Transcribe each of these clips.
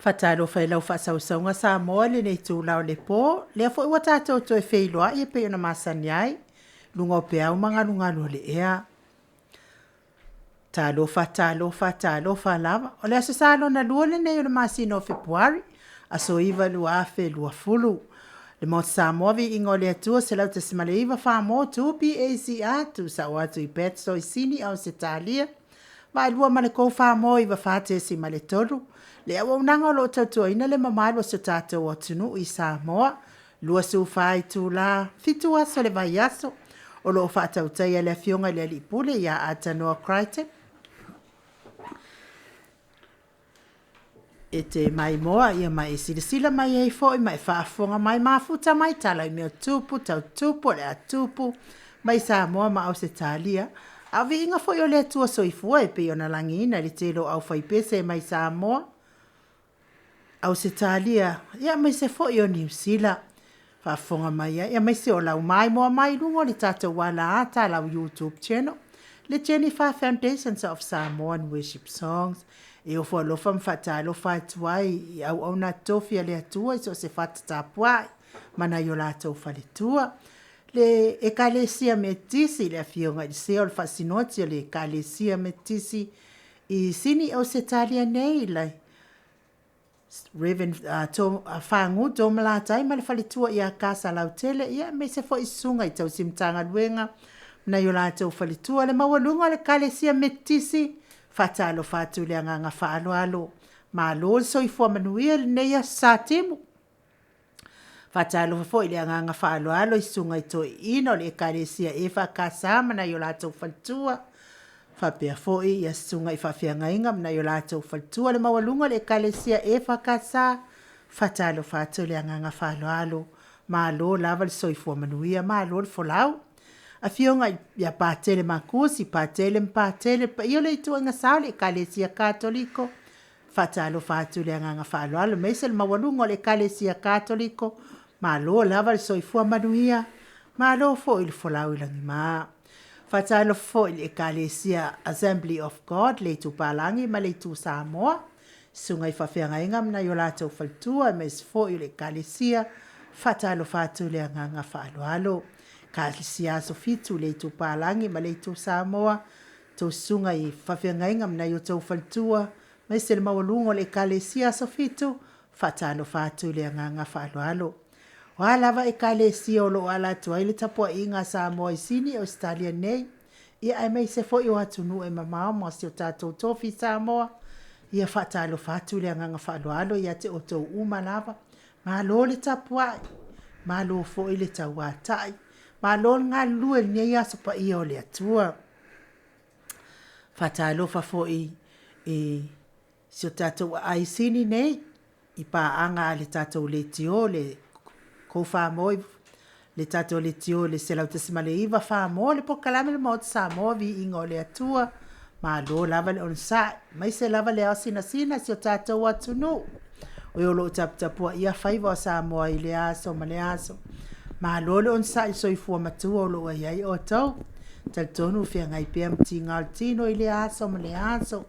Faatalofa i lau faasausauga Samoa i lenei itula o le po, lea foi ua tatou toe feiloai e pei ona masani ai, luga o peau ma galugalu o le ea. Talofa, talofa, talofa lava. O le Aso Sa lona lua lenei o le masina o Fepuari, aso 9 2020. Le Maota Samoa, viiga o le Atua 101.4 2PACR, tuusao atu i Batsto i Sini Ausetalia. Vaelua ma le 4 94.3, le auaunaga o lo o tautuaina le mamalu o si o tatou atunuu i Samoa. 24 itula, 7 aso o le vaiaso, o lo o faatautaia e le Afioga i le Alii Pule ia Atanua Crichton. E te maimoa ma e silasila mai ai foi ma e faafofoga mai, mafuta mai tala i mea tupu, tau tupu o le a tupu mai Samoa ma Ausetalia. A o viiga foi o le Atua Soifua e pei ona lagiina e le tele o aufaipese mai Samoa, Ausetalia, aemaise foi o Niu Sila. Faafofoga mai ai, aemaise o lau maimoa mai i luga o le tatou alaata, lau YouTube channel, le Jennifer Foundations of Samoan Worship Songs. E ofo alofa ma faatalofa atu ai i auauna totofi a le Atua i so o se fata tapuai ma nai o latou faletua. Le Ekalesia Metotisi i le Afioga i le Sea o le Faasinoti o le Ekalesia Metotisi i Sini Ausetalia nei, le Reverend Fagu Toomalatai ma le faletua ia Kasalautele, aemaise foi susuga i tausi Matagaluega ma nai o latou faletua. Le maualuga o le Ekalesia Metotisi, faatalofa atu i le agaga faaaloalo, malo le soifua manuia i lenei Aso Sa Timu. Faatalofa foi i le agaga faaaloalo i susuga i toeaiina o le Ekalesia EFKS ma nai o latou faletua, faapea foi susuga i faafeagaiga ma nai o latou faletua. Le maualuga o le Ekalesia EFKS, faatalofa atu i le agaga faaaloalo, malo lava le soifua manuia, malo le folau. Afioga ia Patele Makusi, Patele ma Patele, le paia o le ituaiga sa o le Ekalesia Katoliko, faatalofa atu i le agaga faaaloalo, aemaise le maualuga o le Ekalesia Katoliko, malo lava le soifua manuia, malo foi le folau i lagima. Faatalofa foi i le Ekalesia Assembly of God, le Itu Palagi ma le Itu Samoa, susuga i faafeagaiga ma nai o latou faletua, aemaise foi o le Ekalesia, faatalofa atu i le agaga faaaloalo. Ekalesia Aso Fitu i le Itu Palagi ma le Itu Samoa, tou susuga i faafeagaiga ma nai o outou faletua, aemaise le maualuga o le Ekalesia Aso Fitu, faatalofa atu i le agaga faaaloalo. O a lava ekalesia o lo o ala atu ai le tapuaiga a Samoa i Sini, Ausetalia nei, ia aemaise foi o atunuu e mamao ma si o tatou tofi Samoa, ia faatalofa atu i le agaga faaaloalo ia te outou uma lava. Malo le tapuai, malo foi le tauatai, malo le galulue i lenei aso paia o le Atua. Faatalofa foi i si o tatou aai i Sini nei, i paaga a le tatou leitio le Go Samoa, le tatou leitio le 101.9 Samoa, le polokalame a le Maota Samoa, Viiga o le Atua, malo lava le onosai, aemaise lava le ao sinasina o si o tatou atunuu, o e o lo o taputapuaia faiva o Samoa i lea aso ma lea aso. Malo le onosai i le soifua matua o lo o i ai outou. E talitonu o feagai pea ma tiga o le tino i lea aso ma lea aso,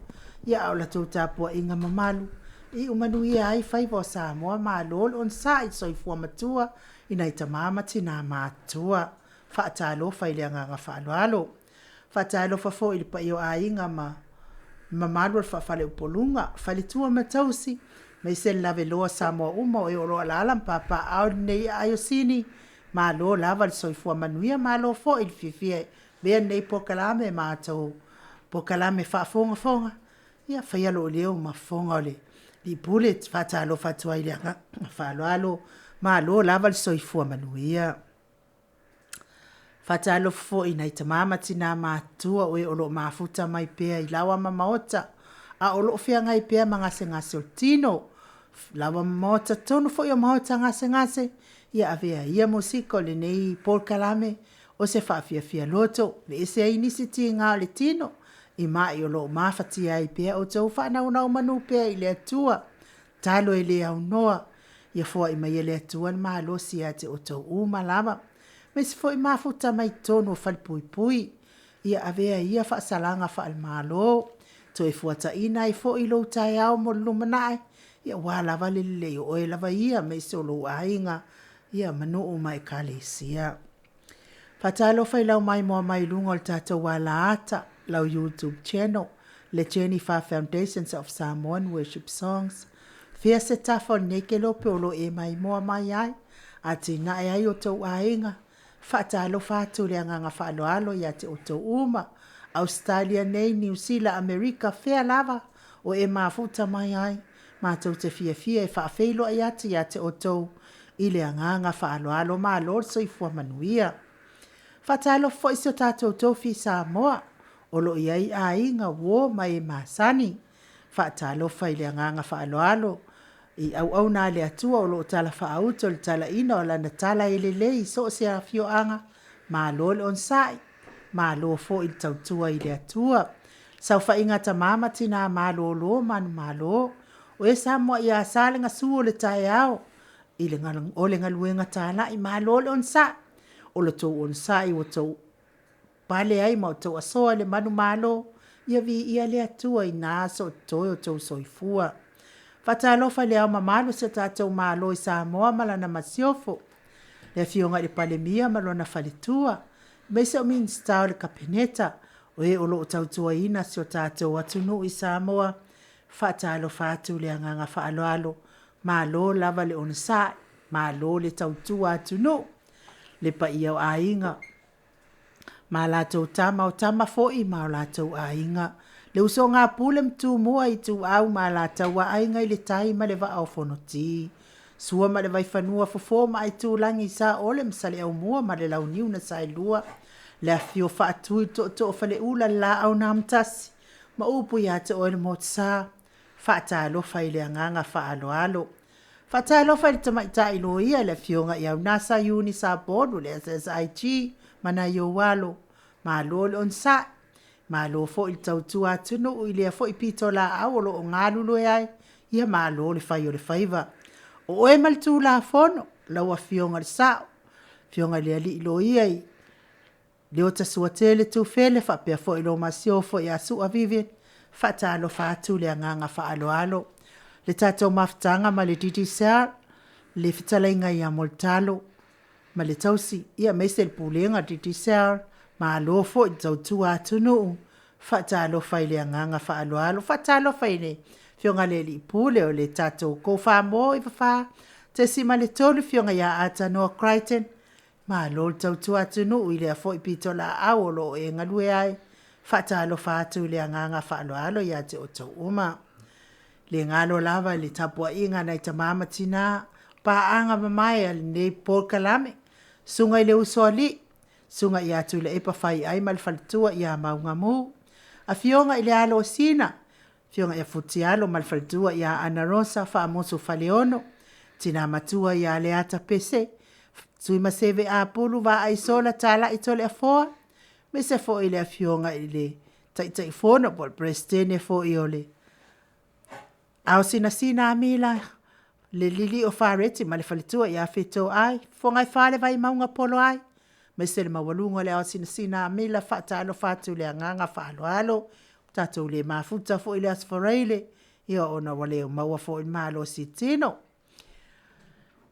ia a o la outou tapuaiga mamalu e iu manuia ai faiva o Samoa. Malo le onosai i le soifua matua i nai tama ma tina matutua. Faatalofa i le agaga faaaloalo. Faatalofa foi i le paia o aiga ma mamalu o le faa-faleupoluga, faletua ma tausi, aemaise le lavaloa o Samoa uma o e o lo o alaala ma papaaao i lenei aai o Sini, malo lava le soifua manuia, malo foi le fiafia e avea lenei polokalame ma a outou polokalame faafogafoga, ia faia lou leo ma fofoga o le Alii Pule ou te faatalofa atu ai i le agaga faaaloalo, malo lava le soifua manuia. Faatalofa foi i nai tama ma tina matutua o e o lo o mafuta mai pea i laoa ma maota, a o lo o feagai pea ma gasegase o le tino, laoa ma maota, totonu foi o maota gasegase, ia avea ia musika o lenei polokalame o se faafiafia loto, aveese ai nisi tiga o le tino i mai o lo o mafatia ai pea outou, faanonomanu pea i le Atua, tatalo e le aunoa, ia foai mai e le Atua le malosi ia te outou uma lava. Aemaise foi mafuta mai totonu o falepuipui, ia avea ia faasalaga faale-Malo, toe fuataina ai foi lou taeao mo le lumanai, Ia aua lava le lelei o oe lava ia aemaise o lou aiga, ia ma nuu ma ekalesia. Faatalofa i lau maimoa mai i luga o le tatou alaata, lau YouTube channel, le Jennifer Foundations of Samoan Worship Songs. Fea se tafa o lenei kelope o lo o e maimoa mai ai, atinae ai o outou aiga, faatalofa atu i le agaga faaaloalo ia te outou uma. Ausetalia nei, Niu Sila, Amerika, fea lava o e mafuta mai ai, matou te fiafia e faafeiloai atu ia te outou i le agaga faaaloalo. Malo le soifua manuia. Faatalofa foi i si o tatou tofi Samoa o lo o i ai aiga, uo ma e masani. Faatalofa i le agaga faaaloalo i auauna a le Atua o lo o talafaauto i le talaina o lana tala e lelei i so o se afioaga, malo le onosai, malo foi le tautua i le Atua. Saofaiga a tama ma tina malolo manumalo, o e sa muai asa le gasu o le taeao o le galuega talai, malo le onosai. O le tou onosai ua outou pale ai ma outou asoa i le manumalo, ia viia le Atua i na aso o totoe o outou soifua. Faatalofa i le Ao Mamalu o si o tatou Malo i Samoa ma lana Masiofo, le Afioga i le Palemia ma lona faletua, aemaise o Minisita o le Kapeneta, o e o lo o tautuaina si o tatou atunuu i Samoa. Faatalofa atu i le agaga faaaloalo, malo lava le onosai, malo le tautua atunuu. Le paia o Aiga ma latou Tama, o Tama foi ma o latou Aiga, le usoga a Pule ma Tumua, Ituau ma Alataua, Aiga i le Tai ma le Vaa o Fonoti, Sua ma le Vaifanua, Fofo ma Aitulagi, Saole ma Saleaaumua ma le Launiu na Saelua, le afifio o Faatui o Tootoo o Faleula, le Laau na Amotasi ma upu ia te oe le Motusa. Faatalofa i le agaga faaaloalo. Faatalofa i le tamaitai loia le afioga ia Unasa Iuni Sapolu le SSIG ma nai ou alo, malo le onosai, malo foi le tautua atunuu i lea foi pitolaau o lo o galulue ai, ia malo le fai o le faiva. O oe ma le Tulafono, lau Afioga i le Sao, afioga i le alii loia Leota Suatele Tufele faapea foi lau masiofo ia Sua Vivian, faatalofa atu le agaga faaaloalo. Le tatou mafutaga ma le Digicel, le fetalaiga ia Mulitalo ma le tausi, aemaise le Pulega a le Digicel, malo foi le tautua atunuu, faatalofa i le agaga faaaloalo. Faatalofa i le afioga i le Alii Pule o le tatou Cofammo 94.3, afioga ia Ata Noah Crichton, malo le tautua atunuu i lea foi pitolaau o lo o e galue ai, faatalofa atu i le agaga faaaloalo ia te outou uma. Le galo lava le tapuaiga a nai tama ma tina, paaga mamae a lenei polokalame, susuga i le Usoalii, susuga ia Tuilaepa Faiai ma le faletua ia Maugamu, afioga i le alo o Sina, afioga ia Futialo ma le faletua ia Anarosa Faamusu Faleolo, tina matua ia Leata Pese, Tuimaseve Apulu Vaaisola Talai Toleafoa, aemaise foi le afioga i le Taitaifono po o le Peresetene foi o le Ao Sinasina Amila, le Lilio Fareti ma le faletua ia Fetoai, Fofoga e Fa o le Vaimauga Poloai, aemaise le maualuga o le Ao Sinasina Amila, faatalofa atu i le agaga faaaloalo. Tatou le mafuta foi i le Aso Faraile, ia ona ua le maua foi le malosi tino.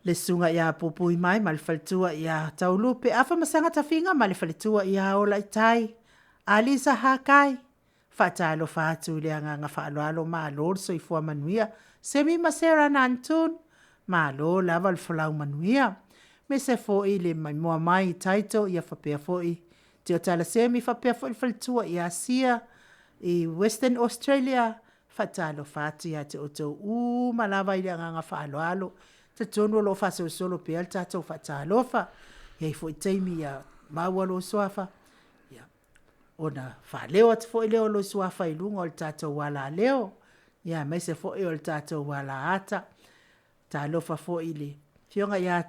Le susuga ia Puipuimai ma le faletua ia Taulupe, Afamasaga Tafiga ma le faletua ia Olaitai, Alisa Hakai, faatalofa atu i le agaga faaaloalo, malo le soifua manuia. Semi ma Sera Nantoon, malo lava le folau manuia. Aemaise foi le maimoa mai i Taito ia faapea foi Tiotala Semi faapea foi le faletua ia Sia i Western Australia, faatalofa atu ia te outou uma lava i le agaga faaaloalo. Talitonu o lo o faasolosolo pea le tatou faatalofa, e i ai foi taimi ia maua lou suafa, ia ona faaleo atu foi lea o lou suafa i luga o le tatou alaleo, ia aemaise foi o le tatou alaata. Talofa foi i le afioga ia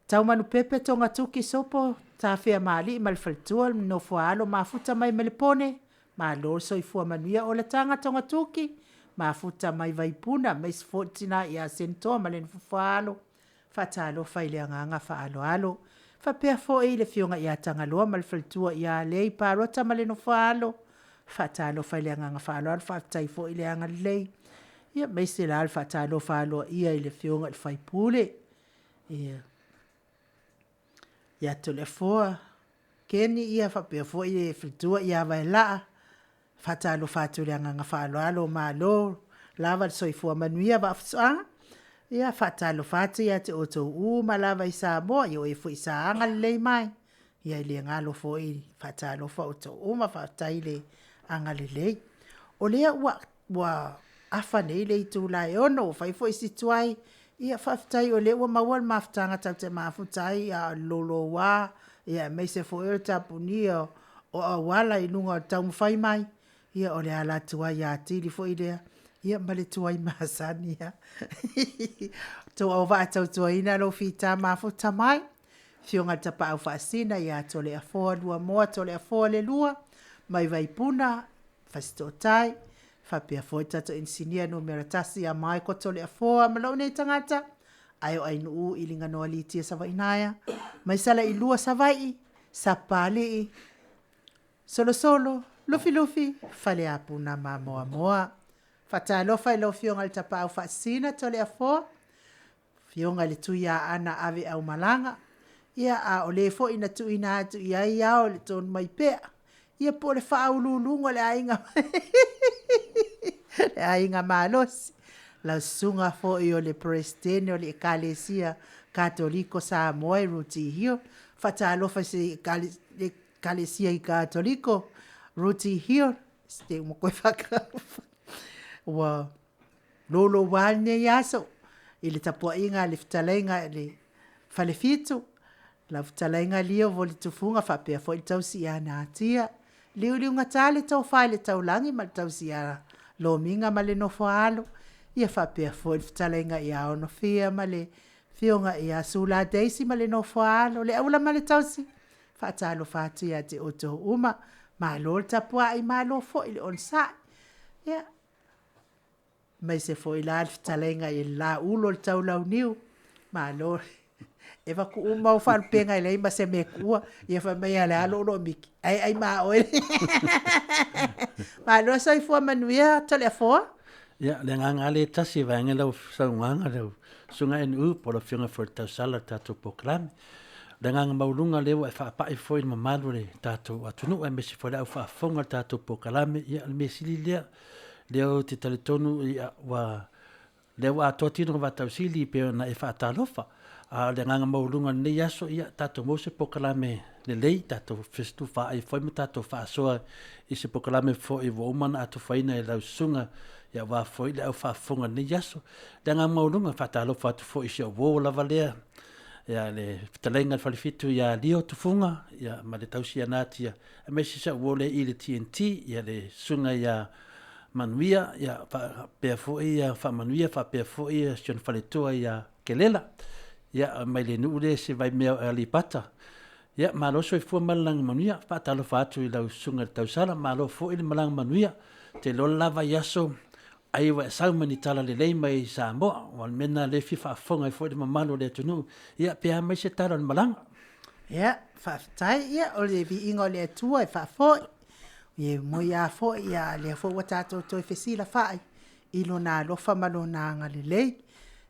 Taumanupepe Togatuki Sopo Tafeamalii ma le faletua, le nofo-a-alo mafuta mai Melepone, malo le soifua manuia. Oletaga Togatuki mafuta mai Vaipuna aemaise foi le tina ia Senetoa ma le nofo-a-alo, faatalofa i le agaga faaaloalo. Faapea foi le afioga ia Tagaloa ma le faletua ia Lei Parota ma le nofo-a-alo, faatalofa i le agaga faaaloalo, faafetai foi le agalelei. Ia, aemaise la le faatalofa aloaia i le Afioga i le sui usufono, ia, ia Toleafoa Ken faapea foi le faletua ia Vaelaa. E faatalofa atu i le agaga faaaloalo, malo lava le soifua manuia. Vaafusuaga, ia faatalofa atu ia te outou uma lava i Samoa, ia o e foi sa agalelei mai, ia e le galo foi e faatalofa outou uma, faafetai le agalelei. O lea ua afa nei le itula e 6:00 ua fai foi si tuai, ia faafetai o lea ua maua le mafutaga tatou te mafuta ai a o le louloua, aemaise foi o le tapunia o auala i luga o le taumafai mai, ia o le ala tuai atili foi lea, ia ma le tuai masani lava. Outou auvaa tautuaina lou fita mafuta mai, Afioga i le Tapaau Faasisina ia Toleafoa Luamoa Toleafoa le lua, mai Vaipuna, Fasitootai, faapea foi le tatou Inisinia numera 1 ia Michael Toleafoa ma lou nei tagata, ae o Ainuu Iliganoa Lia Savaiinaea, mai Salailua Savaii, Sapapalii, Solosolo, Lufilufi, Faleapu ma Moamoa. Faatalofa i lau Afioga i le Tapaau Faasisina Toleafoa, Afioga i le Tuiaana aveaumalaga, ia a o le foi na tuuina atu i ai ao i le Tonumaipea, ia po o le faauluuluga o le aiga le aiga malosi, lau susuga foi o le Peresetene o le Ekalesia Katoliko Samoa i Rooty Hill. Faatalofa i le Ekalesia Katoliko Rooty Hill, ua louloua lenei aso i le tapuaiga a le fetalaiga i le Falefitu, lau fetalaiga Leo Tufuga faapea foi le tausi ia Natia, liuliugata le tofa i le taulagi ma le tausi ia Lomiga ma le nofo a alo, ia faapea foi le fetalaiga ia Onofia ma le afioga ia Sula Daisy ma le nofo a alo. Le aula ma le tausi, faatalofa atu ia te outou uma, malo le tapuai, malo foi le onosai. Ia, aemaise foi la le fetalaiga i le Laulu o le Taulauniu, malo. E avatu uma ou faalupega e leai ma se mea e tuua, ia fai mai o le a lou Miki, ae ai ma oe. Malo le soifua manuia Toleafoa. Ia, o le agaga lava lea e tasi vaeane lau saunoaga lau Susuga NU po o le Afioga foi i le tausala o le tatou polokalame. O le agaga maualuga lea ua e faapai foi i le mamalu o le tatou atunuu aemaise foi le au faafofoga i le tatou polokalame. Ia o le mea sili lea, lea ou te talitonu ua lea ua atoa tino o vaatausili e pei ona e faatalofa. A o le agaga maualuga o lenei aso, ia tatou maua se polokalame lelei, tatou fetufaai foi ma tatou faasoa i se polokalame foi ua uma ona atofaina e lau susuga ia aua foi le au faafofoga i lenei aso. Le agaga maualuga, e faatalofa atu foi i si au uo lava lea, ia le fetalaiga i le Falefitu ia Lio Tufuga, ia ma le tausi ia Natia, aemaise si au uo lea i le TNT, ia le susuga ia Manuia, ia faapea foi ia Faamanuia, faapea foi ia si ona faletua ia Kelela, ia mai le nuu lea i Vaimea o Aleipata. Ia malo soifua ma le lagi manuia. Faatalofa atu i lau susuga i le tausala, malo foi le malaga manuia. Te iloa le la vaiaso ai ua e sau ma ni tala lelei mai Samoa. Aua o le mea lena o lea e fia faafofoga ai foi le mamalu o le atunuu. Ia pe a mai se tala o le malaga. Ia, faafetai. Ia, o le viiga o le Atua e faafoi. E moi lava foi, a o lea foi ua tatou toe fesilafai i Lona alofa ma Lona agalelei.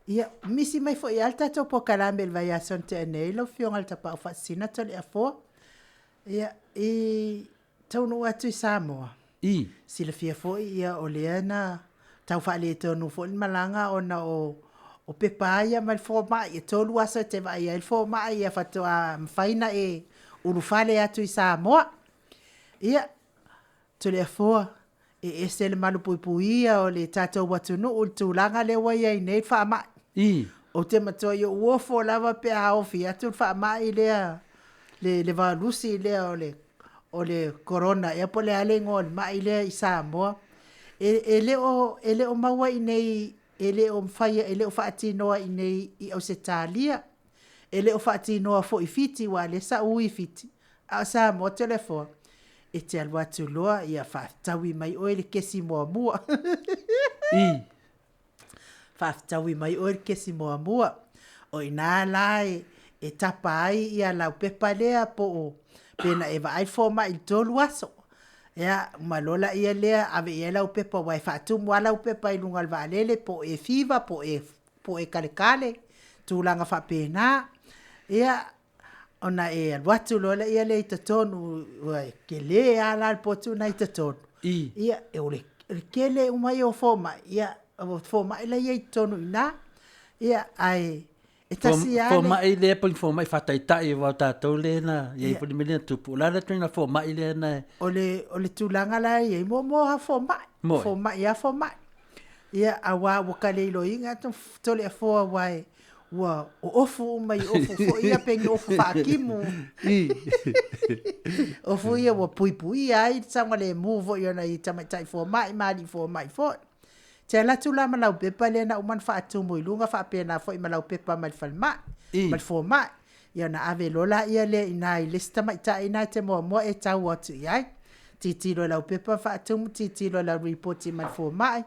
Ia, misi mai foi lava le tatou polokalame i le vaiaso na tea nei lau Afioga i le Tapaau Faasisina Toleafoa. Ia, i taunuu atu i Samoa, I. silafia foi ia o lea na tau faaletonu foi le malaga ona o o pepa ia mai le fomai, e 3 aso e te vaai ai le fomai ia faatoa mafai ona e ulufale atu i Samoa. Ia, Toleafoa, e ese le malupuipuia o le tatou atunuu i le tulaga lea ua i ai nei le faamai. I. Ou te matuai ou ofo lava pe a ofi atu le faamai lea, le valusi lea o le o le corona ea po o le a le igoa o le mai lea i Samoa. E le o maua i inei, e le o mafai e le o faatinoa i inei i Ausetalia. E le o faatinoa foi i Fiti, aua o lea sa ou ui i Fiti, a o Samoa Toleafoa, e te alu atu loa ia faafetaui mai oe i le kesi muamua. I. Faafetaui mai oe i le kesi muamua. O i ina la e tapa ai ia lau pepa lea po o, pe na e vaai le fomai i le 3 aso. Ia, uma loa laia lea ave i ai lau pepa aua e faatumu lava lau pepa i luga o le vaalele po o e fiva po o e kalekale, tulaga faapena. Ia, ona e alu atu loa lea i totonu, ua tele lava la le potu lena i totonu. Ia, o le tele uma ia o fomai, ia o fomai la e i ai i totonu i ina. Ia, ae e tasi lava le... Fomai lea po o ni fomai faataitai aua o tatou lea na i ai foi le mea lea na tupu. O le a le ituaiga fomai lea na... O le tulaga la e i ai, mo lava fomai, fomai lava fomai. Ia, aua ua ta le iloaina Toleafoa aua ua ofu uma i ofu foi ia pei ni ofu faatimu. Ofu ia ua puipuia ai le saogalemu foi o nai tamaitai fomai ma alii fomai foi. E te alu atu la ma lau pepa lea na uma ona faatumu i luga faapena foi ma lau pepa mai le falemai, ma le fomai, ia ona ave loa lea i ina i le isi tamaitai lena e te muamua e tau atu i ai, tilotilo i lau pepa faatumu, tilotilo i lau lipoti mai le fomai,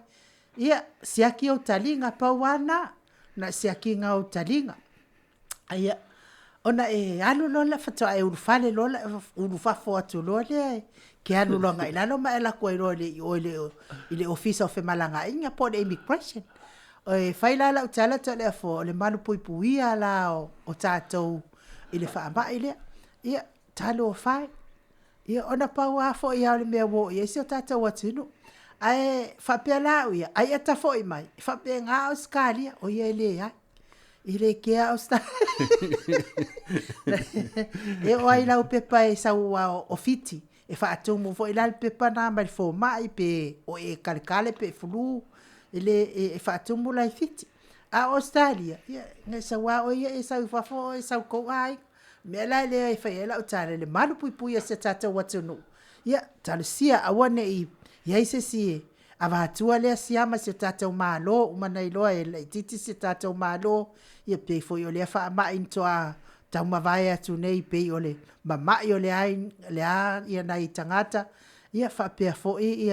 ia siaki ou taliga, pau lava lena, na o le siakiina o ou taliga. Ia, ona e alu loa lea faatoa e ulufale loa lea, ulufafo atu loa lea, e te alu loa agai i lalo ma e alu atu ai loa i o i le Ofisa o Femalagaaiga po o le Immigration. E fai la lau tala Toleafoa, o le malupuipuia la o tatou i le faamai lea. Ia, talofa e, ia ona pau lava foi lea o le mea ua oo i ai si o tatou atunuu. Ae faapea la au ia, ai a ta foi mai, e faapena Ausetalia, oi e leai, e le kea Ausetalia. E oo lava i lau pepa e sau aua o Fiti, e faatumu foi la le pepa lena mai le fomai pe o e kalekale pe flu, e le, e faatumu la i Fiti. A o Ausetalia, ia na e sau lava oe ia e sau i fafo o e sau i tou aiga. O le mea la lea e fai ai lau tala i le malupuipuia o si o tatou atunuu, ia talosia aua ne i i ai se isi e avatua lea siama i si o tatou Malo, uma ona iloa e laitiiti si o tatou Malo, ia pei foi o lea faamai na faatoa taumavae atu nei pei o le mamai o le a nai tagata, ia faapea foi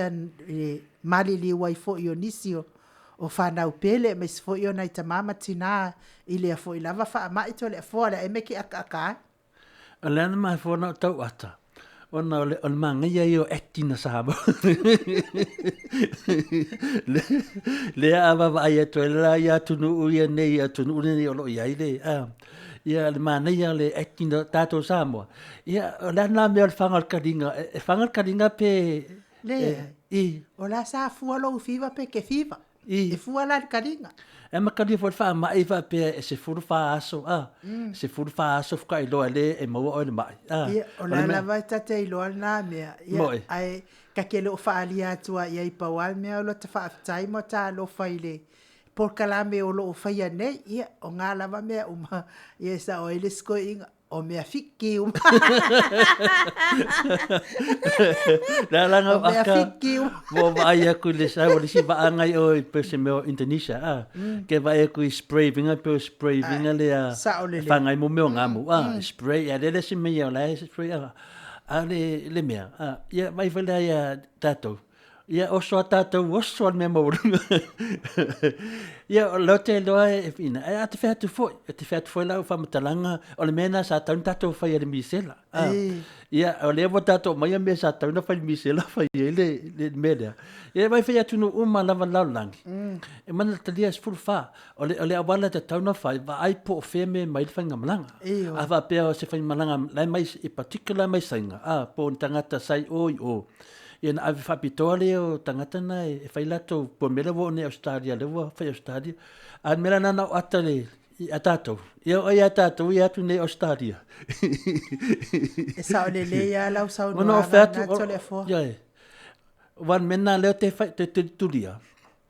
le maliliu ai foi o nisi o fanau pele aemaise foi o nai tama ma tina i lea foi lava faamai Toleafoa, o le a ea le mea e te akaaka ai? O le a na mafua ona ou tau ata, ona o le manaia ia o acting a Samoa. Lea a vaavaai atu ai la i atunuu ia nei, atunuu nei o lo o i ai le, ia le manaia o le acting a tatou Samoa. Ia, o le a lena mea o le faga o le taliga, e faga le taliga pe... Leai, o la sa fua lou fiva pe e te fiva. E fua la i le taliga. E amatalia foi le faamai faapea e 14 aso, a, 14 aso faatoa iloa ai lea e maua oe i le mai. A, ia, o la lava e ta te iloa lena mea. Ia, ae ta te le o faaalia atu lava i ai, pau lava le mea o lota faafetai ma ota alofa i le polokalame o lo o faia nei. Ia, o na lava mea uma, ia e sao ai le isi toeaina, O mea fiki uma. Le ala o mea fiki uma. Ua vaai atu i le sau o le isi vaanga i o i pe se mea o Indonesia, a. Ke vaai atu i spray vinga pe o spray vinga le a. Sao lelei. Whangai mo mea o ngamu, a. Spray, a le le se mea o la e spray, a. A le mea, a. Ia vai fai lea ia tatou. Ia oso a tātou oso a le mea maualuga. Ia, o lea te iloa e ina, e a te whea atu foi, e te whea atu foi lau whamatalanga, o le mea nā sa tau na tātou whai a le misela. Ah. Ia, o lea ua tātou mai a mea sa tau na whai le misela, whai e le, le mea lea. Ia, mai whai atu no uma lava lau langi. E mana talia sefulu wha, o le, o le awala te tau na whai, wa ai po o whea me mai le whainga malanga. A wha pea o se whai malanga, lai mai, i particular mai sainga, a, po o ni tangata sai o i o. Ia na ave faapitoa lea o tagata na e fai latou po o le mea lea ua oo nei Australia lea ua fai Australia. A o le mea la lena na ou ata le ia tatou, ia o ai a tatou ia atu nei Australia. E sao lelei lava lau saunoaga lena Toleafoa. Ia, aua o le mea lena lea te fai te tulitulia,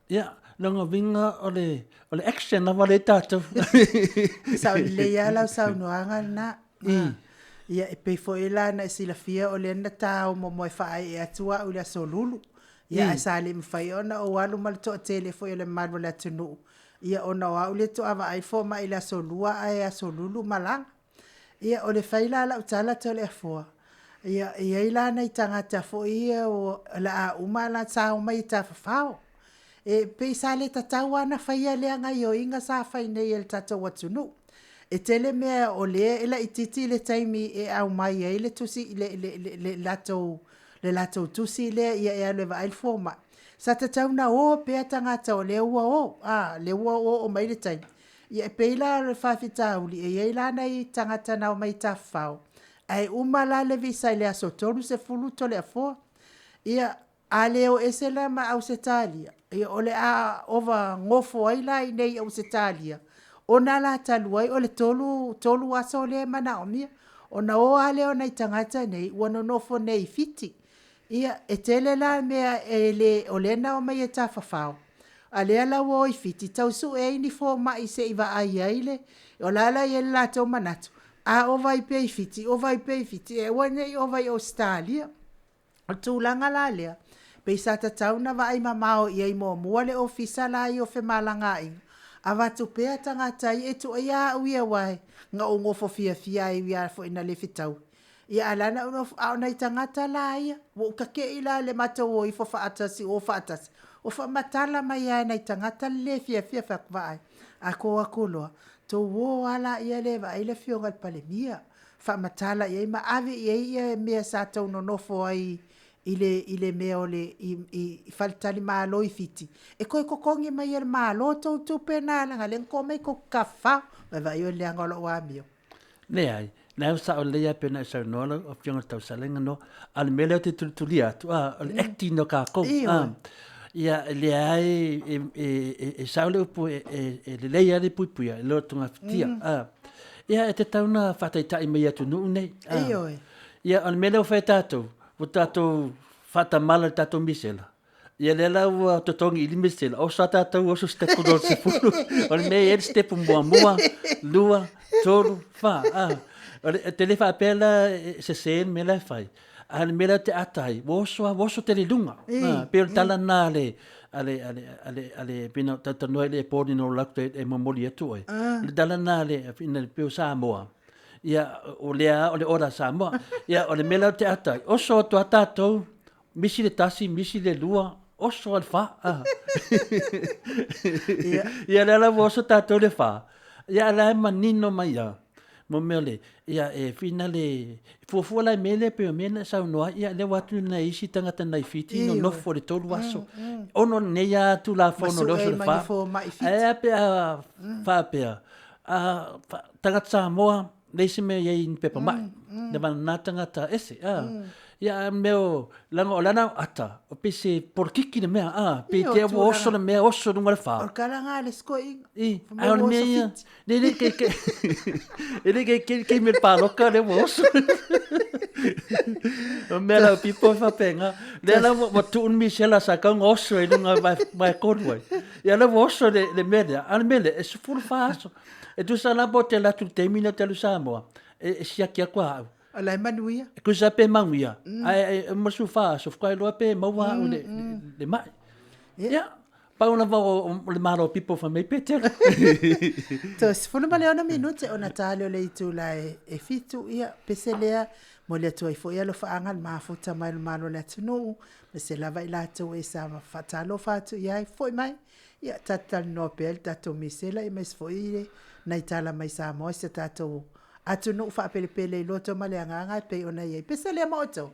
ia, lona uiga o le o le action lava lea i tatou. E sao lelei lava lau saunoaga lena. Ia, e pei foi la ona e silafia o lea na ta momoe e faaee atu au i le Aso Lulu. Ia, ae sa le mafai ona ou alu ma le toatele foi o le mamalu o le atunuu, ia ona o au lea faatoa vaai le fomai i le Aso Lua ae Aso Lulu malaga. Ia, o le fai la o lau tala Toleafoa, ia, e i ai la nai tagata foi ia o le a uma la sa omai e tafafao. E pei sa le tatau lava ona faia lea gaoioiga sa fai nei e le tatou atunuu. E tele mea o lea e laitiiti le taimi e aumai ai le tusi le latou le latou tusi lea ia e alu e vaai le fomai. Sa tatau ona o pea tagata o lea ua o, a, lea ua oo mai le taimi. Ia e pei la o le faafitauli, e i ai la nai tagata na omai tafafao, ae uma la le visa i le aso 30 Toleafoa. Ia, a le o ese la ma Ausetalia, ia o le a ova gofo ai la i inei i Ausetalia, ona la talu ai o le 3 aso lea e manaomia. Ona o lava lea o nai tagata nei ua nonofo nei i Fiti. Ia, e tele la mea e le, o lea na omai e tafafao, a o lea la ua o i Fiti tau sue ai ni fomai se i vaai ai le, o le a la e i ai le latou manatu, a ova ai pea i Fiti, ova ai pea i Fiti, e aua ne i ova i Ausetalia. O le tulaga la lea, pei sa tatau ona vaai mamao i ai muamua le Ofisa la ia o Femalagaaiga, avatu pea tagata ia e tuuaia au ia aua na ou nofo fiafia ai e ui lava foi ina le fetaui, ia ae la na ou nofo, a o nai tagata la ia, ua ou tate'i la i le matou o ifo faatasi, o faatasi, ua faamatala mai lava e nai tagata le le fiafia. Ou fai atu, vaai, a outou o atu loa, outou o lava lea e vaai le Afioga i le Palemia, faamatala i ai ma ave i ai mea sa outou nonofo ai i le mea o le i faletalimalo i Fiti, e toe totogi mai e le Malo a outou tupe na leaga o lea na outou omai tou te tafafao. Vaai oe i le leaga o lou amio. Leai, lena ua sao lelei lava pei ona e saunoa lau Afioga i le Tausala no, a o le mea lea ou te tulitulia atu, a, o le acting o tatou. A, ia, e leai, e sao le upu e lelei lava le puipuia i lo togafitiga. A, ia, e tatau ona faataitai mai i atunuu nei. A, ia, o le mea lea ua fai e tatou, ua tatou faatamala i le tatou misela, Ia lea la ua totogi i le misela, oso a tatou oso sitepu lona sefulu. O le mea e i ai le sitepu muamua, lua, tolu, fa. Ah. O le, te le faapea la e sese le mea la e fai. A o le mea la te ata ai, ua oso lava, ua oso tele i luga. Ah, pei o le tala lena a le, a le, a le, a le, a le, pei na talatalanoa ai le Poni no latou e momoli atu oe. O le tala lena a le, pei o Samoa, ia, o lea o le order a Samoa. Ia, o le mea la te ata ai, oso atu lava tatou, Misi le tasi, misi le lua, oso lava le fa. Ah. Ia lea la ua oso tatou le fa. Ia a la e manino mai lava. Mo mea o le, ia e whina le, fuafua la i mea lea pei o mea na e saunoa ai, ia lea ua atu nai isi tagata nai Fiti nonofo i le tolu aso. Ona o lenei lava Tulafono o le oso i le fa. Ae a pe a faapea, a tagata Samoa, leai se mea i ai ni pepa mai. Le vana tagata ese. A. Ia a mea o, leaga o le ana ata, o pei se polokiki le mea, a, pei te ua oso le mea, oso i luga o le fa. O le tala lena a le isi toeaina. I, a o le mea ia, le le ke ke, e le ke ke ke me paloka le ua oso. O mea la o pipo e faapena. Lea la ua tuu le misela sa kau nga oso i luga mai kolu ai. Ia la ua oso le, le mea lea, a le mea lea, e 14 aso. E tusa la po te alu atu i le taimi lea ou te alu i Samoa, e siaki atu a au. O la e manuia. E tusa pe manuia, ae e uma le 14 aso, faatoa iloa pe maua au i le mai. Ia, pau lava o le Malo pipo fai mai pe tele. Toe 16 minute ona ta lea o le itula e 7, ia, pese lea, momoli atu ai foi alofaaga le mafuta mai o le Malo o le atunuu, aemaise lava i latou e sa faatalofa atu i ai, foi mai, Ia, ta te talanoa pea i le tatou misela aemaise foi nai tala mai Samoa i se tatou atunuu faapelepele i loto ma le agaga e pei ona i ai. Pese lea ma outou.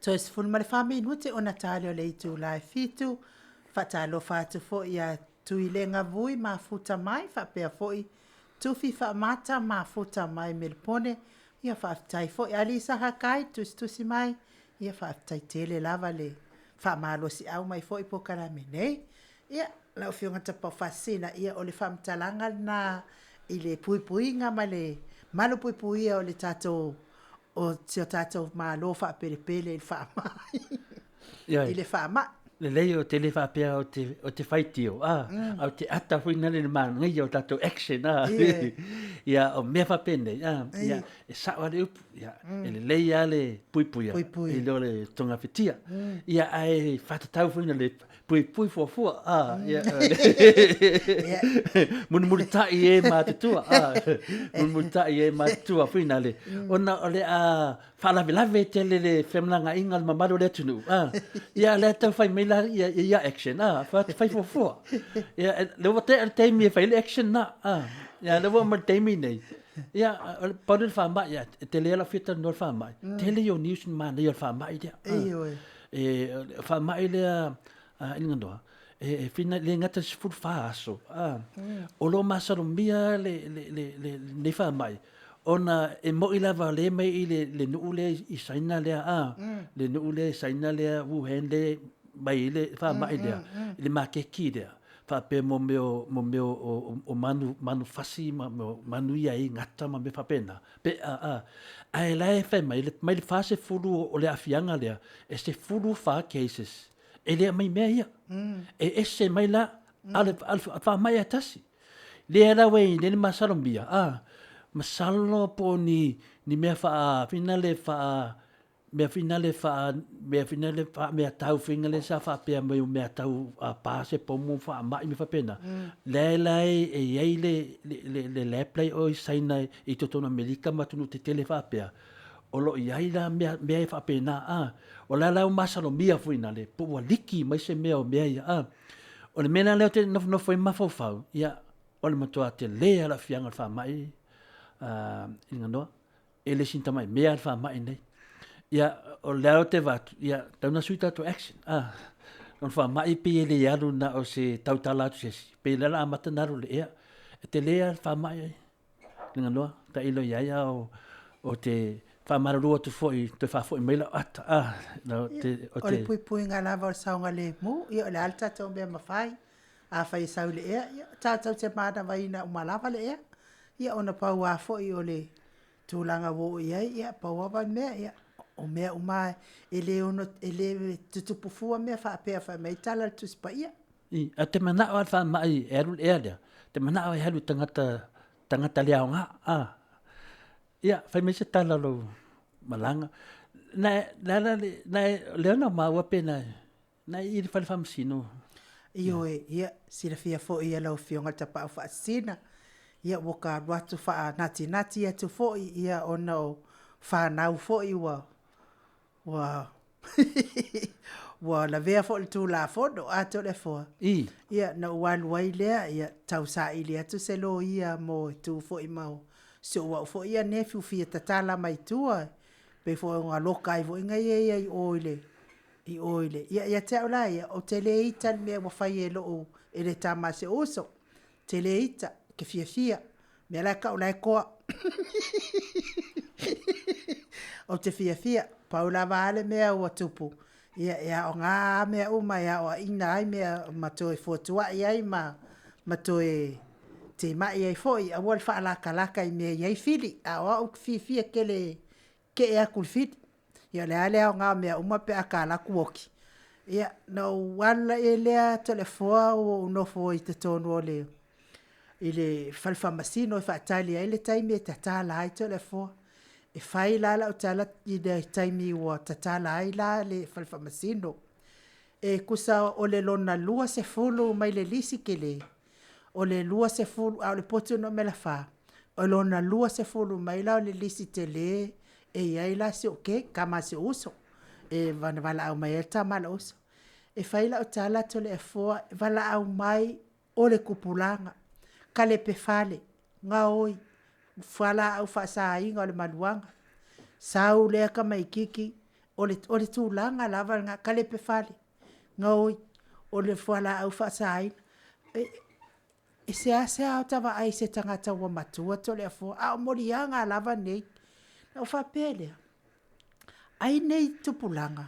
Toe 14 minute ona ta lea o le itula e 7. Faatalofa atu foi ia Tuilega Vui mafuta mai faapea foi Tufi Faamata mafuta mai Melepone. Ia faafetai foi Alisa Hakai tusitusi mai. Ia faafetai tele lava le faamalosiau mai foi polokalame nei. Ia lau Afioga Tapaau Faasisina, ia o le faamatalaga lena i le puipuiga ma le malupuipuia o le tatou o si o tatou Malo faapelepele i le faamai. I le faamai. Lelei ou te le faapea ou te, ou te faitio, a, a ou te ata foi nale le manaia o tatou action, a. Ia, o mea faapenei, a, ia, e sao lava le upu, ia, e lelei lava le puipuia, i lo le togafitia. Ia, ae faatatau foi na le puipui fuafua, a, ia, mulimulitai e matutua, a, mulimulitai e matutua foi nale, ona o le a faalavelave tele le femalagaaiga a le mamalu o le atunuu, a, ia o lea tau fai mai la ia, ia action, a, fai fuafua. Ia, lea ua tea le taimi e fai ai le action na, a, ia lea ua oo mai le taimi nei, ia, pau lea o le faamai, ia, e tele lava lau fia talanoa i le faamai, tele ia o news ma manaia o le faamai lea. Ioe. E, o le faamai lea, a, i Ganoa, e, e fina, le gata i le 14 aso, a, o lo o masalomia le, le, le, le, lenei faamai, Ona e moʻi lava lea mai i le, le nuu lea i Saina lea, a, le nuu lea i Saina lea, Wuhan lea mai ai le faamai lea, i le maketi lea, faapea mo mea o, mo mea o, o manu, manu fasi ma mea o manu ia e gata ma mea faapena, peʻa, a. Ae la e fai mai, mai le 40 o le aafiaga lea, e 14 cases e le aumai mea ia. E ese mai la, a o le faamai lava e tasi. Lea la ua i ai le masalomia, a, masalo po o ni, ni mea faa, fina le faa, mea fina le faa, mea fina le faa, mea tau fina le sa faapea mai o mea tau a, pa se pomu faamai mea faapena. Lea la e, e i ai le, le, le, le lab la i o i Saina i totonu o Amerika ma atunuu tetele faapea, o lo o i ai la mea, mea e faapena, a. O la la ua masalomia foi na le, po ua liki mai se mea o mea ia, a. O le mea la lea ou te nofonofo ai ma mafaufau, ia, o le matua tele lava o le aafiaga o le faamai i Ganoa. E le sina tamai mea le faamai nei. Ia, o lea ou te vaai atu, ia, tau na sui tatou action. Ah, o le faamai pei e le alu na o se tautala atu se isi. Pei o lea o le a amata ona alu i le ea. E tele lava le faamai ai. Ganoa, tailo i ai a o, o te faamalulu atu foi, toe faafoi mai lau ata. Ah, o te, o te... O le puipuiga lava o le saogalemu, ia o le a le tatou mea mafai. Afai e sau i le ea, ia tatou te manavaina uma lava le ea. Ia ona pau lava foi o le tulaga ua oo i ai, ia pau lava le mea, ia o mea uma e le ono, e le tutupu fua mea faapea fai mai tala a le Tusi Paia. I, a te manao a le faamai e alu i le ea lea, te manao e alu i tagata, tagata le aoga, a. Ia, fai mai se tala o lou malaga. Na, na ala le, na e, lea na maua pe na, na i le fale faamasino. Ioe, ia, silafia foi e lau Afioga le Tapaau Faasisina, ia ua ka alu atu faanatinati atu foi, ia ona o fanau foi ua Ua ua lavea foi le Tulafono a Toleafoa. I. Ia, na ou alu ai lea, ia, tau saili atu se loia mo e tu foi ma si ou au foi ia nephew fia tatala mai tua, pei foi ona loka ai foi ia ia i o i le, i o i le, ia, ia te au la ia, ou te le ita i le mea ua fai e lou, e le tama a si ou uso. Te le ita, ke fiafia, mea la e kau la e koa. Ou te fiafia, pau lava a le mea ua tupu, ia e aoga a mea uma e aoaina ai mea ma toe fotuai ai ma, ma toe timai ai foi, aua le faalakalaka i mea e i ai fili, a o au ou te fiafia tele e kee atu i le fili. Ia o le a le aoga o mea uma pe a ta alu atu oki. Ia, na ou alu lea Toleafoa ua ou nofo i totonu o le i le fale faamasino e faatali ai le taimi e tatala ai Toleafoa. E fai la lau tala i le taimi ua tatala ai la le fale faamasino. E tusa o le lona 20 mai le lisi tele, o le 20, a o le potu numera 4, o lona 20 mai la o le lisi tele e i ai la si ou keiki, tama a si ou uso, e valaau mai ai le tama a lou uso. E fai lau tala Toleafoa, e valaau mai o le tupulaga, kalepe fale, gaoi, fualaau faasaina o le maluaga. Sau lea tamaititi. O le, o le tulaga lava lena, kalepe fale, gaoi, o le fualaau faasaina. E, e seasea ota vaai i se tagata ua matua Toleafoa, a o moliaga lava nei. Ona ou faapea lea, ai nei tupulaga,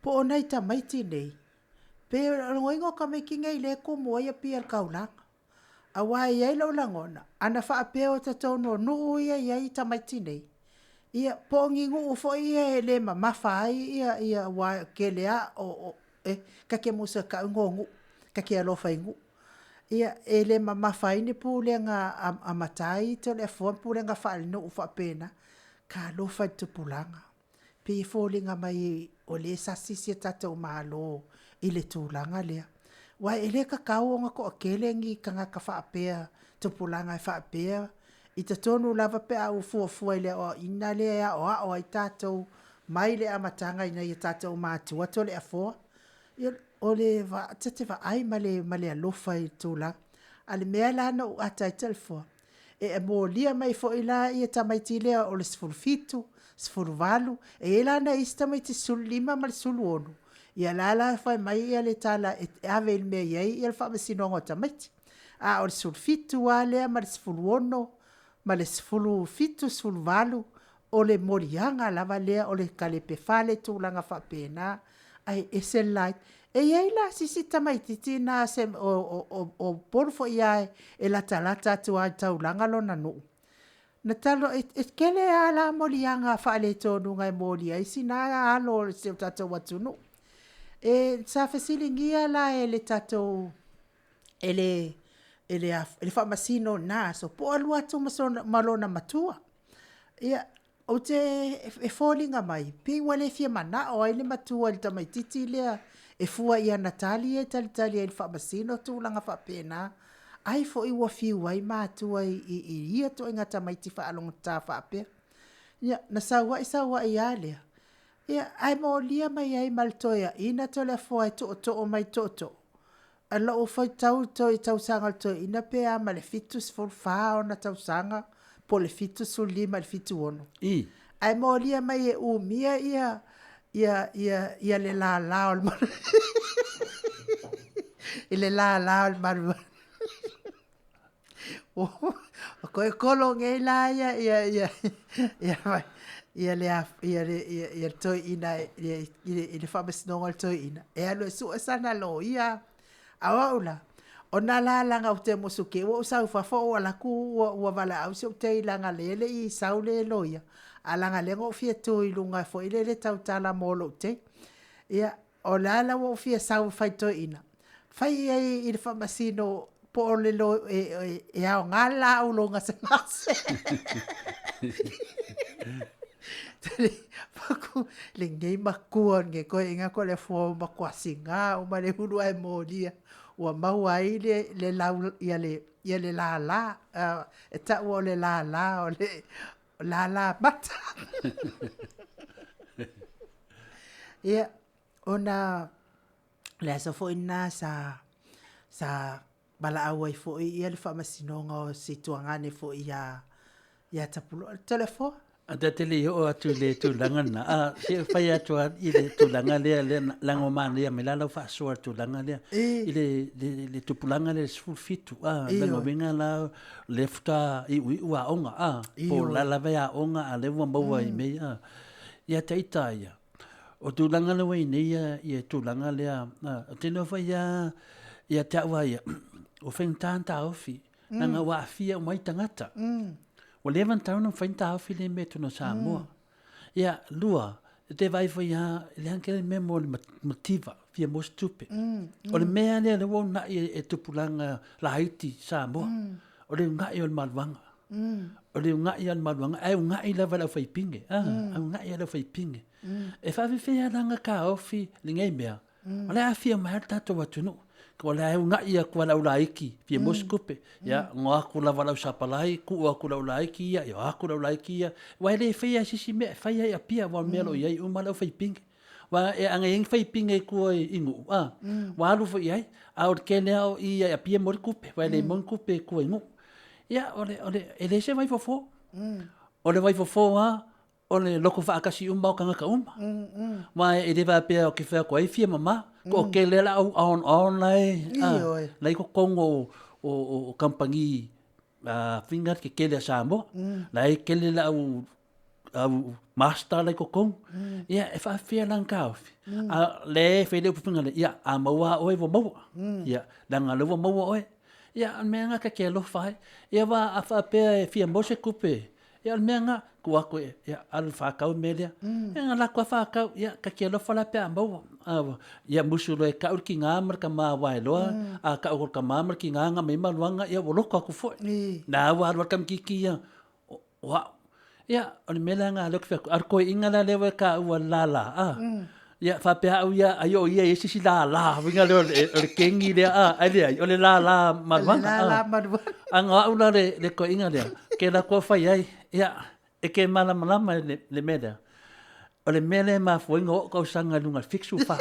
po o nai tamaiti nei, pe o le logoina o tamaiti nei lea e tumu ai Apia i le taulaga. Aua e i ai lou lagona, ana faapea o totonu o nuu ia e i ai tamaiti nei, ia po o ni nuu foi ia e le mamafa ai ia, ia aua e tele lava o, o, e, ta te musu e tau igoa o nuu, ta te alofa i nuu. Ia, e le mamafa ai ni pulega a, a matai Toleafoa ma pulega faalenuu faapena. Talofa i le tupulaga. Pei e foliga mai o lea e sasi si a tatou Malo i le tulaga lea. Aua e le tatau ona toatele ni tagata faapea, tupulaga e faapea, i totonu lava pe a ou fuafua i le aoaiga lea e aoao ai tatou mai le amataga i nai o tatou matua Toleafoa. Ia, o le, ta te vaai ma le, ma le alofa i le tulaga. A o le mea la na ou ata ai Toleafoa, e molia mai foi la ia tamaiti lea o le 17, 18, e i ai la nai isi tamaiti 15 ma le 16, ia la la fai mai ia le tala e ave i le mea e i ai ia le faamasinoga o tamaiti. A o le 17 lava lea ma le 16 ma le 17, 18, o le moliaga lava lea o le kalepe fale, tulaga faapena, ae ese le laiti. E i ai la si isi tamaitiiti lena se, o, o, o, o Upolu foi lava e latalata atu lava i le taulaga lona nuu, na talo, e, e tele lava la moliaga faaletonu e molia ai sina alo o si o tatou atunuu. E, sa fesiligia la e le tatou, e le, e le, e le faamasino i lena aso, po o alu atu ma, sona, ma lona matua. Ia, ou te, e foliga mai, pei ua le fia manao ai le matua i le tamaitiiti lea e fua i ana tali ia e talitali ai i le faamasino, tulaga faapena. Ai foi ua fiu ai matua i, i, i ia ituaiga tamaiti faalogotata faapea. Ia, na sau ai sau ai lava lea, ia, ae molia mai ai ma le toeaina Toleafoa e tootoo mai tootoo. A lou faitau i tausaga o le toeaina pe a ma le 74 ona tausaga po o le 75 i le 76. I. Ae molia mai e umia ia ia ia ia le lala o le malu i le lala o le malu. O koe kolo nei la ia ia ia ia ia le ia le ia, ia le toeaina i, i, i le faamasinoga o le toeaina e alu e sue sana loia. A o au la, ona la leaga ou te musu te i ua ou sau i fafo ou alu atu ua, ua valaau si ou tei leaga lea e le i sau le loia, a leaga lea na ou fia tu i luga foi lele tautala mo lou tei. Ia, o la la ua ou fia sau e fai toeaina, fai i ai i le faamasino po o le lo, e, e, e aoga le laau lou gasegase. Paku, lenei matua o toeaiina Toleafoa ua matua siga uma le ulu ae molia ua maua ai le, le lau, ia le, ia le lala, e taua o le lala o le lala mata. Ia, ona le aso foi lena sa, sa valaau ai foi ia le faamasinoga o si tuagane foi ia, ia Tapuloa. Toleafoa? A ta te le i oo atu i le tulaga lena, a se i fai atu lava i le tulaga lea, lea leaga ua manaia mai la lau faasoa i le tulaga lea, i le, le, le tupulaga lea i le 17, a, leaga uiga la, lea faatoa iuiu aoga, a, po o la lava e aoga a o lea ua maua i mea ia, a. Ia te ita ia, o tulaga lea ua i ai nei ia, ia tulaga lea, a, ou te iloa foi lava ia te au lava ia, ua faigata ona taofi, leaga ua aafia uma ai tagata. Ua leva ona tatau ona mafai ona taofi lea mea i totonu o Samoa. Ia, lua, e te vaai foi lava, e leaga tele mea mo le mativa, fia maua se tupe. O le mea lea lea ua uunai e tupulaga laiti Samoa, o le uunai o le maluaga. O le uunai o le maluaga, ae uunai lava e le aufaipine, a, uunai e le aufaipine. E faafefea la ona taofi lenei mea? O le a aafia mai lava le tatou atunuu. O le a uunai atu lava le au laiti, fia maua se tupe. Ia, goa atu lava le au sapalai, tuu atu le au laiti ia, ia o atu le au laiti ia. Aua e le faia e se isi mea, e fai lava i Apia, aua o le mea o lo o i ai uma le aufaipine. Aua e, ana i ai ni faipine i tua i Nuu, a, ua alu foi i ai, a o le tele lava o i i Apia e maua ai le tupe, aua e le maua ni tupe i tua i Nuu. Ia, o le, o le, e leai se vaifofo. O le vaifofo lava, O le loko faatasi uma o tagata uma. Aua e le faapea ou te fai atu ai fia mama, toatele la au aonaona la e la e i totonu o kamupani faiga tetele a Samoa. La e tele le au master la i totonu. Ia e faapefea la ona taofi? A o lea e fai le upu foi lea, ia a maua lava oe ua maua. Ia leaga o lea ua maua oe. Ia o le mea lena ta te alofa ai. Ia aua a faapea e fia maua se tupe, Ia o le mea lena, tuu atu ia alu e faatau le mea lea. Ia na alu atu lava faatau, ia ta te alofa la pe a maua. Ia musu loa e tau le tina ma le tama aua e iloa a tau atu e le tama ma le tina ona aumai maluaga, ia ua loto atu foi. La ua alu lava le tamaititi ia, o au. Ia o le mea la lena o lea ou te fai atu ai, a o le toeaina la lea ua e taua le lala, Ia, faapea au ia, ai o ia e i ai se isi lala foi lea o le kegi lea, a, ae leai, o le lala maluaga. O le lala maluaga. A na o au la le toeaina lea, ou te alu atu au fai ai, ia, e te malamalama i le mea lea, o le mea lea e mafua ai ona oo tausaga i luga i le 74.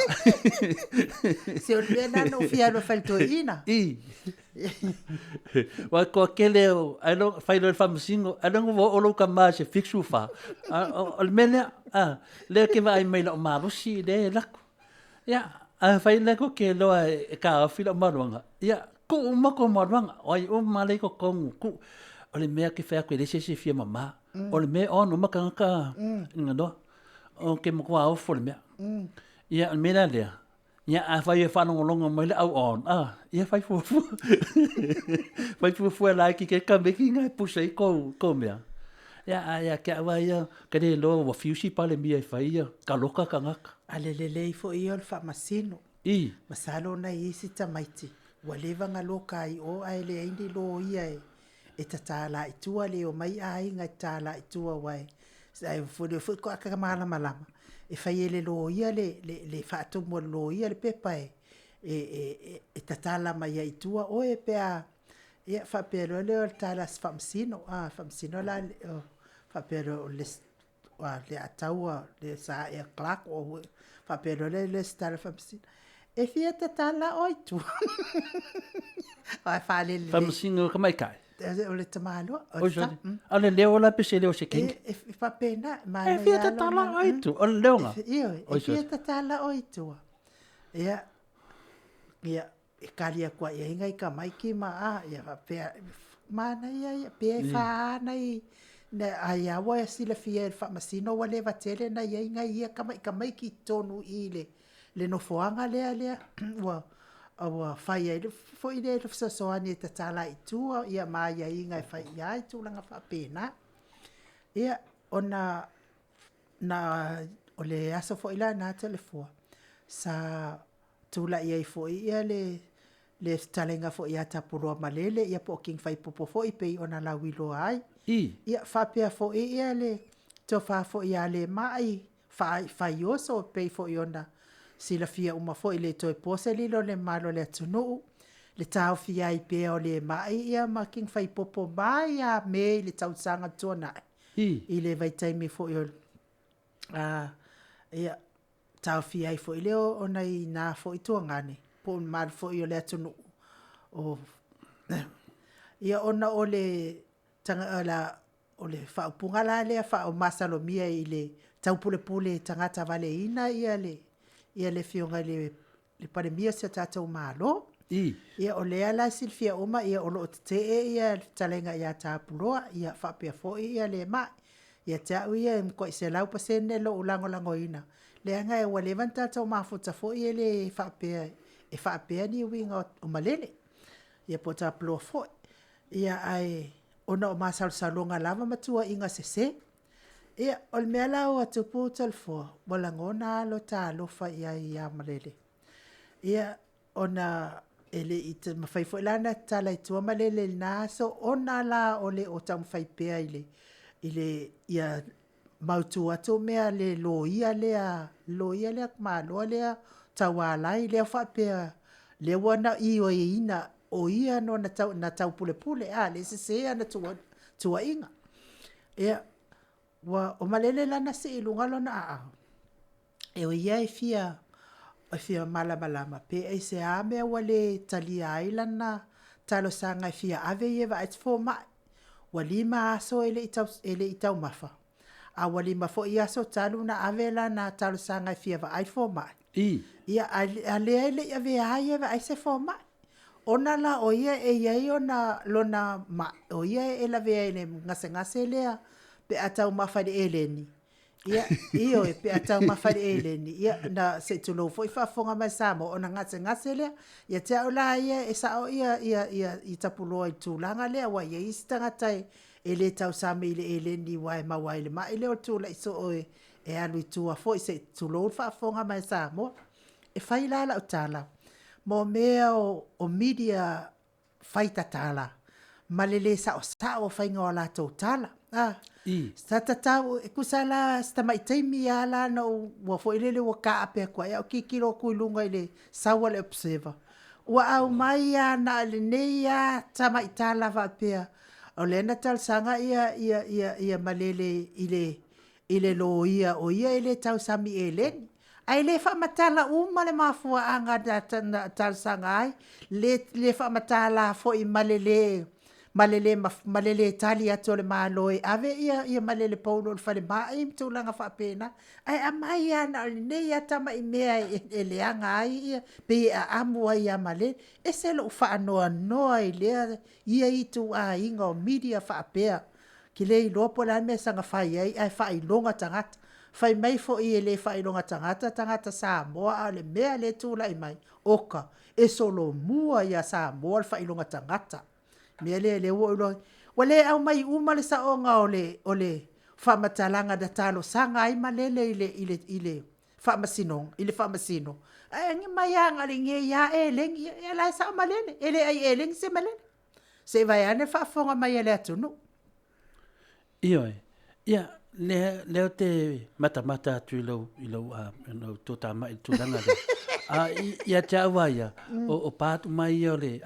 Se o le mea lena na ou fia alu e fai i le toeaina. I. Aua e toatele, ailoga, fai loa i le faamasino, ailoga ua oo lou tama i se 74. O le mea lea, a. Lea ou te vaai mai i lou malosi lea e alu atu. Ia, afai la tou te iloa e taofi lau maluaga, ia tuu uma tou maluaga, o ai uma lava la e i totonu, tuu. O le mea ou te fai atu e leai se isi e fia mama. O le mea e on uma tagata loa. Ou te matua ofo i le mea. Ia o le mea la lea, ia afai o faalogologo mai le au on, ia fai fuafua. Fai fuafua e laiti ai tamaiti na e push ai tou mea. Ia ae ia te au lava ia, ou te le iloa ua fiu si Palemia e fai ia, taloka tagata. A le lelei foi ia o le faamasino. I. Masalo na i ai isi tamaiti ua leva ona loka ai i o ae leai ni loia e tatala i tua, le omai aiga e tatala i tua aua e lea foi faatoa malamalama e fai e le loia le faatumu e le loia le pepa e tatala mai ai i tua oe pe a, ia faapea loa lea o le tala a si faamasino, a faamasino la, faapea loa o le a taua le sa ea clerk or faapea loa lea o le tala a le faamasino, e fia tatala oe i tua? Ae faalele. Faamasino tamaitai. O le tamaloa. Oi sorry. A o le leo la pe se leo se kenge? E faapena. E fia tatala oe i tua. O le leo na? Ioe, e fia tatala oe i tua. Ia, ia, e kali atu ai i ai nai tamaiti ma a, ia faapea, manaia ia, pe fa nai, ai lava ua silafia e le Faamasino ua leva tele ona i ai nai ia tamai tamaiti i totonu i i le le nofoaga lea lea ua ua fai ai foi le fesoasoani e tatala ai i tua ia ma aiaiga e fai i ai tulaga faapena. Ia, ona na o le aso foi la na Toelefua sa tulai ai foi ia le le fetalaiga foi ia Tapuloa Malele ia po o King Faipopo foi pei ona lauiloa ai. I. Ia faapea foi ia le tofa foi ia Lemai Faioso pei foi ona silafia uma foi e le toe po se lilo i le mamalu o le atunuu le taofia ai pea o Lemai ia ma King Faipopo mai lava Me i le tausaga tuanai. I. I le vaitaimi foi o ia taofia ai foi lea o nai na foi tuagane po o le mamalu foi o le atunuu o ia ona o le o le faaupuga la lea masalomia i le taupulepule tagata valeina ia le ia le afioga i le le Palemia o si o tatou Malo. I. Ia o lea la e silafia uma ia o lo o tetee ia le fetalaiga ia Tapuloa ia faapea foi ia Lemai. Ia te au ia e matuai 100% lou lagolagoina leaga ua leva ona tatou mafuta foi e le faapea e faapea ni uiga o malele ia po o Tapuloa foi. Ia ae ona o masalosaloga lava ma tuuaiga sese. Ia, o le mea la ua tupu Toleafoa, ua lagona lava lo ta alofa i ai ia Malele. Ia, ona e le i mafai foi la ona tatala i tua Malele i lena aso, ona la o le o taumafai pea i le, i le, ia mautu atu mea a le loia lea, loia lea tamaloa lea Taualai lea faapea, lea ua na ioeina o ia na taupulepule, a, lea e sese ana tuuaiga. Ia, ua, o Malele la na sii i luga lona aao, e o ia e fia, e fia malamalama pe aisea mea ua le talia ai lana talosaga e fia ave ia e vaai se fomai. Ua 5 aso e le i taumafa. A ua 5 foi aso talu ona ave lana talosaga e fia vaai le fomai. Ia, a lea e le i avea ia e vaai se fomai. Ona la o ia e i ai ona lona mai, o ia e lavea i le gasegase lea pe a taumafa i le eleni. Ia, ioe, pe a taumafa i le eleni, ia, na, se i tulou foi faafofoga mai Samoa, ona gasegase lea. Ia te au la ia, e sao ia, ia, ia, ia Tapuloa i le tulaga lea, aua e i ai isi tagata e le tausami i le eleni aua e maua ai i le mai lea o le tulai soo e alu i tua foi se i tulou le faafofoga mai a Samoa. E fai la lau tala, mo mea o media fai tatala ma le le saosao o faiga o latou tala. A, sa tatau, e tusa la si tamai taimi lava la na ou, ua foi lele ua taape atu ai, ae ou tilotilo atu i luga i le sau a le Observer, ua aumai lava na o lenei lava tamai tala faapea, o lea na talosaga Malele i le loia o ia e le tausami eleni. Ae le faamatala uma le mafuaaga na talosaga ai, le faamatala foi ma le le tali atu a le Malo e ave Malele Paulo i le falemai ma tulaga faapena. Ae aumai lava na o lenei lava tamai mea e leaga ai, pei e aamu ai ia Malele. E ese lou faanoanoa i lea ia ituaiga o media faapea. Ou te le iloa po o le a le mea e saga fai ai ae faailoga tagata. Fai mai foi e le faailoga tagata tagata Samoa, a o le mea lea e tulai mai, oka, e solomua ia Samoa le faailoga tagata. O le mea lea o lea ua ou iloa ai, ua le aumai uma le saoga o le faamatalaga na talosaga ai Malele i le Faamasino, ae aumai lava na o lenei lava eleni. Ia o la e sao Malele, e le ai eleni se Malele. Se i vaeane le faafofoga mai a le atunuu. Ioe, ia, lea ou te matamata atu i lou, i lou, lou toatamai i le tulaga lea. Ia te au lava ia, o part uma ia o le,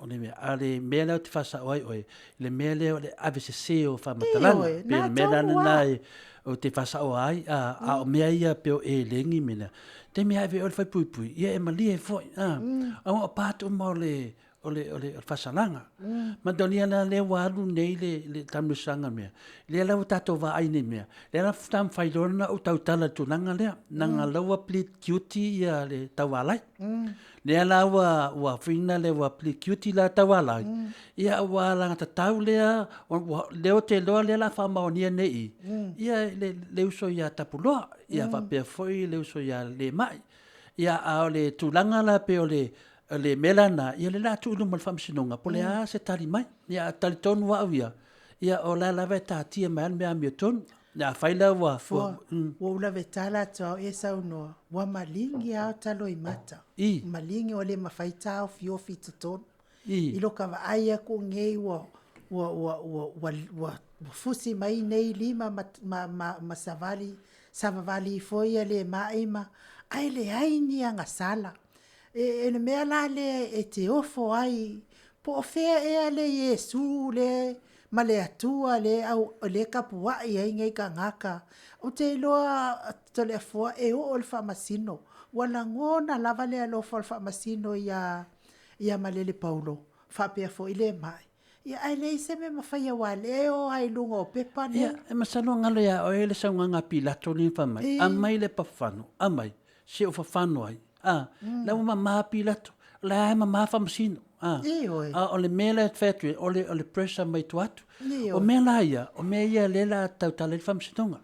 o le mea, a o le mea lea ou te faasao ai oe, le mea lea o le ave sese o faamatalaga. Ioe, Pei o na le mea la tonu lena lava. ou te faasao ai, a o mea ia pei o eleni me mea, taimi lava e ave ai oe i le faepuipui, ia e malie foi, aua o part uma o le, o le, o le, o le faasalaga. Mm. Manatua la lea ua alu nei le, le taamilosaga mea. Lea la ua tatou vaai nei mea. Lea la taumafai loa na ou tautala i le tulaga lea. Naga la ua plead guilty ia le Taualai. Lea la ua, ua fuina le ua plead guilty la Taualai. Ia ua alagatatau lea, ua, lea ou te iloa lea la faamaonia nei i, ia le, le uso ia Tapuloa. Ia faapea foi le uso ia Lemai. Ia a o le tulaga la pei o le, O le mea la lena, ia o lea o le a tuu i luma o le Faamasinoga, po o le a se tali mai. Ia ae talitonu au ia, ia o la e lava e taatia mai lava le mea amiotonu. Ia afai la ua... Fua, ua ou lave tala atu lava o e saunoa, ua maligi lava o ta loimata. I. Maligi ua le mafai taofiofi i totonu. I. I loka vaai aku nei ua ua ua ua ua ua fusi mai nei lima ma ma ma, ma savali savavali ifo ia le mai ma ae leai ni agasala. E le mea la lea e te ofo ai, po o fea ea le Iesu lea ma le Atua lea lea e tapuai ai nei tagata. Ou te iloa Toleafoa e oo i le Faamasino. Ua lagona lava le alofa o le Faamasino ia ia Malele Paulo faapea foi le mai. Ia ae leai se mea e mafaia aua o lea e o lava i luga o pepa nei. Ia, e masalo galo ia oe le saunoaga a Pilato lea na fai mai, aumai le papafano, aumai. Se o fafano ai, a, la ua mama Pilato, o la e mama Faamasino, a, a o le mea lea e fai atu ai, o le, o le pressure mai tua atu. O mea la ia, o mea ia lea la tautala ai le Faamasinoga.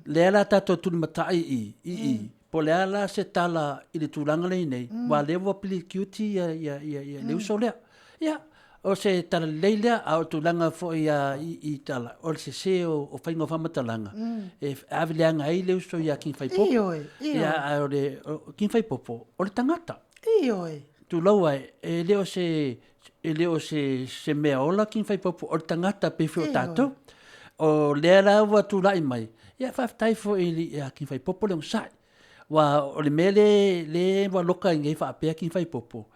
Lea la tatou tulimatai i, i i, po o le a la se tala i le tulaga lea i nei, aua o lea ua plead guilty ia, ia, ia, ia le uso lea. Ia, o se tala lelei lea, a o le tulaga foi i tala, o le sese o faiga o faamatalaga, e ave leaga ai le uso ia King Faipopo. Ioe, ioe. Ia, a o le o King Faipopo, o le tagata. Ioe. Tulou ai, e le o se, e le o se, se mea ola King Faipopo, o le tagata pei foi o tatou. O lea la ua tulai mai, ia faafetai foi ia King Faipopo le onosai. Aua o le mea lea lea ua loka ai nei faapea King Faipopo,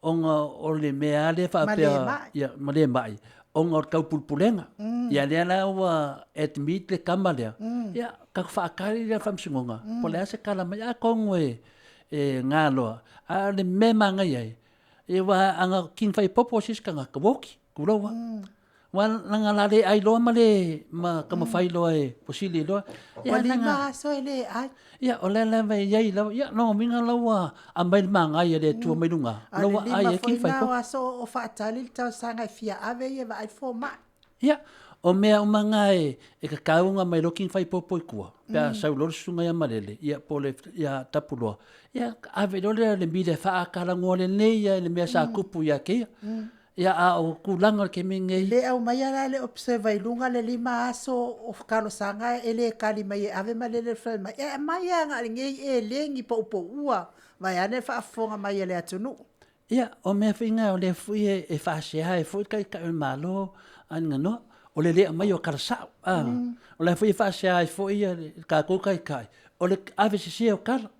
ona o le mea lava lea faapea, ia ma le mai, ona o le taupulepulega. Ia lea la ua admit le tama lea, ia tatou faatali lea i le Faamasinoga, po o le a se tala mai. Atonu e na loa, a o le mea e manaia ai, ia aua ana King Faipopo se isi tagata, ua oti, tulou lava. Ua laga la le ai loa ma le ma taumafai loa e posili loa. Ia Ua lima aso e le ai. Ia o lea lava e i ai lava, ia lona uiga la ua aumai le magaia e le Atua mai luga, la ua ai ai ki fai po. Aso o faatali le talosaga e fia ave ia vaai le fomai. Ia, o mea uma na e tatau ona aumai loa kini fai popo i tua, pe a sau loa le susuga ia Malele, ia po o le ia Tapuloa, ia ave loa lea le media e faatalanoa lelei lava i le mea sa tupu ia te ia. Ia, a o tulaga o le taimi lenei. E le aumaia la le observer i luga le 5 aso o talosaga e le tali mai e ave malele fai mai, e aumai lava na o lenei elegi poupoua vaeane le faafofoga mai a le atunuu. Ia, o mea foi na o lea foi e faasea ai foi le Taitai o le Malo a Niganoa, o le le aumaia o tala sao. A, o la foi e faasea ai foi le tatou Taitai, o le ave sese o tala.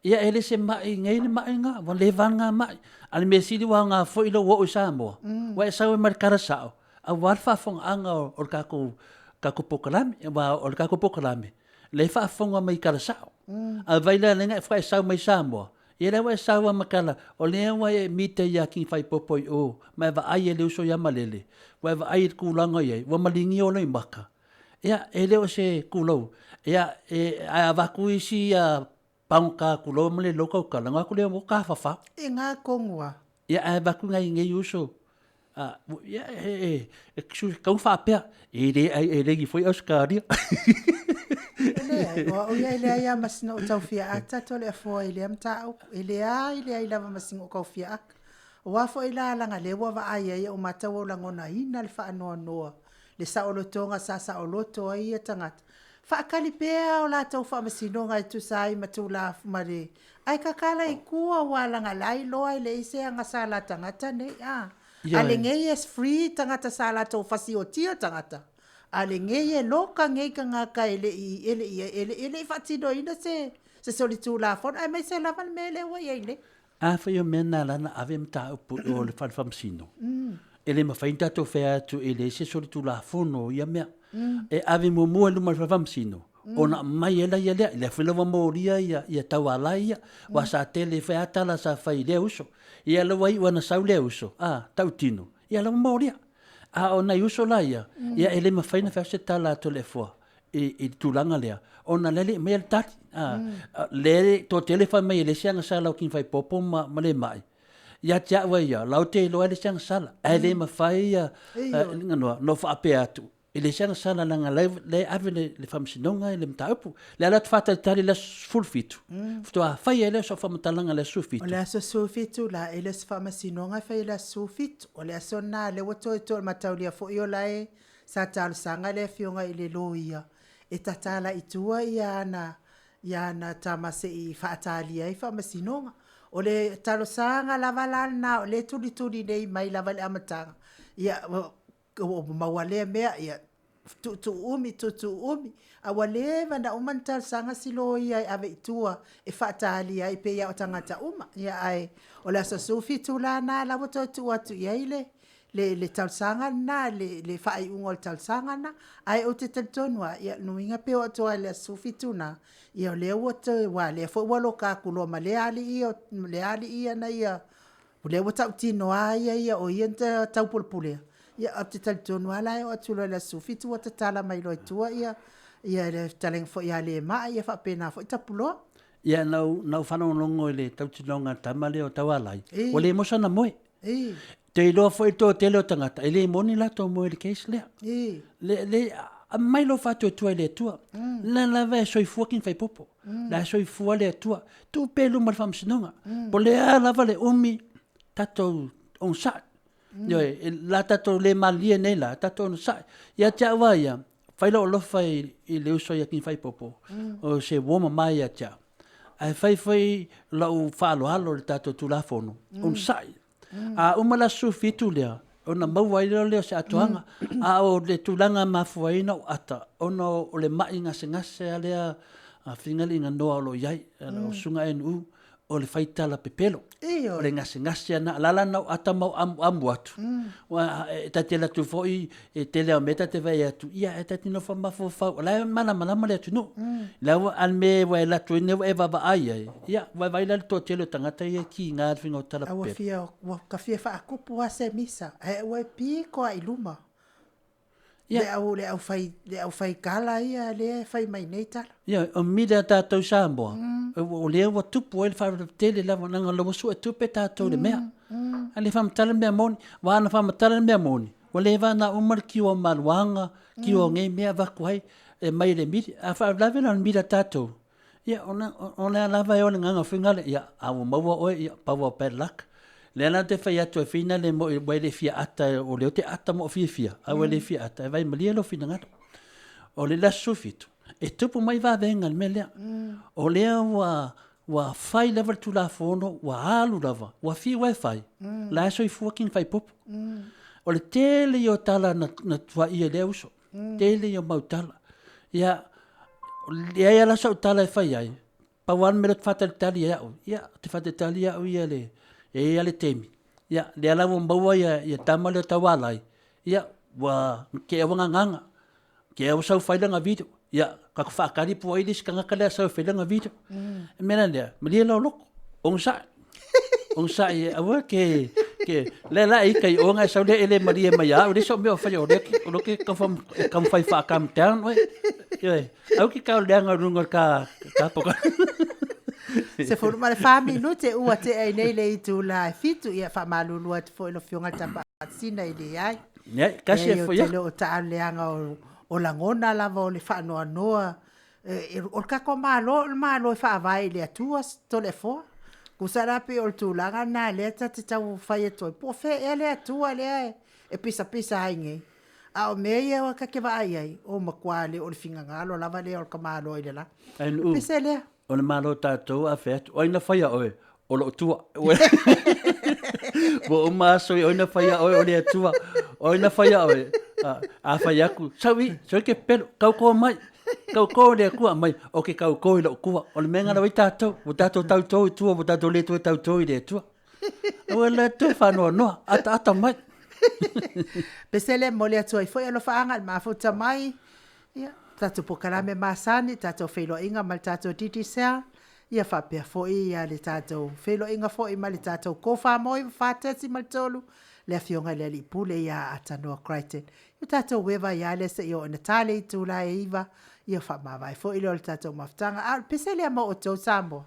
Ia e le se mai nei le mai lena, ua leva lena mai. A o le mea sili ua aoga foi lou oo i Samoa, ua e sau ai ma le tala sao, aua le faafofogaaga o le tatou tatou polokalame, aua o le tatou polokalame, lea e faafofoga mai i tala sao. A vaai la lea na faatoa e sau mai Samoa, ia lea ua e sau lava ma tala, o lea ua e mita ia King Faipopo i o, ma e vaai e le uso ia Malele, ua e vaai i le tulaga o i ai, ua maligio lou maka. Ia, e le o se tulou. Ia, e, ae avatu isi ia pagota tulou ma le lou tautala, ona o atu lea ua tafafao. E ngā kongu a. Ia, ae avatu nai nei uso, a, ia, e, e, e, tau faapea, e le ai e legi foi Ausetalia. E leai, o au ia e leai lava ma sina ou tau fia ata atu o le afoa i lea mataupu. E leai, leai lava ma sina ou tau fia ata. Aua foi la leaga lea ua vaai ai au matau ua lagonaina le faanoanoa le saolotoga sa saoloto ai ia tagata. Faatali pea o latou faamasinoga e tusa ai ma tulafono ma le ae tatala i tua aua leaga la e iloa e leai se aga sa la tagata nei a. A lenei e free tagata sa latou fasiotia tagata. A lenei e loka nei tagata e le i e le i e le i faatinoina se se solitulafono aemaise lava le mea lea ua i ai nei. Afai o mea na ala ona ave mataupu i o le fale faamasino, e le mafai ona tatou fai atu e leai se solitulafono o ia mea. E ave muamua i luma o le fale faamasino, ona aumai ai laia lea. Lea foi la ua molia ia tauala ia, aua sa tele foi lava tala sa fai i lea uso. Ia la ua iu lava ina sau lea uso, a, tautino, ia la ua molia. A o nai uso la ia, ia e le mafai ona fai atu se tala a Toleafoa i le tulaga lea, ona lea e le i aumaia le tali. Lea e toatele fai mai e leai se agasala o King Faipopo ma le mai. Ia te au e ia, lau te iloa e leai se agasala. Ae le mafai ia ona ou faapea atu, e leai se agasala leaga la e ave le faamasinoga i le mataupu. Le ala atu faatalitali i le aso 17, faatoa fai ai lea o sau faamatalaga i le aso 17. O le aso 17 la, e le o se faamasinoga e fai i le aso 17. O le aso lena lea ua toe mataulia foi o la e Sa talosaga le afioga i le loia e tatala i tua ia ana ia ana tama se i faatalia ai faamasinoga. O le talosaga lava la lena o lea e tulituli nei mai lava i le amataga, ia ua maua lea mea, ia tuutuu umi, tuutuu umi, a ua leva ona uma ona talosaga si loia e ave i tua e faatalia ai pei lava o tagata uma. Ia ae o le aso 17 la lena la ua toe tuu atu i ai le le talosaga lena, le faaiuga o le talosaga lena. Ae ou te talitonu lava, ia lona uiga pe oo atu lava i le aso 17 lena, ia o lea ua toe, aua o lea foi ua loka atu loa ma lea alii ia, lea alii ia na ia, o lea ua tautino lava ia ia o ia na taupulepulea, ia ou te talitonu lava la e oo atu loa i le aso 17 ua tatala mai loa i tua ia le fetalaiga foi ia Lemai, ia faapena foi Tapuloa. Ia, na ou faalogologo i le tautinoga a le tama lea o Taualai, ua le maua sana moe. Te iloa foi le toatele o tagata, e le moni latou moe i le case lea. Le, le, aumai lou faatuatua i le Atua. La lava e soifua King Faipopo. La e soifua le Atua. Tuu pea i luma o le faamasinoga. Po o le a lava le umi, tatou onosai. Ioe, e, la tatou le malilie nei la, tatou onosai. Ia te au lava ia, fai lou alofa i le uso ia King Faipopo, o se uo mama ia te au. Ae fai foi lau faaaloalo i le tatou Tulafono, onosai. A uma le aso 17 lea, ona maua ai lea o se atoaga. A o le tulaga e mafua ai ona ou ata, ona o le mai gasegase lava lea a Figaliiganoa o lo o i ai, o Susuga NU, o le faitala pepelo. O le gasegase lena. O le ala lena o ata ma ou amuamu atu. Aua e ta te alu atu foi, e tele lava o mea ta te vaai atu, ia e ta te nofo mafaufau, o la e malamalama le atunuu. La ua, a o le mea ua e alu atu ai nei ua e vaavaai ai, ia ua e vaai la i le toatele o tagata ia e tiga i le faiga o tala pepelo. Ua fia, ua ta fia faatupu lava se misa, ae ua e pito lava i luma. Ia. Le au, le au fai, le au fai kala ia lea e fai mai nei tala. Ia, o mili a tatou i Samoa, o lea ua tupu ai le faalavelave tele lava, leaga o la ua sue tupe tatou i le mea. A le faamatala le mea moni, aua ana faamatala le mea moni, ua leva ona uma le queue o maluaga, queue o nei mea avatu ai e aumai e le mili. A faalavelave la o le mili a tatou, ia o lea lava e o le agaga foi lea, ia a ua maua oe, ia pau lava o bad luck. O lea la ou te fai atu ai foi lea ua e le fia ata, o lea ou te ata ma ou fiafia, a ua e le fia ata, e vaimalie lou finagalo. O le aso 17, e tupu mai vavega i le mea lea. O lea ua fai lava le Tulafono, ua alu lava, ua fiu lava e fai, la e soifua kini faipopo. O le tele ia o tala na tuuaia i lea uso, tele ia o mau tala. Ia, leai lava la sau tala e fai ai, pau lava le mea lea ou te faatalitali ai au, ia, ou te faatalitali au ia e i ai lava le taimi, ia lea la ua maua le tama lea o Taualai, ia ua te i lava ua gagaga, te i lava ua sau fai lana video, ia tatou faatali po o ai le isi tagata lea e sau e fai lana video. O le mea la lea, malie lou loto, onosai, onosai aua e te, o lea la e ita i o ona e sau lea e le malie mai ia au, e leai sau mea o faia o lea ou te taumafai e faa-calm down oe. Ioe, aua e te tau leaga i luga o le ta polokalame. 14 minute ua tea ai nei le itula e 7, ia faamalulu atu foi i le Afioga i le Tapaasina e leai. Leai, tasi e foi atu. Ou te le o taalo leaga o lagona lava o le faanoanoa. O le tatou Malo o le Malo e faavae i le Atua Toleafoa. Tusa la pei o le tulaga lena lea ta te tau fai atu ai, po o fea ea le Atua lea e pisapisa ai nei. A o mea ia ta te vaai ai, ua matua le o le finagalo lava lea o le tamaloa i le lagi. Pese lea. O le Malo tatou a fai atu, o ai na faia oe? O lou tua. Ua uma aso i, o ai na faia oe? O le Atua. O ai na faia oe? A fai atu, sau i, sau i ke pelo, tauto mai. Tauto i le Atua mai, ou te tauto i lou tua. O le mea lena ua i ai tatou, ua tatou tauto i tua, ua tatou le toe tauto i le Atua. Aua la toe faanoanoa, ataata mai. Pese lea e momoli atu ai foi alofaaga i le mafuta mai, ia, tatou polokalame masani, tatou feiloaiga ma le tatou Digicel, ia faapea foi ia le tatou feiloaiga foi ma le tatou 4.4.3, le Afioga i le Alii Pule ia Atanoa Crichton. Ia tatou eva ai lava lea seia oo ina ta le itula e 9, ia faamavae foi lea o le tatou mafutaga. A o le pese lea mo outou Samoa.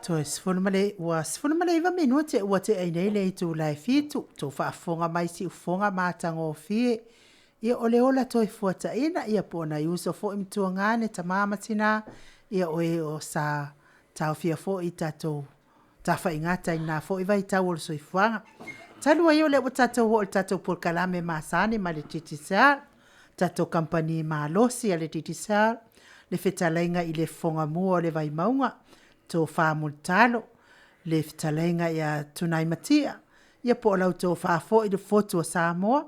Toe 19 ua 19 minute ua tea i nei le itula e 7, tou faafofoga mai siufofoga matagofie. Ia o le ola toe fuataina, ia po o nai uso foi ma tuagane, tama ma tina, ia o e o sa taofia foi i tatou tafaigata i na foi vaitau o le soifuaga. Talu ai o lea ua tatou oo i le tatou polokalame masani ma le Digicel, tatou kamupani malosi a le Digicel, le fetalaiga i le Fofoga Mua o le Vaimauga, Tofa Mulitalo, le fetalaiga ia Tunaimatia, ia po o lau tofa foi le Fotu o Samoa,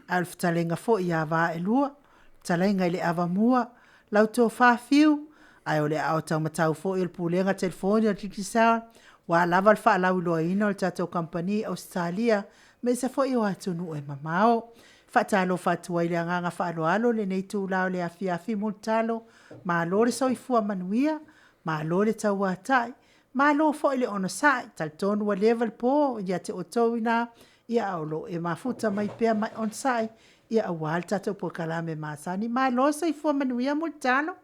a o le fetalaiga foi ia Vaelua, fetalaiga i le Avamua, lau tofa Fiu, ae o le aao taumatau foi o le Pulega Telefoni a le Digicel, aua lava le faalauiloaina o le tatou kamupani i Ausetalia, aemaise foi o atunuu e mamao. Faatalofa atu ai i le agaga faaaloalo i lenei itula o le afiafi Mulitalo, malo le soifua manuia, malo le tauatai, malo foi le onosai. E talitonu ua leva le po ia te outou i ina, ia ae o lo o e mafuta mai pea ma e onosai ia aua le tatou polokalame masani. Malo le soifua manuia Mulitalo.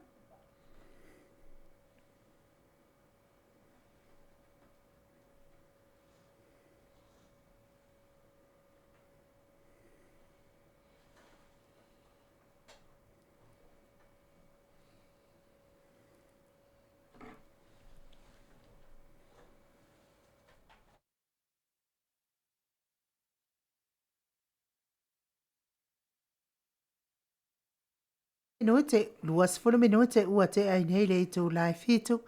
Minute, 20 minute ua tea ai nei le itula e 7,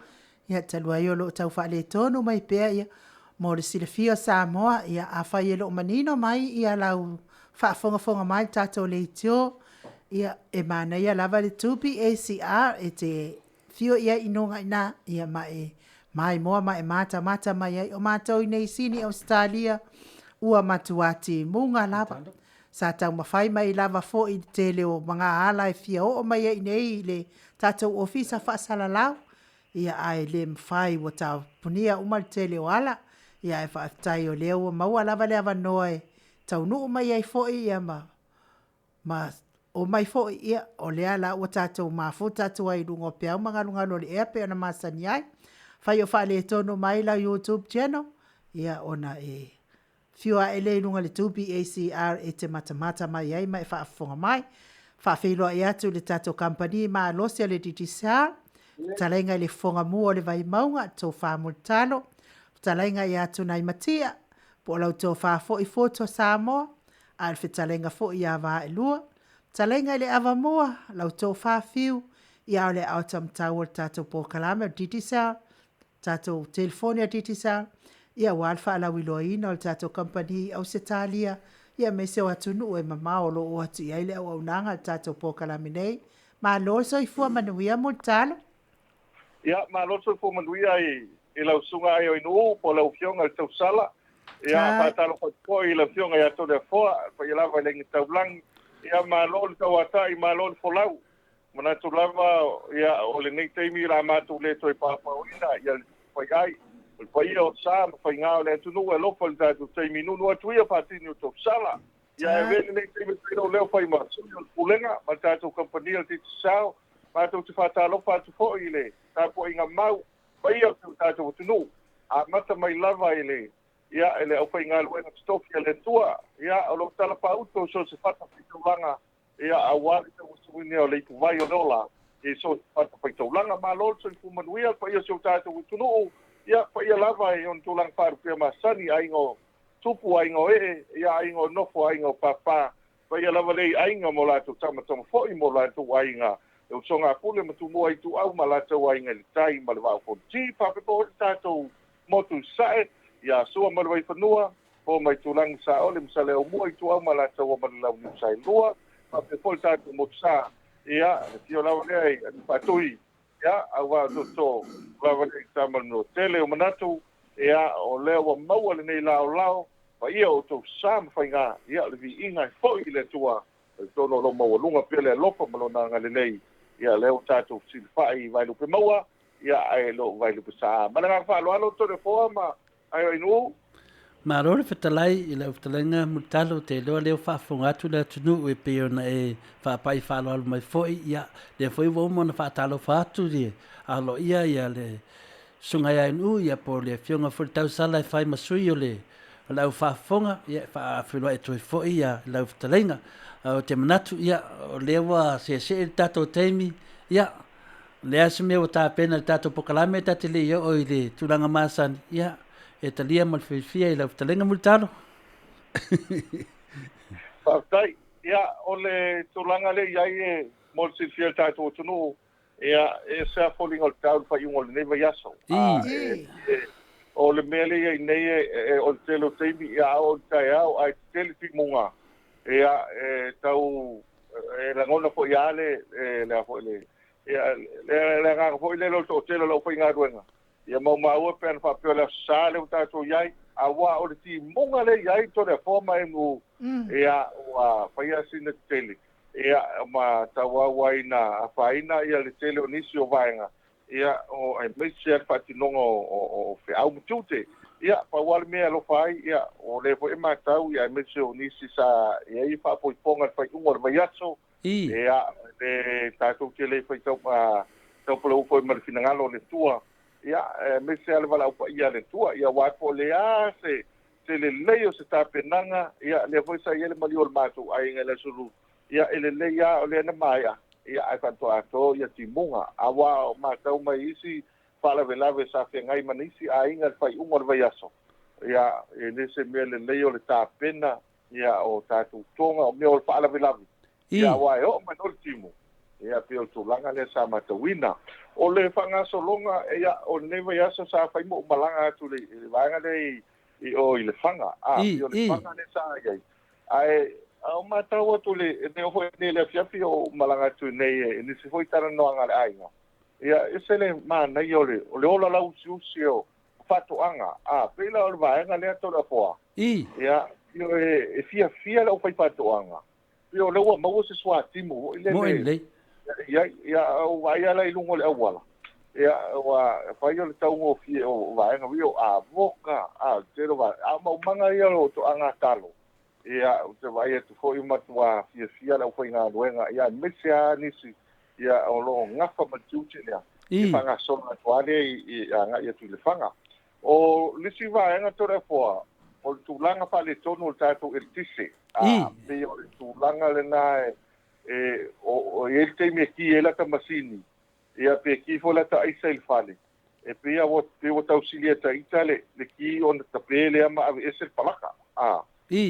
ia talu ai o lo o tau faaletonu mai pea ia mo le silafia o Samoa, ia afai e le o manino mai ia lau faafogafoga mai i le tatou leitio, ia e manaia lava le 2 PACR e te afio i ai i luga i ina, ia ma e maimoa ma e matamata mai ai. O matou i nei i Sini Ausetalia, ua matua timuga lava. Sa taumafai mai lava foi i le tele o magaala e fia oo mai ai i inei i le tatou ofisa faasalalau, ia ae le mafai ua tapunia uma le tele o ala. Ia ae faafetai o lea ua maua lava le avanoa e taunuu mai ai foi ia ma omai foi, ia o lea la ua tatou mafuta atu ai i luga o peau ma galugalu o le ea pei ona masani ai. Afai o faaletonu mai lau YouTube channel, ia ona e afio ae lea i luga i le 2BACR e te matamata mai ai ma e faafofoga mai. Faafeiloai atu i le tatou kamupani malosi a le Digicel, fetalaiga i le Fofoga Mua o le Vaimauga, Tofa Mulitalo, fetalaiga ia Tunaimatia, po o lau tofa foi Foto Samoa, a o le fetalaiga foi ia Vaelua, fetalaiga i le Avamua, lau tofa Fiu, ia a o le aao taumatau o le tatou polokalame o le Digicel, tatou telefoni a Digicel, ia aua le faalauiloaina o le tatou kamupani i Ausetalia, ia aemaise o atunuu e mamao o lo o o atu i ai le auaunaga a le tatou polokalame nei. Malo le soifua manuia Mulitalo. Ia, malo le soifua manuia i i lau susuga Aioinuu po o lau Afioga i le Tausala. Ia, faatalofa atu foi i le Afioga ia Toleafoa, le paia lava i le Aiga Taulagi. Ia, malo le tauatai, malo le folau. Manatu lava, ia, o lenei taimi o le a matou le toe paopaoina ia le fai ai. O le paia o sa ma faiga o le atunuu e alofa i le tatou taimi nunu atu ia faatini o Tausala. Ia, e avea lenei taimi e fai lou leo fai ma sui o le Pulega ma le tatou kamupani o le Digicel. Matou te faatalofa atu foi i le tapuaiga mau paia o si o tatou atunuu, amata mai lava i le, ia, i le aufaigaluega totofi a le Atua, ia, o lo o talafaauto i so o se fatafaitaulaga, ia, aua le tauasuina o le ipuvai o le ola i so o se fatafaitaulaga. Malo le soifua manuia le paia o si o tatou atunuu, ia, paia lava i ona tulaga faalupea masani, aiga o tupu, aiga o ee, ia, aiga o nofo, aiga o papa, Paia lava lea i aiga ma o latou tamatama foi ma o latou aiga, le usoga a Pule ma Tumua Ituau ma latou aiga i le tai ma le Vaa o Fonoti. Faapea foi le tatou motu i Sasae, ia Sua ma le Vaifanua, Fofo ma Aitulagi, Saole ma Saleaaumua, Ituau ma Alataua ma le Launiu Saelua. Faapea foi le tatou motu sa, ia le afio lava lea i Alii Faatui, ia auvaa o tootoo lava lea i Tama le Manuatele. O manatu, ia o lea ua maua lenei laolao Paia o outou sa ma faiga, ia o le viiga e foi i le Atua, talitonu o lo o maualuga pea le alofa ma Lona agalelei, ia lea ua tatou fesilafai i Vaelupe Maua, ia ae le o Vaelupe Sa. Ma le agaga faaaloalo, Toleafoa ma Aioainuu. Malo le fetalai i lau fetalaiga Mulitalo, ou te iloa lea ua faafofoga atu le atunuu e pei ona e faapai faaaloalo mai foi, ia lea foi ua uma ona faatalofa atu i aloaia ia le Susuga ia Inu, ia po o le Afioga foi i le Tausala e fai ma sui o le o le au faafofoga, ia e faafeiloai atu ai foi ia lau fetalaiga. Ou te manatu, ia, o lea ua seesee le tatou taimi, ia, o le a se mea ua tapena i le tatou polokalame ta te le i oo i le tulaga masani, ia, e talia ma le fiafia i lau fetalaiga Mulitalo. Faafetai. Ia, o le tulaga lea e i ai e mo le silafia e le tatou atunuu, ia, e ese lava foliga o le tau i le faaiuga o lenei vaiaso. O le mea lea e i ai nei, o le tele o taimi, ia, a oo i le taeao ae tetele timuga, ia, e tau, e lagona foi lava le, le a foi le, ia, le agaga foi lea o le toatele o le aufaigaluega, ia maumau e pe ana faapea o le Aso Sa lea ua tatou i ai, aua o le timuga lea e i ai Toleafoa ma Emu, ia, ua faia sina tetele. Ia, ma tauau ai na afaina ia le tele o nisi o vaega, ia, o aemaise lava le faatinoga o feau ma tiute. Ia, pau lava le mea e alofa ai, ia, o lea foi e matau, ia, aemaise o nisi sa i ai faapoipoga i le faaiuga o le vaiaso, ia, le tatou te le fai taupalaua foi ma le finagalo o le Atua, ia, aemaise lava le valaau paia a le Atua, ia, aua po o le a se se lelei o se tapenaga, ia, lea foi sa i ai le maliu o le matou aiga i le Aso Lulu, ia, e lelei lava o lea na maea, ia, ae faatoa atoa ia timuga. Aua o matau mai isi faalavelave sa feagai ma nisi aiga i le faaiuga o le vaiaso, ia, e le se mea lelei o le tapena, ia, o tatou toga, o mea o le faalavelave, ia, aua e oo mai loa le timu, ia, pei o le tulaga lea sa matauina. O le faagasologa, ia, o lenei vaiaso sa fai ma ou malaga atu i le vaega lea i o i Lefaga, a, pei o Lefaga lea sa i ai. Ae a o matau atu i le oo foi nei i le afiafi o ou malaga atu nei i nisi foi talanoaga a le aiga, ia, ese le manaia o le ola lauusiusi o faatoaga, a, pei la o le vaega lea Toleafoa, ia, e fiafia le aufaifaatoaga, pei o lea ua maua se suatimu foi lele i ai, ia, ou vaai lava la i luga o le auala, ia, ua fai o le taugofie o vaega ia o avoka, a, o le tele o vaega, a o maumaga ia o toaga talo, ia, ou te vaai atu foi ua matua fiafia le aufaigaluega, ia, aemaise lava nisi, ia, o lo o gafa ma le tiute lea, e faagasolo atu lava lea i agai atu i Lefaga. O le isi vaega Toleafoa, o le tulaga faaletonu o le tatou eletise, a, pei o le tulaga lena e o i ai le taimi e ki ai lata masini, ia, pe ki foi lata aisa i le fale, e pei ua pei ua tausilia e ita le ki ona tape lea ma aveese le palaka, a,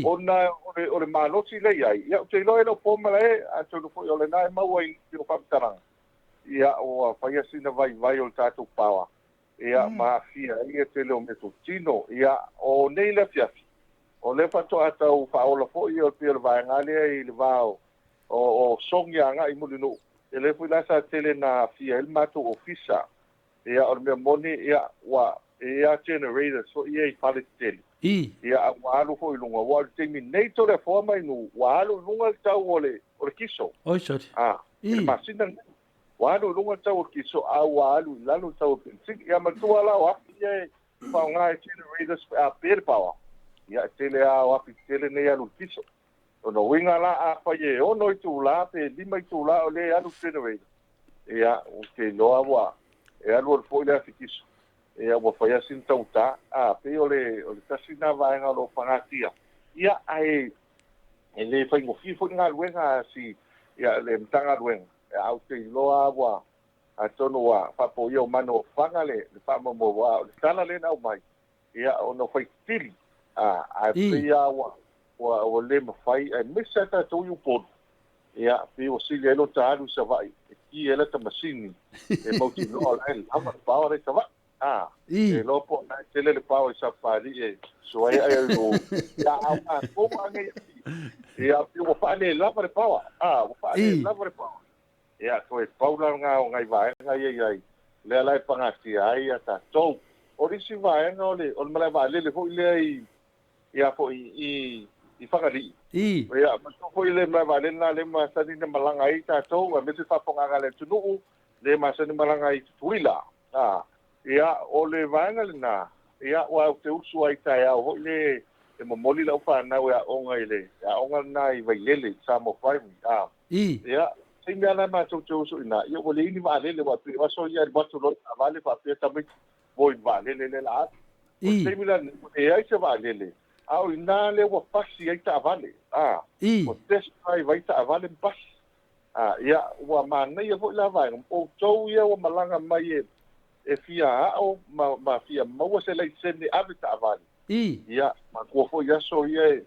ona o le malosi lea i ai, ia, ou te iloa e le o po malae, atonu foi o lena e maua i nisi o faamatalaga, ia, ua faia sina vaivai o le tatou power, ia, ma aafia ai le tele o meatotino, ia, o nei le afiafi, o lea faatoa tau faaola foi o pei o le vaega lea i le va o Sogi agai i Mulinuu, e le foi la sa tele na aafia ai le matou ofisa, ia, o le mea moni, ia, ua e ia generators foi ia i fale tetele, ia, a ua alu foi i luga, aua o le taimi nei Toleafoa ma Inu, ua alu i luga le tau o le kiso. Oi, sorry. A, i le masina lenei, ua alu i luga le tau o le kiso, a ua alu i lalo le tau o le penisini. Ia, matua la o afi ia e faaaoga e generators pe a pe le power, ia, e tele lava o afi tetele nei e alu i le kiso. O lona uiga la, afai e 6 itula pe 5 itula o lea e alu le generator, ia, ou te iloa ua e alu alu foi le afi kiso, ia, ua fai lava sina taugata. A, pei o le tasi lena vaega o lo o pagatia, ia, ae e le faigofie foi le galuega a si, ia, le Matagaluega, a ou te iloa ua atonu ua faapoia o manu o faga le faamoemoe, aua o le tala lea na aumai, ia, ona fai tetili, a, ae pei lava ua le mafai, aemaise lava tatou i Upolu, ia, pei ua sili ai lota alu i Savaii, e ki ai lata masini, e mautinoa o la e lava le power la i Savaii. A, e iloa po o na e tele le power i Sapapalii e suai ai ai o, ia, a o matou lava nei, ia, pei ua faalelava le power, a, ua faalelava le power. Ia, toe pau la lena o nai vaega ia i ai, lea la e pagatia ai ia tatou. O le isi vaega o le malae vaalele foi lea i, ia foi i Fagalii. Ia, manatua foi le malae vaalele lena lea e masani ona malaga ai tatou, aemaise le faafofogaaga a le atunuu, lea e masani malaga ai i Tutuila. A, ia, o le vaega lena, ia, aua ou te usu ai i taeao foi lea e momoli lau fanau e aoga i le aoga lena i Vailele, i Samoa Primary. A, ia, taimi lava la matou te usu i ina, ia ua leai ni vaalele, aua pei o aso ia e alu atu loa i taavale faapea tamaiti. mo i vaalele le la alu. O le taimi la lenei ua leai se vaalele, a o i ina lea ua pasi ai taavale, a, ua test drive ai taavale ma pasi. A, ia, ua manaia foi la vaega, outou ia ua malaga mai e, e fia ao ma, ma fia maua se laisene ave taavale, ia, manatua foi aso ia e,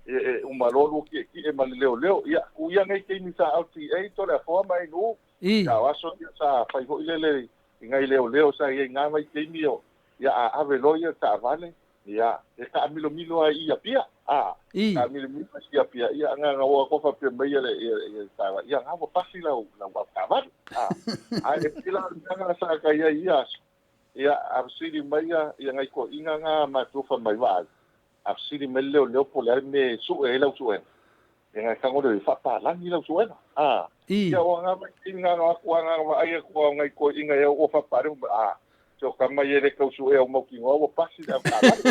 e, e uma loa lua kiekie ma le leoleo, ia, ku ia nei taimi sa LTA, Toleafoa ma Ainuu, ia, o aso ia sa fai foi lele i nai leoleo sa i ai i na vaitaimi o, ia, a ave loa ia le taavale, ia, e taamilomilo ai i Apia, a, taamilomilo ai i Apia, ia, na na o atu faapea mai ia le, ia, ia le taavale, ia, na ua pasi lau, lau avetaavale, a, ae e pei la o le mea na sa ta i ai i ia aso, ia, a fesili mai ia, ia nai toeaiina na matou fai mai, vaai, a fesili mai le leoleo po o le a le mea e sue ai lau suega, ia na tago lea e faapalagi lau suega, a, ia o aga vaitaimi na ano atu a na vaai atu a o nai toeaiina ia ua faapalagi, a, se o tama ia e le tau suea o mautinoa ua pasi le avetaavale.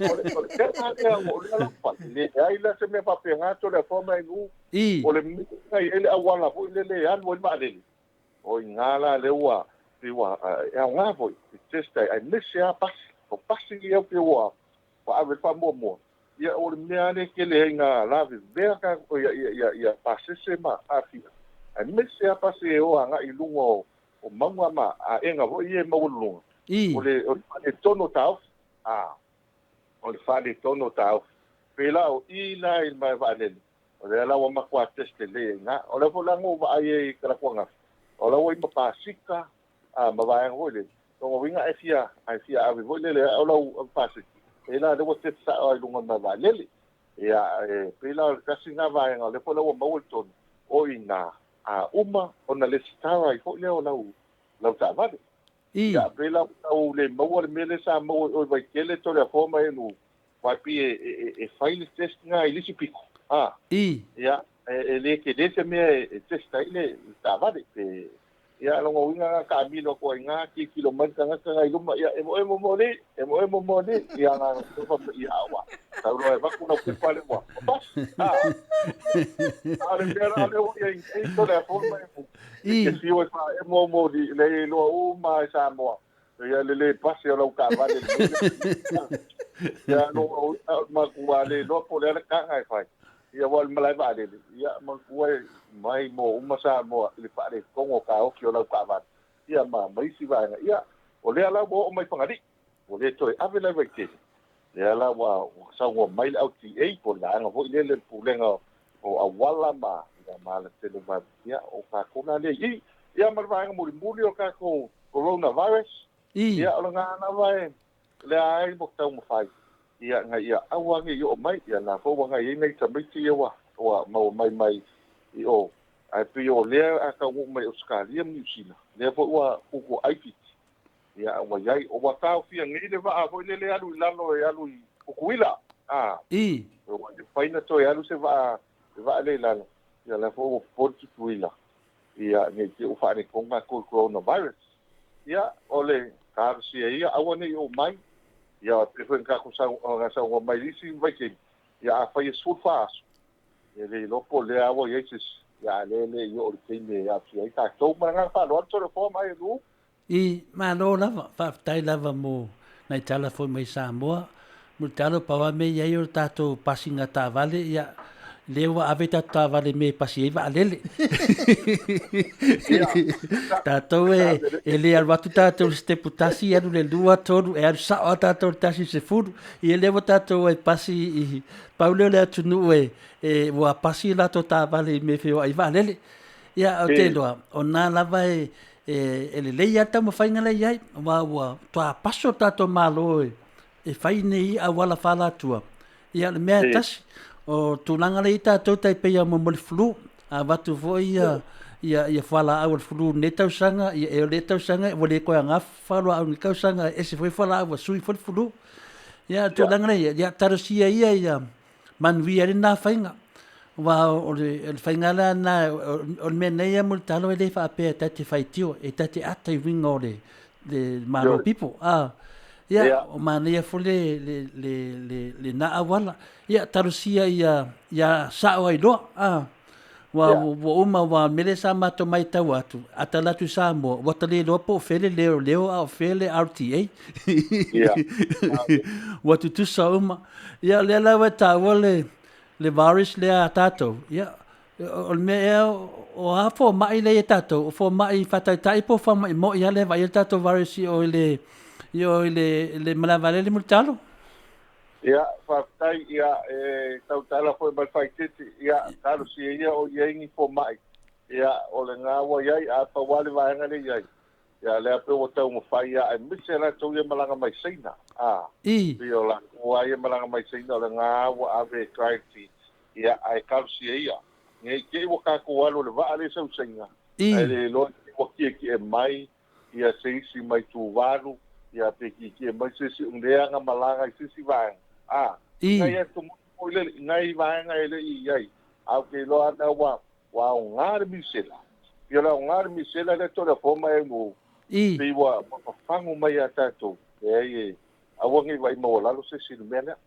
O le, o le mea lea o lea lau fale, leai la se mea faapena Toleafoa ma Ainuu, o le mea na i ai le auala foi lele e alu ai le vaalele, O i ina la lea ua pei ua e aoga foi e test ai aemaise lava pasi. O pasi ia pei ua ave le faamuamua, ia o le mea lava lea e tele ai ina lavevea tatou ia ia ia pasese ma aafia, aemaise lava pasi e o agai i luga o o mauga ma aega foi ia e maualuluga, o le o le faaletonu o taofi. A, o le faaletonu o taofi. Pei la o i la i le malae vaalele, O lea la ua matua test lelei ai i ina. O lea foi la na ou vaai ai i Talaatuagafi, o la ua i ma pasika a, ma vaega foi lele. Lona uiga e fia, a e fia ave foi lele o lau pasika, pei la lea ua test sao lava i luga o le malae vaalele. Ia, e pei la o le tasi lena vaega o lea foi la ua maua i totonu, o i ina, a uma ona lesitala ai foi lea o lau, lau taavale. Ia, pei la ua tau le maua le mea lea sa maua i o i Vaitele, Toleafoa ma Enu, Aua e pei e fai le test lena i le isi pito, a, ia, e le tele se mea e test ai le taavale. Pe, ia, lona uiga na taamilo atu ai i ina, tilotilo mai le tagata la i luma, ia, e moe mo mo le, e moe mo mo le, ia, na ona toe fai mai, ia, ua tau loa e avatu lau pepa lea ua pasi, a. A o le mea la lea ua i ai nei, Toleafoa ma Emu, e te fiu e faaemo mo le iloa uma lava e Samoa, Ia le le pasi o lau taavale i le mea lea. Ia no o matua le iloa po o le a le taga e fai. Ia aua o le malae vaalele, ia manatua e mai mo uma Samoa i le faaletonu o taofi o lau taavale, ia ma ma isi vaega. Ia o lea la ua oo mai Fagalii, ua le toe ave la i Vaitele. Lea la ua saunoa mai le LTA po o le vaega foi lele o le Pulega o Auala ma ia ma alatele ma ia o tatou la lea i i. Ia ma le vaega mulimuli o tatou coronavirus, ia o lena lava e lea ai mo taumafai ia ina ia aua ne i oo mai, ia la foi ua na i ai nai tamaiti ia ua ua maua mai mai i o, ae pei o lea a taunuu mai Ausetalia ma Niu Sila, lea foi ua tutuai Fiti. Ia, ua i ai, ua taofia nei le vaa foi lele e alu i lalo e alu i Tutuila, a, ua le mafai ona toe alu se vaa, le vaa lea i lalo, ia la foi ua popole Tutuila, ia, ne i te i ua faaletonu tatou i coronavirus. Ia, o le talosia ia, aua ne i oo mai, ia, pei foi ona tatou saunoa mai i le isi vaitaimi, ia afai e 14 aso, E le iloa po o lea lava ua i ai se isi, a o lea e le i oo i le taimi e aafia ai tatou. Ma le agaga faaaloalo, Toleafoa ma Aielu. I, malo lava, faafetai lava mo nai tala foi mai Samoa. Mo le tala pau lava mea i ai o le tatou pasiga taavale, ia, lea ua ave tatou taavale i mea e pasi ai vaalele. Tatou e, e le alu atu tatou i le sitepu tasi, alu le lua, tolu, e alu sao lava tatou i le tasi i le sefulu. Ia lea ua tatou e pasi i, Pau lea o le atunuu e, e ua pasi latou taavale i mea e feoai ai vaalele. Ia, ou te iloa, o na lava e, e, e lelei lava le taumafaiga lea i ai, aua ua toa paso le tatou Malo e, e fai nei auala faa-alatua. Ia, o le mea e tasi, o tulaga lea i ai tatou tai pei lava mo le flu, a avatu foi ia, ia, ia fualaau o le flu i lenei tausaga, ia e o lea tausaga ua le toe aoga fualaau i lenei tausaga, e ese foi fualaau ua sui foi le flu. Ia, o le tulaga lea, ia talosia ia ia manuia ai lena faiga. Aua o le faiga la lena, o le mea nei lava mo le talo e le faapea e ta te faitio, e ta te ata i uiga o le Malo people. Ia, o manaia foi lena auala. Ia, talosia ia sao ai loa. Ua ua uma ua mele sa matou maitau atu a tala atu i Samoa ua ta le iloa po o fea le leo leo a o fea le RTA. Ua tutusa uma. Ia lea la ua e taua le le virus lea a tatou, ia o le mea ea o a fomai lea i a tatou, o fomai faataitai po o fomai moi lava lea e vaai ai le tatou virus i o i le i o i le le malae vaalele Mulitalo? Ia, faafetai, ia, e tautala foi ma le faaeteete, ia, talosia ia o i ai ni fomai, ia, o lena ua i ai, ae pau lava le vaega lea e i ai, ia, lea pei ua taumafai ia, aemaise latou ia e malaga mai Saina, a, pei o latou lava ia e malaga mai Saina, o lena ua ave e quarantine, ia, ae talosia ia, ne i te i ua tatou alu i le vaa lea e sau i Saina, ae le iloa ne i ua tietie mai ia se isi mai Tuvalu, ia pe tietie mai se isi leaga malaga i se isi vaega, a, nai atu foi le nai vaega e le i i ai, a ou te iloa ana ua ua aoga le misela. Ia le aoga le misela lea tole fo mai nu. Pei ua fafagu mai ia tatou. Leai e aua nei vaai maualalo se isi i le mea lea.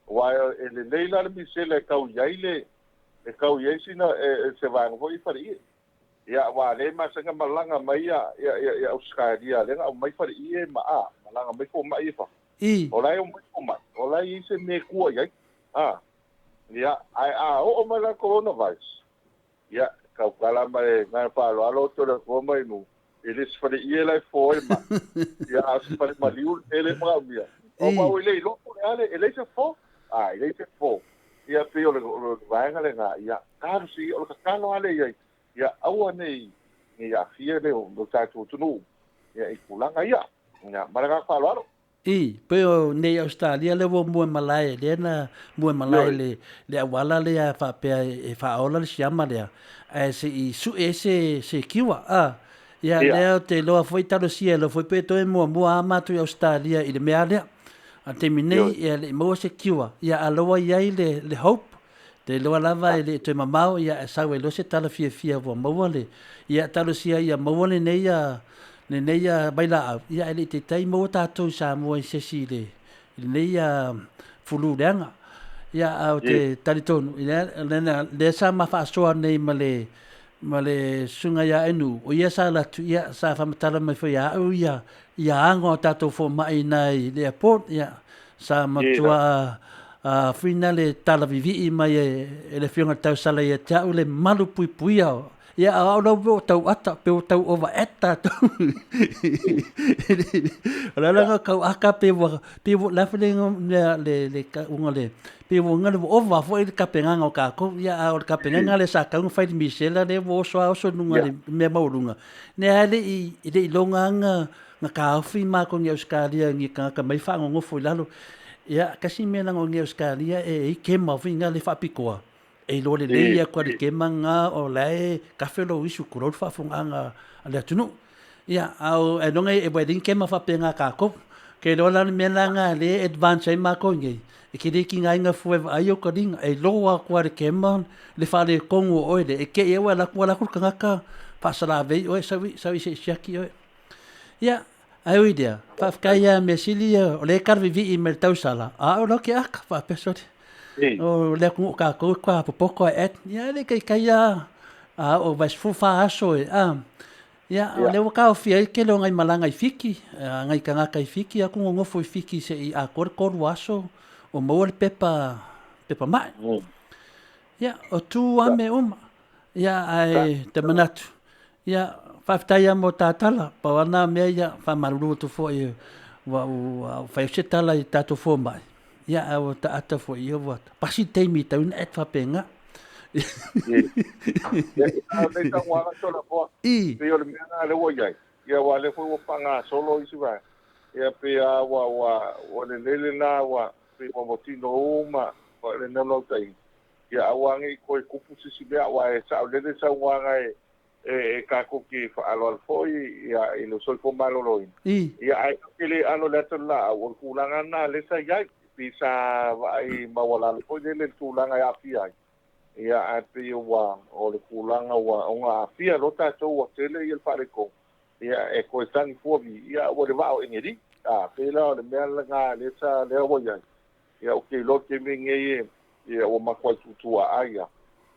Aua e lelei la le misela e tau i ai le e tau i ai sina e, se vaega foi i faleie. Ia, aua lea e masani ona malaga mai ia, ia, ia, ia Ausetalia, lea na aumai faleie ma, a, malaga mai fomai i fafo. O la e omai fomai, o la e i ai se mea e tua i ai. A, ia, ae a oo mai la le coronavirus, ia, tautala ma le agaga faaaloalo o Toleafoa ma Inu, e le o se faleie la e fofo ai le mai. Ia, a o se fale maliu le mea lea e manaomia. O maua e le iloa po o le a le, e leai se fofo. A, e leai se fofo. Ia, pei o le, o le vaega lena, ia, talosia, o le tatalo lava lea i ai, ia aua ne i aafia le o tatou atunuu i tulaga ia. Ia, ma le agaga faaaloalo. I, pei o nei Ausetalia lea ua mua malae, lea na mua malae le, le auala lea faapea e faaola le siama lea, ae se i sue ai se, se kiwa, a. Ia, lea ou te iloa foi talosia e foi pe toe muamua a matou i Ausetalia i le mea lea. A taimi nei, ia le i maua se kiwa, ia a la ua i ai le, le hope, Te iloa lava e le i toe mamao ia e sau ai loa se tala fiafia ua maua le ia talosia ia maua lenei ia lenei ia vailaau ia e le i taitai maua tatou i Samoa i se isi i le i lenei ia fulu leaga. Ia a ou te talitonu ia lena lea sa ma faasoa nei ma le ma le susuga ia Enu o ia sa alu atu ia sa faamatala mai foi ia au ia ia ago a tatou fomai i ina i le airport ia sa matua fuina le tala vivii mai e le Afioga i le Tausala ia te au le malu puipuia ia a o au ua tau ata pe ua tau over act tatou. O le ala lena kau aka pe ua pe ua le afa le le le kauga le pe ua nga le ua ova foi le tapenaga o tatou ia a o le tapenaga lea sa tatau ona fai i le misela lea ua oso a oso i luga i le mea maualuga lea e le i iloga lava na taofi matou nei Ausetalia ni tagata mai faanonofo i lalo. Ia, tasi mea leaga o nei Ausetalia e i ai kema foi na le faapitoa, e iloa lelei atu lava le kema lena o la e kafe lou isu tulou le faafofogaaga a le atunuu. Ia, a o ailoga e ua leai ni kema faapena a tatou. Ke iloa la le mea la lena lea e advance ai matou nei, e te le tigaina fua e vaai ou taliga, e iloa atu lava e le kema le faaletonu o oe lea, e te i ai ua alu atu le tagata faasalavei oe, sau i sau i se i siaki oe. Ia, ae ui lea, faafetai lava mea sili ia, o lea e talavivii mai le tausala, a o lau ke aka, faapea sole. O le atunuu o tatou e toa popoto ae et, ia e le taitai lava, a oo vai 14 aso e, a. Ia, o lea ua taofia ai le tele o nai malaga i Fiti, nai tagata i Fiti atu nonofo i Fiti se i atoa le 3 aso o maua le pepa, pepa mai. Ia, o tu lava mea uma. Ia, ae te manatu, ia, faafetai lava mo ta tala, pau lava na mea ia, faamalulu atu foi ua ou fai atu se tala i tatou fomai, ia, ae ua taata foi, ia ua pasi le taimi e tatau ona act faapena. Ia, a o le saunoaga Toleafoa, pei o le mea lena lea ua i ai, ia aua o lea foi ua faagasolo isi vaega, ia pei lava ua lelei lena, ua pei ua tino uma le naunautaiga. Ia aua ne i toe tupu se isi mea, aua e saolele saunoaga e e tatou te faaaloalo foi ia i le soifua maloloina. Ia ae tatou te le alo i le ata o le laau, o le tulaga lena lea sa i ai. Pei sa vaai maualalo foi lele i le tulaga e aafia ai. Ia ae pei ua o le tulaga ua ona aafia loa tatou ua tele ia le faaletonu, ia e toe tagi fua ia ua le vaa o Eneli. A, pei la o le mea lena lea sa lea ua i ai. Ia ou te iloa i le taimi lenei ia ua matuai tuutuuaai lava.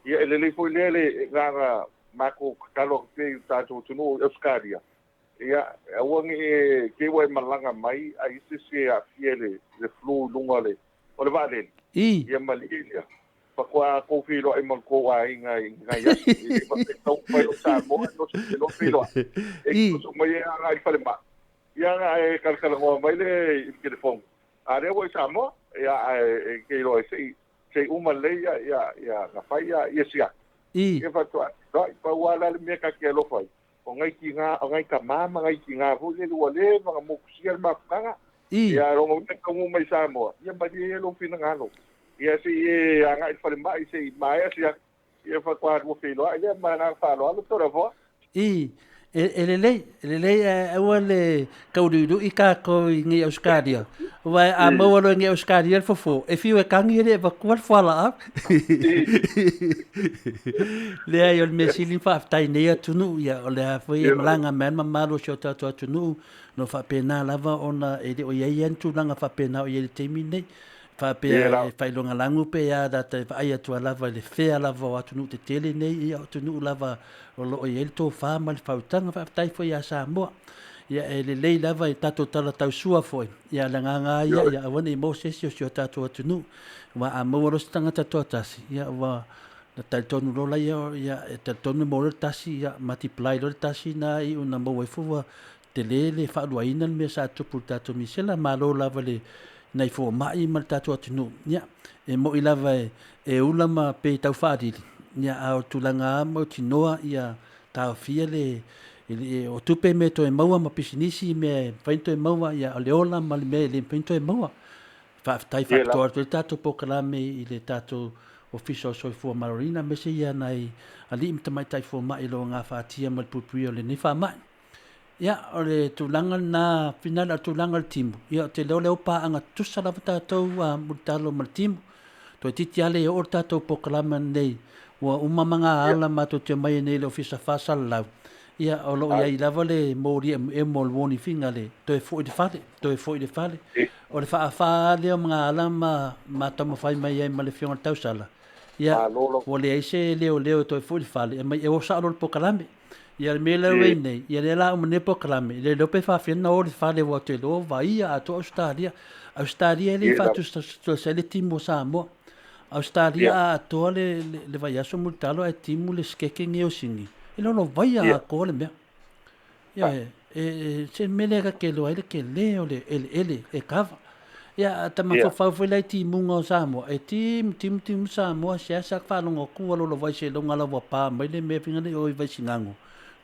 Ia e lelei foi lea le agaga matou tatalo atu pea i tatou atunuu i Ausetalia, ia aua ne i te i ua e malaga mai ai se isi e aafia i le flu i luga o le vaalele. Ia malie lea, faatoa tou feiloai ma le tou aiga i nai aso. E le faapea e taumafai loa Samoa e loa feiloai. E oso mai e agai i le falemai, ia ae talatalanoa mai lea i le telefoni. A lea ua i Samoa, ia ae te iloa ai se i uma lelei ia na fai ia siaki. Ia faatoa feiloai. Pau lava la le mea ta te alofa ai, o nai tina, o nai tama ma nai tina foi lele ua leva ona motusia le mafutaga. Ia lona uiga e taunuu mai i Samoa, ia malie ia lou finagalo. Ia se i e agai i le falemai se i maea siaki, ia faatoa lua feiloai lea ma le agaga faaaloalo Toleafoa. E lelei, e lelei ae aua le tauliuliui tatou i nei Ausetalia, aua a maua loa i nei Ausetalia le fofo, e fiu e tagi e le avatua le fualaau. Leai, o le mea sili ona faafetai i nei atunuu, ia o le a foi e malaga mai lava le mamalu o si o tatou atunuu, o lo o faapena lava ona e le o i ai lava ni tulaga faapena o i ai i le taimi lenei. Faapea e faailogalanu pe a data e vaai atu lava i le fea lava o atunuu tetele nei, ia o atunuu lava o lo o i ai le tofa ma le faautaga. Faafetai foi ia Samoa. Ia e lelei lava i tatou tala tausua foi, ia le agaga lava ia, ia aua ne i maua se isi o si o tatou atunuu. Aua a maua loa se tagata toatasi, ia ua na talitonu loa laia, ia e talitonu e maua loa le tasi, ia multiply loa le tasi na iu na maua ifo ua tele le faaluaina le mea sa tupu i le tatou misela. Malo lava le nai fomai ma le tatou atunuu. Ia, e moi lava e ula ma pei tau faalili, ia, a o le tulaga lava mautinoa ia taofia le o tupe mea toe maua ma pisinisi mea e mafai ona toe maua, ia, o le ola ma le mea e le mafai ona toe maua. Faafetai faapitoa atu ai le tatou polokalame i le tatou Ofisa o Soifua Maloloina, aemaise ia nai alii ma tamaitai fomai i lo gafatia ma le puipuia o lenei faamai. Ia, o le tulaga lena, finala o le tulaga o le timu, ia, ou te iloa o lea ua paaga tutusa lava tatou a Mulitalo ma le timu. Toeitiiti lava le oo le tatou polokalame lenei, ua uma magaala matou te omai ai nei i le Ofisa Faasalalau, ia, o lo o i ai lava le moli emuemu o le warning finger le toe foi i le fale, toe foi i le fale. O le faafa lea o magaala ma taumafai mai ai ma le Afioga i le Tausala, ia, ua leai se leoleo e toe foi i le fale, e mai e o sao loa le polokalame. Ia le mea lea ua i nei, ia lea la uma nei polokalame, le iloa pe faafia ona o i le fale aua ou te iloa ua vaia atoa Ausetalia. Ausetalia e le i faatusatusa ai le timu o Samoa. Ausetalia a atoa le vaiaso mulitalo ae timu le sikeke geosini, e lolovaia atoa le mea. Ia, e se mea lea ta te iloa ai le tele o le eleele e kava. Ia, a ta mafaufau foi la i timuga o Samoa, e timu, timu, timu Samoa, seasea faalogo atu ua lolovai seiloga lava ua pa mai le mea fina nei o i Vaisigano,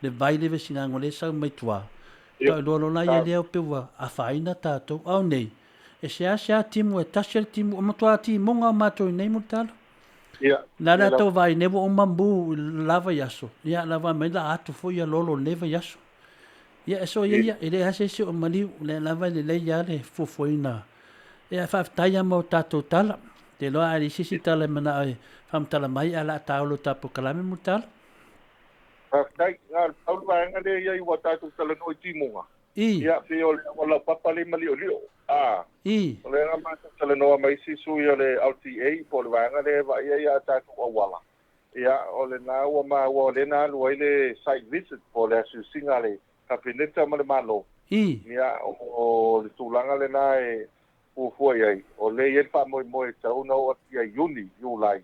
le vai le Vaisigano lea e sau mai tua. Tailua loa la ia lea pe ua afaina tatou. A o nei, e seasea timu, e tasi le timu, o matua timuga o matou i nei Mulitalo. Na le tou vaai nei ua uma mu i le la vaiaso, ia lava mai la atu foi ia lolo i lenei vaiaso. Ia e soia ia, e leai lava se isi o maliu, o lea lava e lelei lava le fuafuaina. Ia faafetai lava mo tatou tala. Ou te iloa a leai se isi tala e manao e faamatala mai ae o le a taolo i ta polokalame Mulitalo. Faafetai. Na o le pau le vaega lea e i ai ua tatou talanoa i timuga. Ia, pei o le auala laupapa lea i Maliolio. A, o lea na matou talanoa ma isi sui o le LTA po o le vaega lea e vaaia ai a tatou auala. Ia, o lena ua maua o lea na alu ai le site visit po o le asiasiga a le Kapeneta ma le Malo. Ia, o le tulaga lena e fuafua i ai, o lea e i ai le faamoemoe e tatau ona oo atu ia Iuni, Iulai,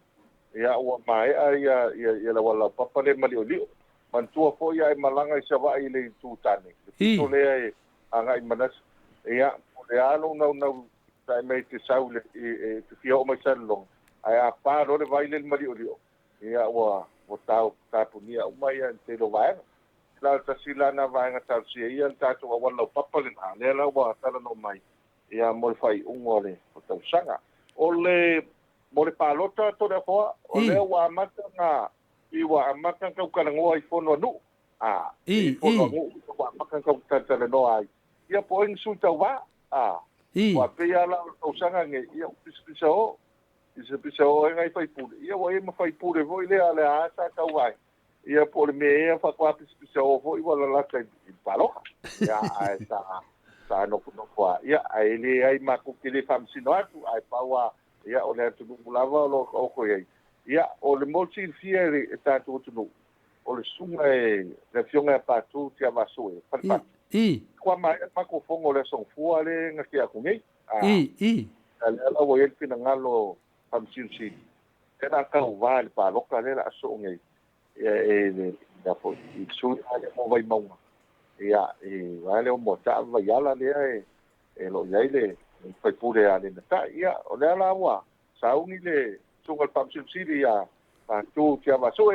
ia ua maea ia ia le auala laupapa lea i Maliolio. Manatua foi a e malaga i Savaii i le itu tane, le pito lea e agai i Manase, ia, po o le a lou naunau tae mai e te sau i le, e te fia oo mai i Salelologa, ae a pa loa le vai lea i le Maliolio, ia ua ua tapunia uma ia le tele o vaega. La o le tasi la na vaega talosia ia le tatou auala laupapa lena, lea la ua talanoa mai ia mo le faaiuga o le tausaga. O le mo le palota Toleafoa, o lea ua amata na i ua amata na tautalanoa i fono a nuu, a i fono a nuu ua amata na tautalanoa ai ia po o ai ni sui tauva, a ua pei lava la o le tausaga lenei, ia ua pisapisa o, pisapisa o ai nai faipule, ia ua i ai ma faipule foi lea o le a sa tauva ai, ia po o le mea ea faatoa pisapisa o foi ua lalata i le palota. Ia ae sa sa nofonofo lava, ia ae leai matou te le faamasino atu, ae pau lava ia o le atunuu lava o lo o taoto i ai. Ia, o le mo le silafia e le tatou atunuu, o le susuga e le Afioga ia Patu Tiavaasue Falefatu, ua maea le matou fono i le Aso Gafua lea na tea atu nei. A, a lea la ua i ai le finagalo o Faamasino Sili, lea o le a tauva i le palota lea o le a sosoo nei, ia, e le, le foi, i le sui lea mo Vaimauga, ia, i vaea lea o Moataa ma Vaiala lea e lo o i ai le sui usufono ia Lenatai. Ia, o lea la ua sauni le susuga i le Faamasino Sili ia Patu Tiavaasue,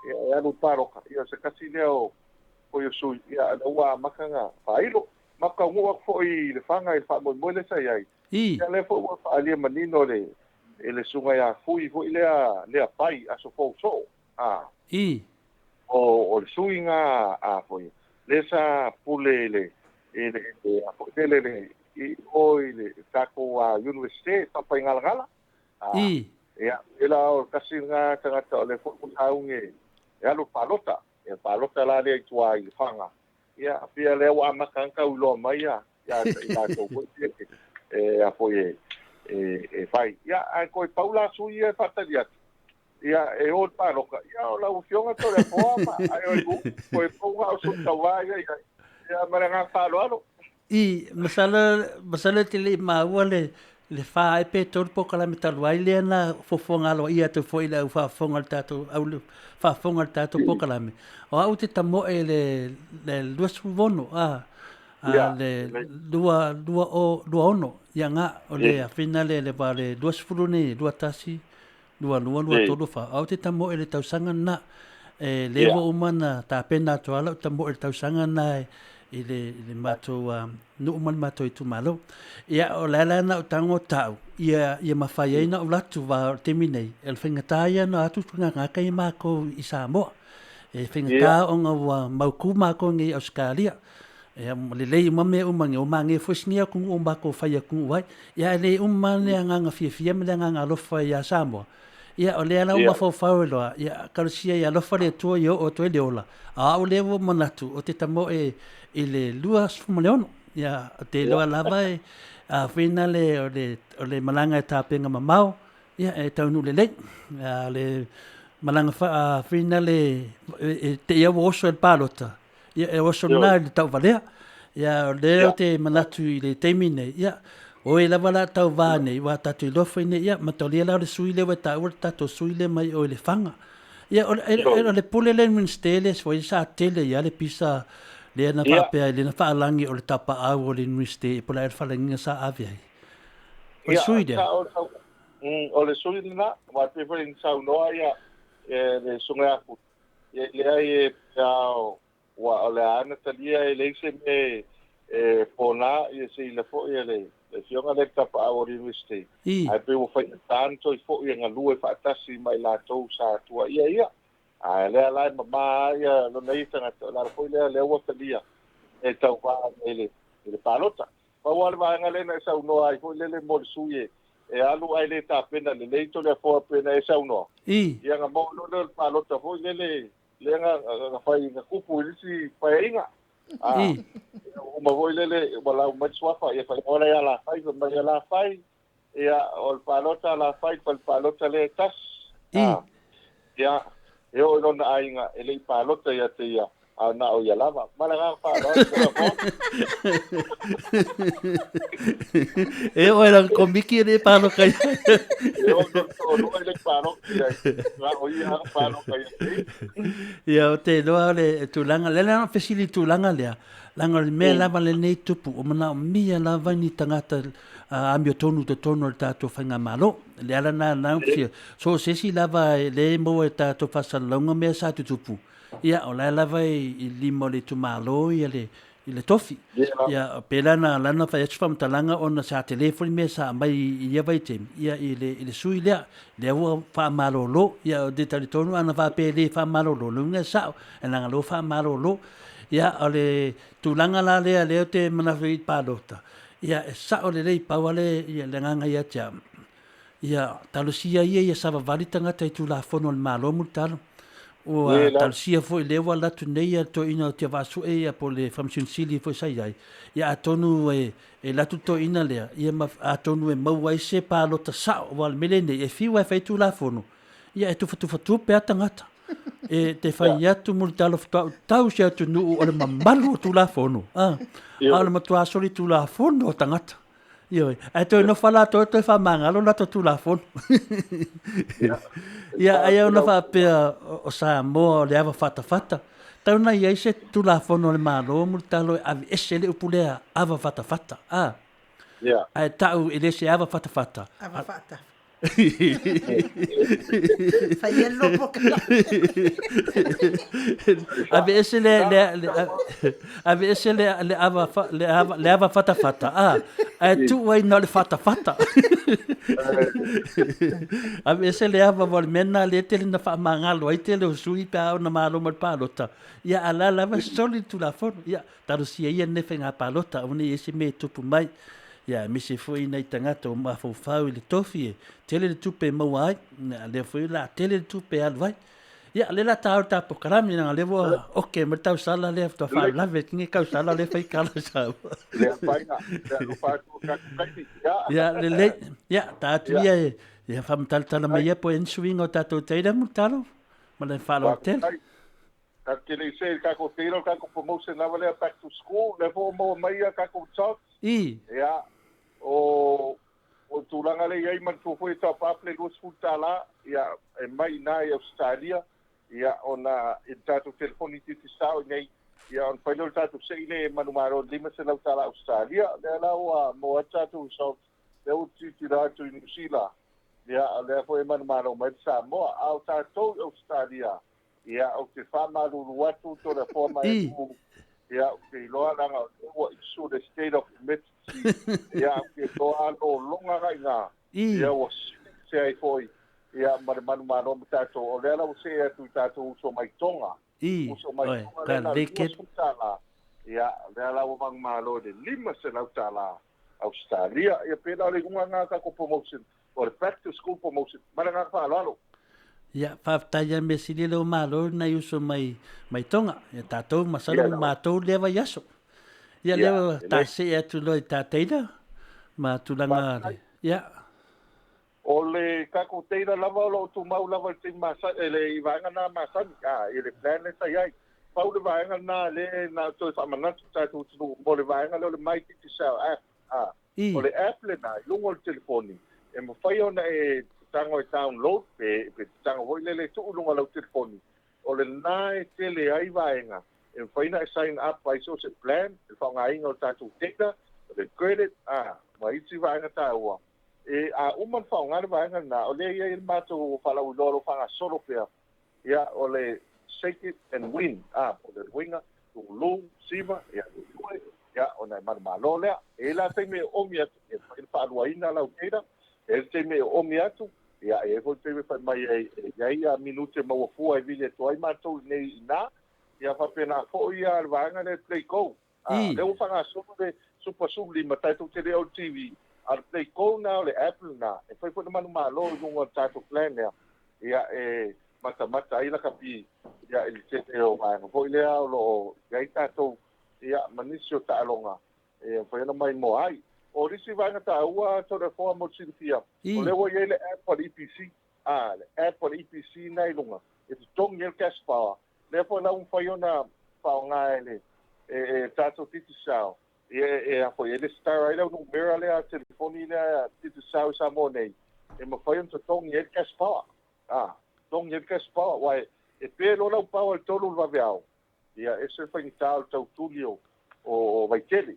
ia, e alu i le palota, ia, o se tasi lea o foi o sui, ia, lea ua amata ona faailo. Ma taunuu atu foi i Lefaga i le faamoemoe lea sa i ai, ia, lea foi ua faaalia manino e le susuga ia Fui foi lea, lea Pai Aso Fou Soo, a, o le sui na a foi, lea sa pule i le, i le, a foi lele le, i o i le tatou Universite Papaigalagala. Ia, e la o tasi lena tagata o lea foi ua sauni e alu palota. Ia palota la lea i tua i Lefaga. Ia, pia lea ua amata ona tau iloa mai ia i latou foi e a foi e fai. Ia, ae toe pau la sui ia e faatali atu. Ia, e o le palota. Ia, o lau Afioga Toleafoa ma ai o i toe pau na o sui tauva ia ia. Ia, ma le agaga faaaloalo. I, masalo, masalo e te le i maua le, le fa ai pe tolu polokalame talu ai lea na fofoga aloaia atu foi i le au faafofoga o le tatou, au faafofoga o le tatou polokalame. O au te tamoe i le, le 26, a, a le 2, 2, o, 26, ia nga, o le afina le, le va le 20 nei, 21, 22, 23, 24. O au te tamoe i le tausaga lena. E le ua uma na tapena atu lava lau tamoe i le tausaga lena i le, i le matou nuu ma le matou itumalo. Ia, o le ala na o tago tau, ia, ia mafai ai na ou latu va o le taimi nei, o le faigata ia na atu gagata i makou i Samoa. E faigata ona ua mautu makou nei i Ausetalia. Ia, lelei uma mea uma nei, o mange foi sini atunuu o matou fai atunuu ai. Ia, ae le uma le agaga fiafia ma le agaga alofa iā Samoa. Ia, o lea la ua mafaufau e loa, ia, talosia ia alofa le Atua ia oo atu ai le ola. A o au lea ua manatu, ou te tamoe i le 26. Ia, ou te iloa lava e, a whina le, o le, o le malaga e tapena mamao, ia, e taunuu lelei. A o le malaga wha, a whina le, e, e te ia ua oso e le palota, Ia, e oso lena i le tauvalea. Ia, o lea ou te manatu i le taimi nei, ia, o e lava la tauvā nei, ua tatou iloa foi nei, ia, matalia la o le sui lea ua e taua le tatou sui lea mai o i Lefaga. Ia, o le, o le pule lea Wednesday lea foi sa tele ia le pisa lea na faapea ai, lea na faalagi o le tapaau o le Wednesday po o le a le falagiga sa ave ai. O le sui lea. O le sui lena, aua e pei foi ona saunoa ia le Susuga ia Fusi, Ia leai e pea ua o le a na talia e leai se mea e pona ia seila foi e le afioga lea i le tapaau o le University. Ae pei ua faigata ona toe foi e galue faatasi ma i latou sa tuuaia ia. Ae lea la e mama ia lona ia tagata, o le ala foi lea lea ua talia e tauva i le palota. Pau lava le vaega lea na e saunoa ai foi lele mo le sui e alu ae le tapena lelei Toleafoa pei ona e saunoa. Ia na maua loa lea o le palota foi lele lea na, na fai na tupu i le isi paeaiga. A, uma foi lele ua lau mai le suafa ia fai ola ia Lafai, fai mai ia Lafai, ia o le palota a Lafai, le fale palota lea e tasi. A, ia, e oo i lona aiga e le i palota ia te ia, a na o ia lava. Ma le agaga faaaloalo, Toleafoa. E oo i lana komiti e le i palota ia. E oo i lona toalua e le i palota i ai. Na o ia na palota ia te ia. Ia, ou te iloa o le tulaga, lea la na fesili i le tulaga lea, leaga o le mea lava lenei tupu, ua manaomia lava ni tagata amiotonu i totonu o le tatou faigamalo. O le ala lena na fia, so o se isi lava e le maua e tatou faasalalauga mea sa tutupu, ia o la e lava i lima o le itumalo ia le i le tofi. Ia pela na lana fai atu faamatalaga ona sa tele foi mea sa aumai i ia vaitaimi, ia i le i le sui lea, lea ua faamalolo. Ia ou te talitonu ana faapea e le faamalolo, lona uiga e sao, e leaga lea ua faamalolo. Ia o le tulaga la lea lea ou te manatu ai i le palota, Ia, e sao lelei, pau lava le, ia, le agaga ia te au, ia, talosia ia ia savavali tagata i Tulafono a le Malo Mulitalo. Ua talosia foi lea ua alu atu nei ia le toeaina o Tiavaasue ia po o le Faamasino Sili foi sa i ai, ia atonu e, e alu atu le toeaina lea, ia ma, atonu e maua ai se palota sao, aua o le mea lenei, e fiu lava e fai Tulafono, Ia e tufatufa tupe a tagata. E te fai atu Mulitalo faatoa ou tau se atunuu o le mamalu o Tulafono. A, a o le matua soli Tulafono o tagata. Ioe, ae toe nofo lava latou e toe faamagalo latou Tulafono. Ia, ai ona faapea o Samoa o le ava fatafata, tau na i ai se Tulafono a le Malo Mulitalo e aveese le upu lea ava fatafata. A, ae tau e le se ava fatafata. Ava faatafa. Fai ia lopo ka. Ave ese le le le ave ese le le ava le ava le ava fata fata a ae tu ai na le fata fata. Ave ese le ava mo le mena le tele na faamagalo ai tele o sui pe a ona malo ma le palota. Ia a la lava soli le Tulafono. Ia talosia ia lenei faiga palota aua ne i ai se mea e tupu mai. Ia, aemaise foi nai tagata ua mafaufau i le tofi e tele le tupe e maua ai, a lea foi o le a tele le tupe e alu ai. Ia, o lea o le a ta o le ta polokalame, leaga o lea ua oke mai le tausala lea faatoa faalavelave atu nei tausala lea fai tala i Samoa. Lea faiga, lea alofa atu o tatou taimi. Ia. Ia, lelei. Ia, ta atu ia e, ia faamatalatala mai ia po o i ai ni suiga o tatou teila Mulitalo, ma le faaaloalo tele. Tatou te le i se i le tatou teila o le tatou promotion lava lea back to school lea foi ua maua mai a tatou results. I. Ia, o o le tulaga lea e i ai manatua foi e top up le $20, ia, e mai i ina i Ausetalia, ia, ona i le tatou telefoni itiiti sao i inei, ia, ona fai lea o le tatou sei lea e manumalo i le $500 Ausetalia. Lea la ua maua atu tatou results, lea ua tilotilo atu i Niu Sila, ia, o lea foi e manumalo mai le Samoa. A o tatou i Ausetalia, Ia, ou te faamalulu atu Toleafoa ma Elu, ia, ou te iloa leaga o lea ua issue le state of emergency, ia, ou te iloa a lologa la i ina, ia, ua sese ai foi, ia, ma le manumalo ma tatou. O lea la ua see atu i tatou uso mai Tonga, uso mai Tonga lea na o le $20, ia, o lea la ua manumalo i le $500 Ausetalia. Ia, pei la o le iuga lena o tatou promotion, o le back to school promotion. Ma le agaga faaaloalo. Ia, faafetai ia mea sili leo malo nai uso mai mai Tonga. Ia tatou masalo ua matou lea vaiaso. Ia lea ta see atu loa i ta teila ma tulaga le ia. O le tatou teila lava o lo o tumau lava i le taimi masani, le i vaega na masani, a, i le plan lea sa i ai. Pau le vaega lena lea na o toe faamanatu tatou atunuu mo le vaega lea o le My Digicel app, a. O le app lena i luga o le telefoni e mafai ona e tago e download pe pe tago foi lele e tuu i luga o lau telefoni. O lena e tele ai vaega e mafai ona e sign up ai so o se plan i le faaaogaina o le tatou data, o le credit, a, ma isi vaega taua. E, a uma ona faaaoga le vaega lena, o lea e i ai le matou faalauiloa o lo o faagasolo pea, ia, o le shake it and win, a, o le uiga, lulu, siva, ia, lue, ia, ona e manumalo lea. E i ai la taimi e oomi atu, e mafai ona faaluaina lau data, e i ai le taimi e oomi atu, ia, e i ai foi le taimi e fai mai ai, e i ai minute e maua fua e vili atu ai matou i inei i ina, ia faapena foi le vaega lea Play Go. A, lea ua faagasolo le Super 15, tatou te le o le TV, a o le Play Go lena, o le app lena, e fai foi le manumalo i luga o le tatou plan lea, ia, e matamata ai lakapi, ia, i le tele o vaega foi lea o lo o i ai tatou, ia, ma nisi o taaloga e mafai ona maimoa ai. O le isi vaega taua Toleafoa mo le silafia, o lea ua i ai le app a le EPC, a, le app a le EPC lena i luga, e totogi ai le cash power, lea foi la ua mafai ona faaaoga e le e tatou Digicel, ia e a foi e resitala ai lau numera lea telefoni lea Digicel i Samoa nei, e mafai ona totogi ai le cash power. A, totogi ai le cash power, aua e pe loa lau power i le 3 o le vaveao, ia ese le faigata o le tau tuli o o Vaitele.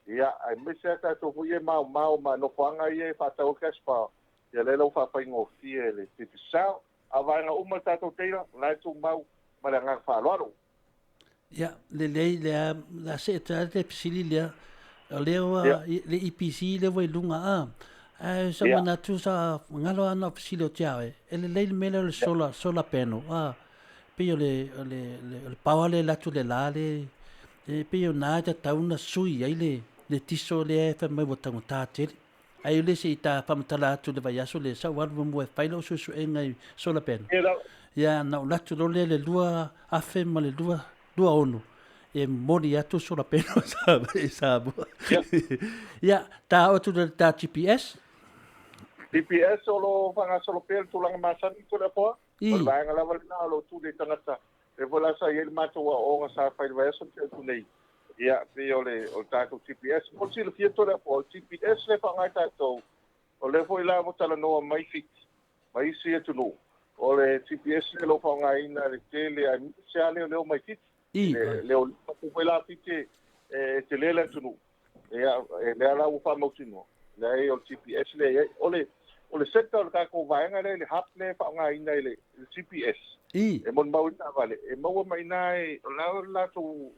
Ia, aemaise lava tatou foi ia e maomao ma nofoaga ia e faatau ai le cash power, ia lea la ua faafaigofie e le Digicel. A o vaega uma le tatou teila, o la e tumau ma le agaga faaaloalo. Ia, lelei, lea, la see atu lava le fesili lea, o lea ua, le EPC lea ua i luga, a, ae sa manatu sa galo lava na o fesili o te ao e, e lelei le mea lea o le solar, solar panel, a, pei o le, o le, o le power lea e alu atu i le la lea, e pei o na e tatau ona sui ai le, le tiso lea e fai mai ua taugata tele. Ai o le se i ta faamatala atu i le vaiaso lea, sa ou alu muamua e fai lau suesuega i solar panel. Ia, na ou alu atu loa lea i le 2026 e momoli atu solar panel i Samoa. Ia, ta oo atu loa i le ta GPS. TPS o lo faagasolo pea le tulaga masani Toleafoa. O le vaega lava lena o lo o tuli i tagata e foi la sa i ai le matou aoaoga sa fai i le vaiaso na tea atu nei. Ia, pei o le o le tatou TPS. Mo le silafia Toleafoa, o le TPS lea e faaaoga e tatou, o lea foi la ua talanoa mai Fiti ma isi atunuu, o le TPS lea o lo o faaaogaina e le tele aemaise lava leoleo mai Fiti. Le leoleo foi la Fiti e tele le atunuu. Ia, lea la ua faamautinoa, leai o le GPS lea e i ai. O le sector o le tatou vaega lea i le hub lea e faaaogaina i le GPS, e molimau ai le taavale, e maua mai i ina o la e latou,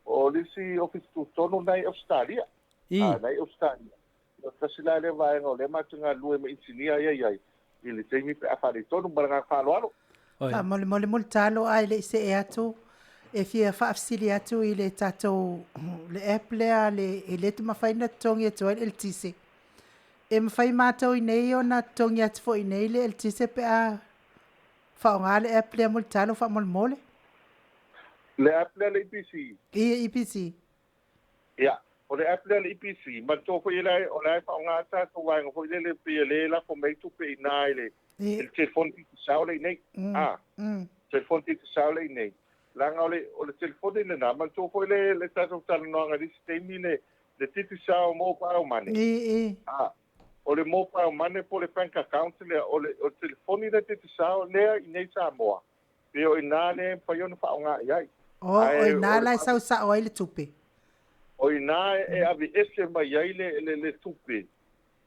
o le isi ofisa tutotonu lena i Ausetalia. A, na i Ausetalia. O le tasi la lea vaega o lea matou te galulue ma inisinia ia i ai i le taimi pe a faaletonu. Ma le agaga faaaloalo. Faamolemole Mulitalo ae le i see atu e fia faafesili atu i le tatou le app lea le e le mafai ona totogi atu ai le eletise. E mafai matou i nei ona totogi atu foi i nei le eletise pe a faaaoga le app lea Mulitalo faamolemole? Le app lea le EPC? Ia, EPC. Ia, o le app lea le EPC, manatua foi o la e faaaoga tatou vaega foi lele pei e le lafo mai ai tupe i ina i le telefoni digicel lea i inei. A, telefoni digicel lea i inei. Leaga o le telefoni lena, manatua foi le tatou talanoaga i le isi taimi le digicel mobile money. A, o le mobile money po o le bank account lea, o le telefoni lea digicel lea i inei i Samoa, pei o i ina lea e mafai ona faaaoga i ai. O ina la e sau sao ai le tupe. O i ina e aveese mai ai le tupe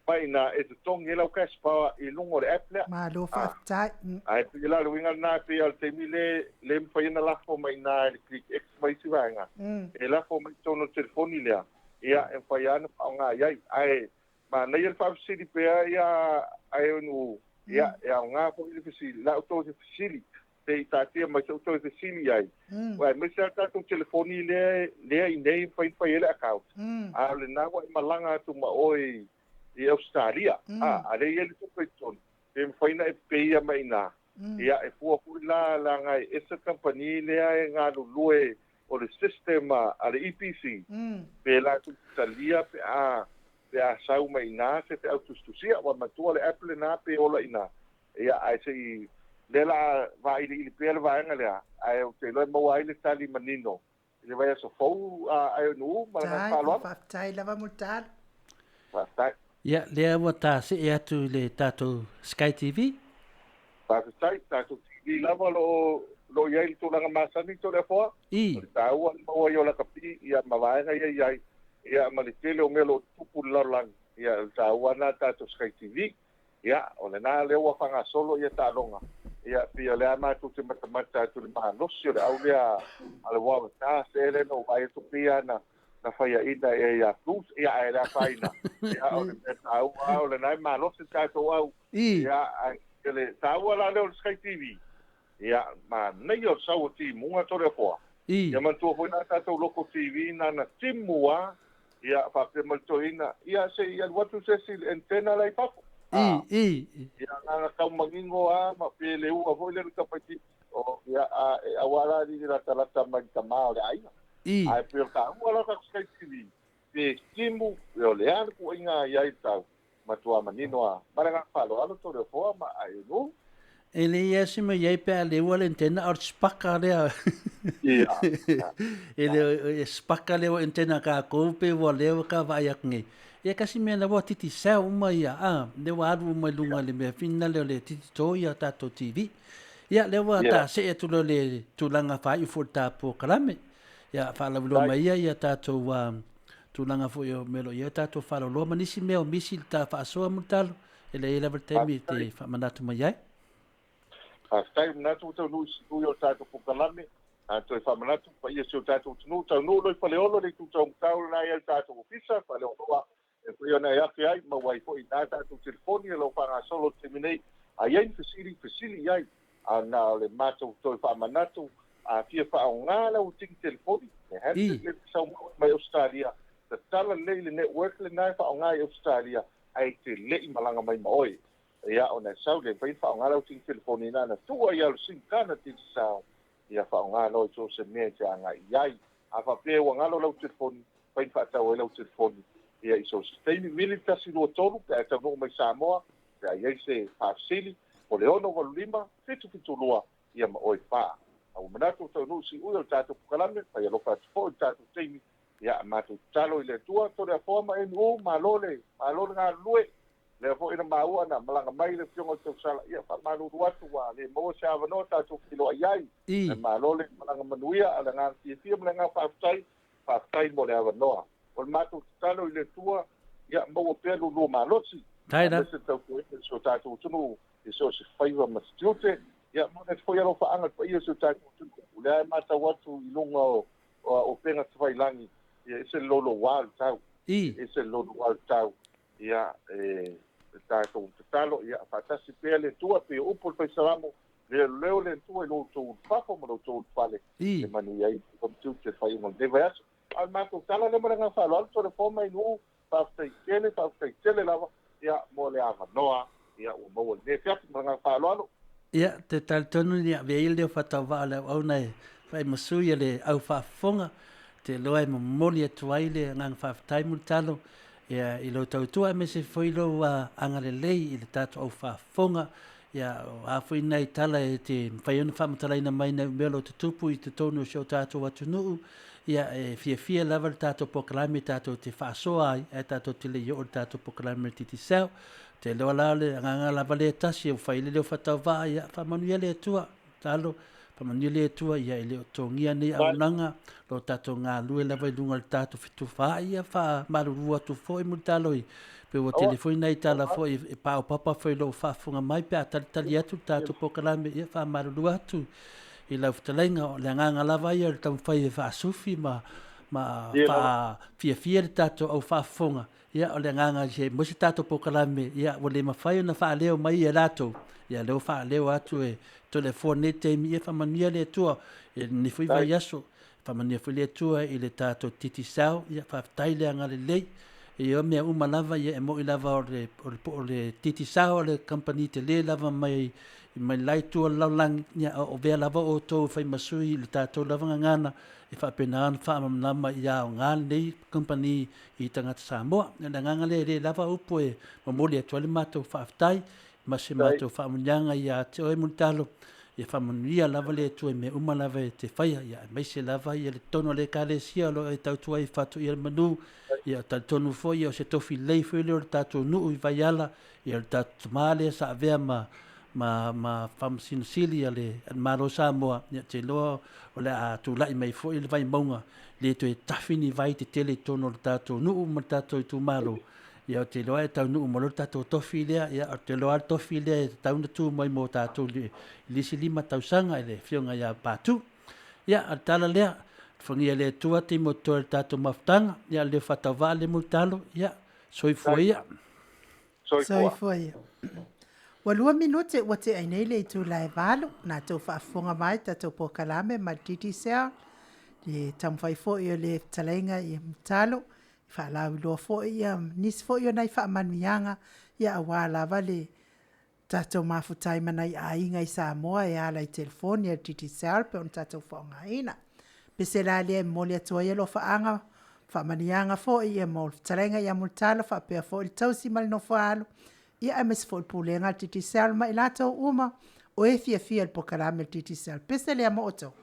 mai ina e totogi ai lau cash power i luga o le app lea. Malo faafetai. Ae pei la o le uiga lena, pei o le taimi le mafai ona lafo mai ina i le Click X ma isi vaega, e lafo mai i totonu o le telefoni lea, ia e mafai lava ona faaaoga i ai. Ae manaia le faafesili pea ia ae ia e aoga foi le fesili, la outou fesili se i taatia mai se outou fesili ai. Aua aemaise lava tatou telefoni lea i nei e mafai ona fai ai le account, a o lena ua e malaga atu ma oe i Ausetalia, a lea e i ai le tupe i totonu, pe mafai ona e peia mai i ina. Ia e fua foi la leaga e ese le kamupani lea e galulue o le system a le EPC, pe latou te talia pe a sau mai i ina se feau tusitusia. Ua matua le app lena pe ola i ina. Ia, ae se i lea la a vailiili pea le vaega lea, ae ou te iloa e maua ai le tali manino i le vaiaso fou a Ionuu ma le agaga faaaloalo. Faafetai lava Mulitalo. Faafetai. Ia, lea ua ta see atu i le tatou Sky TV. Faafetai, tatou TV lava o lo o i ai le tulaga masani Toleafoa. O le taua le maua ai o lakapi ia ma vaega ia i ai, ia ma le tele o mea o lo o tutupu i le lalolagi. Ia, o le taua lena tatou Sky TV. Ia, o lena lea ua faagasolo ia taaloga. Ia, pei o lea matou te matamata atu i le malosi o le au lea a le Waratahs ea lea na ou vaai atu pei lava na faiaina ea ia Blues, ia ae le afaina. Ia, o le mea taua lava o lena e malosi le tatou au. Ia, ae o le taua la lea o le Sky TV. Ia, manaia o le sau o timuga Toleafoa. Ia manatua foi na tatou Local TV na na timu lava, ia faapea mai le toeaina, ia se i alu atu se isi i le antenna la i fafo. Ia na na tau manino lava ma pe le ua foi lea le tamaitiiti. O, ia, a, e aua la alii latalata mai le tama o le aiga. Ae pei o le taua la o tatou Sky TV, pe timu, pe o le a le tuuaiga i ai tau, matua manino lava. Ma le agaga faaaloalo Toleafoa ma Aenu. E leai lava se mea i ai pe a leua le antenna a o le spaka lea. E le e spaka lea o antenna a kākou pe ua lea ka vaai atu nei. Ia kasi mea na ua titi sau uma ia a lea ua alu uma i luga i le mea fina lea o le titi tō ia tātou TV. Ia lea ua ta see atu loa i le tulaga faaiu foi o le ta polokalame. Ia faalauiloa mai ia ia tātou tulaga foi o mea o lo o i ai tātou faalauiloa ma nisi mea o misi i le ta faasoa Mulitalo. E leai lava le taimi e te faamanatu mai ai. Faafetai, manatu ua taunuu i se nui o le tatou polokalame. A toe faamanatu paia si o tatou atunuu, taunuu loa i Faleolo le itu taumatau lena e i ai le tatou ofisa, Faleoloa e pei ona e afe ai, maua ai foi i ina tatou telefoni o lo o faagasolo i le taimi nei. A i ai ni fesili, fesili i ai. A na o le matou toe faamanatu, a fia faaaoga lau tini telefoni, le handset lea e te sau mai Ausetalia, tatala lelei le network lena e faaaoga i Ausetalia, ae te le i malaga mai ma oe. Ia, ona e sau lea, e mafai ona faaaoga lau tini telefoni na na tuu ai le sim card na Digicel, ia faaaoga loa i so o se mea e te agai i ai. A faapea ua galo lau telefoni, mafai ona faatau ai lau telefoni ia i so o se taimi. Vili le 123 pe a e taunuu mai Samoa, Pe a i ai se faafesili, o le 685 772 ia ma oe 4. A ua manatu ua taunuu siui o le tatou polokalame, fai alofa atu foi i le tatou taimi, ia matou tatalo i le Atua, Toleafoa ma NU, malo le, malo le galulue. Lea foi na maua na malaga mai le Afioga i le Tausala, ia faamalulu atu ua le maua se avanoa tatou feiloai ai. Ae malo le malaga manuia, a o le agaga fiafia ma le agaga faafetai, faafetai mo le avanoa. O le matou tatalo i le Atua, ia maua pea lo lua malosi, aemaise le tautuaina o si o tatou atunuu i so o se faiva ma se tiute. Ia momoli atu foi alofaaga i le paia o si o tatou atunuu, o lea e matau atu i luga o upega tafailagi, ia e ese le louloua o le tau, e ese le louloua o le tau. Ia, e tatou tatalo, ia faatasi pea le Atua, pei o upu o le Fai Salamo, leo le Atua i lo outou ulufafo ma lo outou ulufale, e manuia ai faiva ma tiute i le faaiuga o lenei vaiaso. A o le matou tala lea ma le agaga faaaloalo, Toleafoa ma Inu, faafetai tele, faafetai tele lava, ia, mo le avanoa, ia, ua maua i lenei afiafi ma le agaga faaaloalo. Ia, te talitonu ia avea ia le leo faatauvaa o le auauna e fai ma sui o le au faafofoga, te iloa e momoli atu ai le agaga faafetai Mulitalo ia i lou tautua aemaise foi lou agalelei i le tatou au faafofoga. Ia, o a foi nai tala e te mafai ona faamatalaina mai nai mea o lo o tutupu i totonu o si o tatou atunuu, ia e fiafia lava le tatou polokalame tatou te faasoa ai, ae tatou te le i oo i le tatou polokalame Digicel. Te iloa la o le agaga lava lea e tasi ua fai ai le leo faatauvaa, ia faamanuia le Atua. Talo, faamanuia le Atua, ia e le o togia nei auaunaga, lo tatou galue lava i luga o le tatou fetufaai, ia faamalulu atu foi Mulitalo i pe ua tele foi nai tala foi e paopapa foi i lou faafofoga mai pe a talitali atu le tatou polokalame, ia faamalulu atu i lau fetalaiga. O le agaga lava ia o le taumafai e faasufi ma faafiafia le tatou au faafofoga. Ia, o le agaga se mo se tatou polokalame, ia, ua le mafai ona faaleo mai e latou, ia, lea ua faaleo atu e Toleafoa nei taimi, ia faamanuia le Atua i lenei foi vaiaso, faamanuia foi le Atua i le tatou Digicel, ia, faafetai le agalelei. Ia, o mea uma lava, ia, e moni lava o le, o le, o le Digicel o le kamupani tele lava mai, mai la itu o le lalolagi, ia, a o vea lava outou e fai ma sui i le tatou lava gagana, e faapena ona faamalamalama ia aoga lenei kamupani i tagata Samoa. O le agaga lea e le lava upu e momoli atu ai le matou faafetai ma se matou faamanuiaga ia te oe Mulitalo, ia faamanuia lava le Atua i mea uma lava e te faia, ia aemaise lava ia le totonu o le Ekalesia o lo o e tautua ai i Faatoia le Manu, ia talitonu foi ia o se tofi lelei foi lea o le tatou nuu i Vaiala, ia o le tatou tama lea sa avea ma ma ma Faamasino Sili a le Malo o Samoa, ia te iloa o le a tulai mai foi le Vaimauga, le toe tafi ni vai tetele i totonu o le tatou nuu ma le tatou itumalo. Ia, ou te iloa e taunuu mai loa le tatou tofi lea, ia, ou te iloa lava le tofi lea e tatau ona tu mai mo tatou i le isi 5 tausaga i le Afioga ia Patu. Ia, o le tala lea, alofagia e le Atua taimi o totoe o le tatou mafutaga, ia, le faatauvaa le mulitalo, ia, soifua ia. Soifua ia. Ua 2 minute ua tea ai nei le itula e 8, na tou faafofoga mai tatou polokalame ma le Digicel, le taumafai foi o le fetalaiga i Mulitalo, faalauiloa foi ia nisi foi o nai faamanuiaga ia aua lava le tatou mafutai ma nai aiga i Samoa e ala i telefoni a le Digicel pe ona tatou faaaogaina. Pese la lea e momoli atu ai alofaaga, faamanuiaga foi ia mo le fetalaiga ia Mulitalo faapea foi le tausi ma le nofo a alo, ia aemaise foi le pulega a le Digicel ma i latou uma o e fiafia i le polokalame a le Digicel. Pese lea mo outou.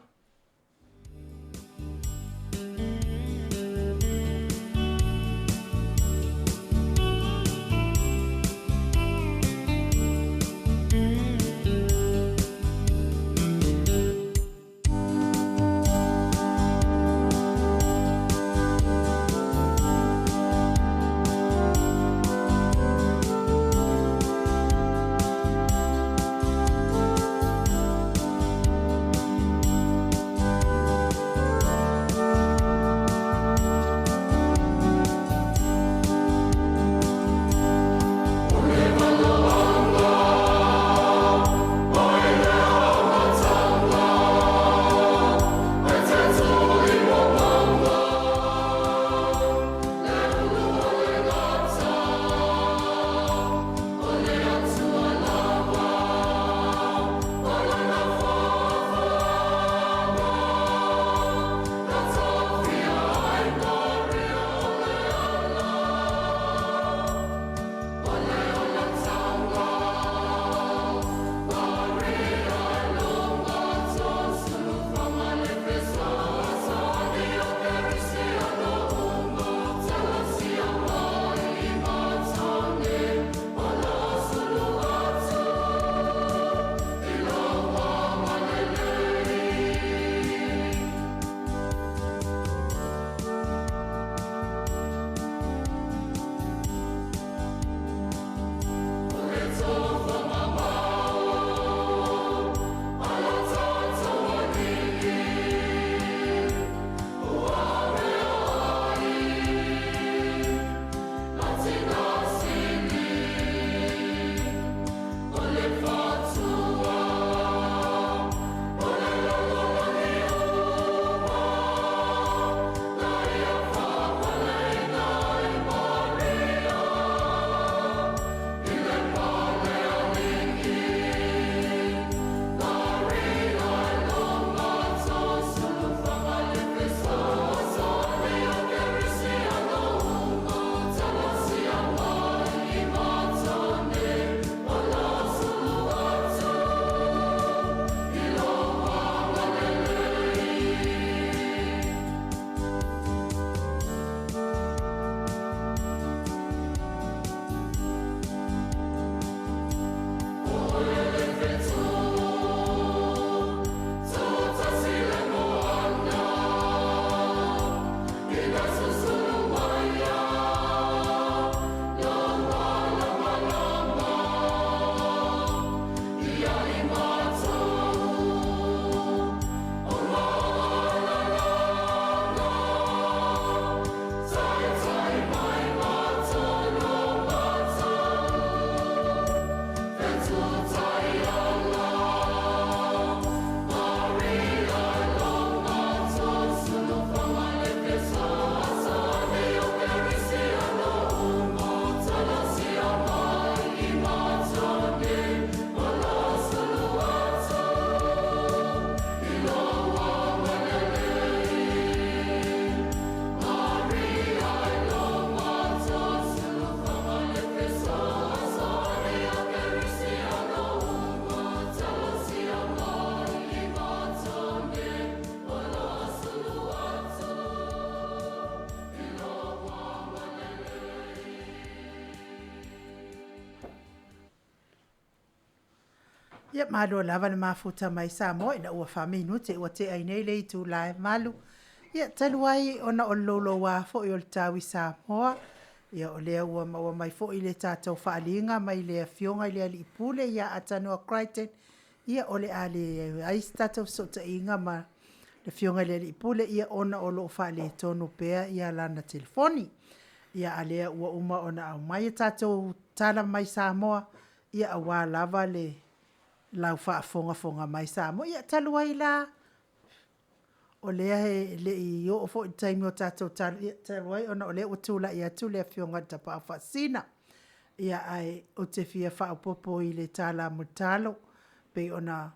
Ia, malo lava le mafuta mai Samoa ina ua faaminute ua tea ai nei le itula e 8. Ia, talu ai ona o le louloua foi o le tau i Samoa, ia o lea ua maua mai foi le tatou faaaliga mai le Afioga i le Alii Pule ia Atanoa Crichton, ia o le a leai se tatou fesootaiga ma le Afioga i le Alii Pule, ia ona o lo o faaletonu pea ia lana telefoni. Ia, a o lea ua uma ona aumai a tatou tala mai Samoa, ia aua lava le lau faafogafoga mai Samoa. Ia, talu ai la, o lea e le i oo foi i le taimi o tatou tala, ia talu ai ona o lea ua tulai atu le Afioga i le Tapaau Faasisina. Ia, ae ou te fia faaopoopo i le tala a Mulitalo, pei ona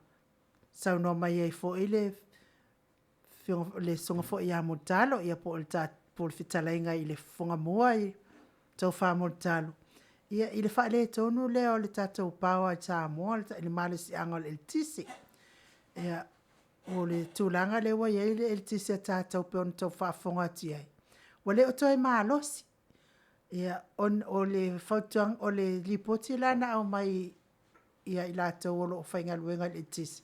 saunoa mai ai foi le Susuga foi ia Mulitalo po o le fetalaiga i le Fofogamua le Tofa Mulitalo, ia i le faaletonu lea o le tatou power i Samoa i le malosiaga o le eletise. Ia, o le tulaga lea ua i ai le eletise a tatou pei ona outou faafofoga atu i ai, ua le o toe malosi. Ia, o le fautuaga, o le lipoti la na aumai ia i latou o lo o faigaluega i le eletise,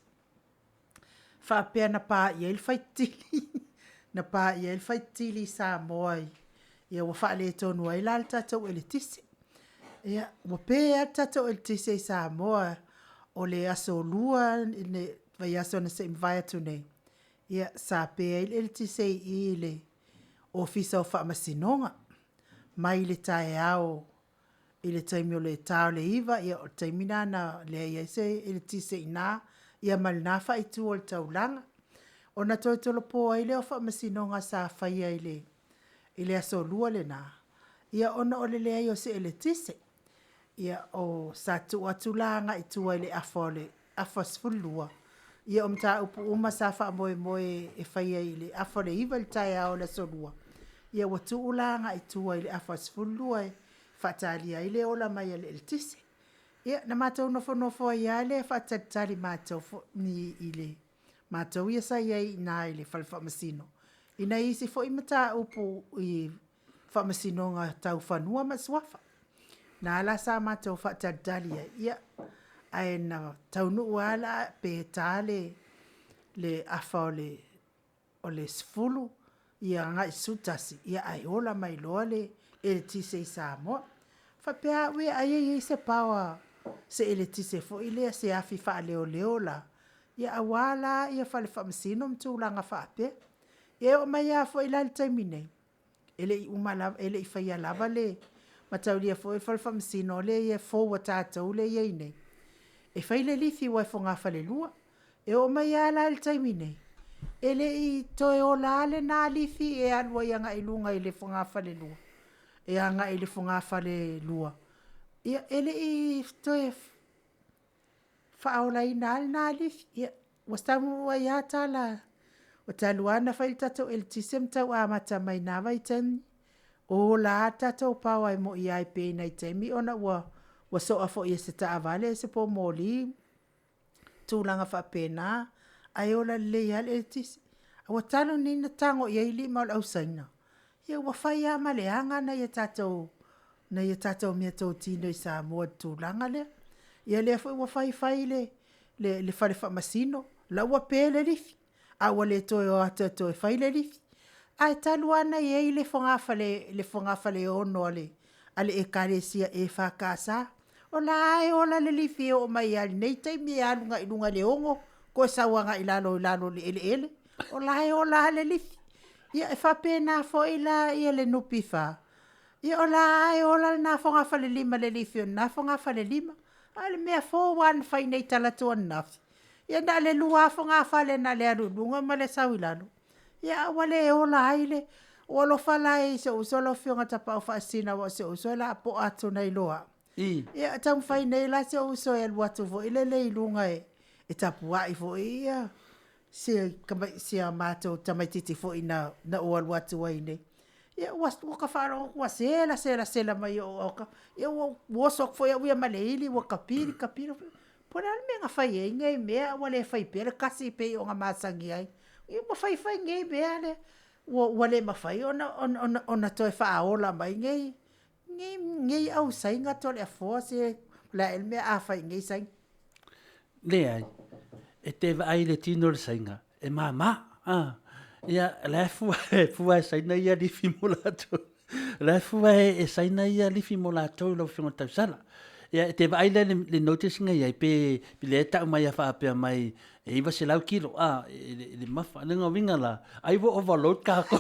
faapea na pa i ai le faitili, na pa i ai le faitili i Samoa ua faaletonu ai la le tatou eletise. Ia, ua pe lava le tatou eletise i Samoa o le Aso Lua i le vaiaso na se i mavae atu nei, ia sa pe ai le eletise i i i le Ofisa o Faamasinoga, mai le taeao i le taimi o le ta o le 9, ia o le taimi lena na leai ai se eletise i ina, ia ma lena faaitu o le taulaga. Ona toe tolopo ai lea o faamasinoga sa faia i le Aso Lua lena, ia ona o le leai o se eletise. Ia, o, sa tuu atu la agai i tua i le afa o le afa 12, ia o mataupu uma sa faamoemoe e faia i le afa o le 9 i le taeao o le Aso Lua, ia ua tuu la agai i tua i le afa 12 e faatalia ai le ola mai o le eletise. Ia, na matou nofonofo ai lava lea faatalitali matou foi i le matou ia sa i ai i ina i le fale faamasino, i nai isi foi mataupu i faamasinoga tau fanua ma suafa. Na la sa matou faatalitali ai, ia, ae na taunuu lava la pe ta le afa o le 10 ia agai i le 11, ia ae ola mai loa le eletise i Samoa. Faapea au ia ai e i ai se power, se eletise foi lea, se afi faaleoleo la, ia aua la ia fale faamasino ma tulaga faapea. Ia e oo mai lava foi la i le taimi nei, e le i uma lava, e le i faia lava le mataulia foi o le fale faamasino lea e fou a tatou lea e i ai nei, e fai le lifi aua e fogafalelua. E oo mai lava la i le taimi nei, e le i toe ola lava lena lifi e alu ai agai i luga i le fogafalelua, e agai i le fogafalelua, ia e le i toe faaolaina lava lena lifi. Ia, ua taunuu ai lava tala, ua talu lava ona fai le tatou eletise ma tau amata mai na vaitaimi, ola lava le tatou power e moi lava e pe i nai taimi ona ua soa foi e se taavale se poumoli tulaga faapena, ae ola lelei lava le eletise. A ua talo nei ona tago i ai lima o le au Saina, ia ua fai lava ma leaga nai a tatou nai a tatou meatotino i Samoa i le tulaga lea. Ia lea foi ua fai fai le le fale faamasino, la ua pe le lifi, a ua le toe o atu e toe fai le lifi. Ae talu lava ona i ai le fogafale le fogafaleono a le Ekalesia EFKS, o la e ola le lifi e oo mai lava i lenei taimi e alu agai i luga i le 6 toe sau agai i lalo i lalo i le eleele, o la e ola lava le lifi. Ia e faapena foi la le NPF, ia o la e ola lena fogafalelima i le lifi o lena fogafalelima. A o le mea fou lava na fai nei talaatu ananafi, ia na o le 2 lava fogafale na o le alu i luga ma le sau i lalo, ia a ua le ola ai le... Ua alofa la i si ou uso lau Afioga i le Tapaau Faasisina aua o si ou uso o le a po'a atu nei loa au. Ia taumafai nei la si ou uso e alu atu foi lele i luga e tapuai foi ia si a matou tamaitiiti foi na ou alu atu ai nei. Ia ua ta faalogo atu ua sela sela sela mai i ou autafa. Ia ua oso atu foi au ia ma le ili ua tapili tapili. Po o le a le mea na fai ai nei mea a ua le fai pea le tasi pei ona masani ai. Ia ua fai fai nei mea lea ua le mafai ona toe faaola mai nei nei au Saina Toleafoa se o le a ea le mea a fai i nei Saina. Leai, e te vaai i le tino o le Saina, e māmā. A, ia, la e fua, e fua e Saina ia lifi mo latou. La e fua e, e Saina ia lifi mo latou lau Afioga i le Tausala. Ia, e te vaai la i le, le notice na i ai, pe, pe lea e tau mai a faapea mai, e 900 kilo, a, e, le, le mafa. Le uiga la, ai ua overload kākou.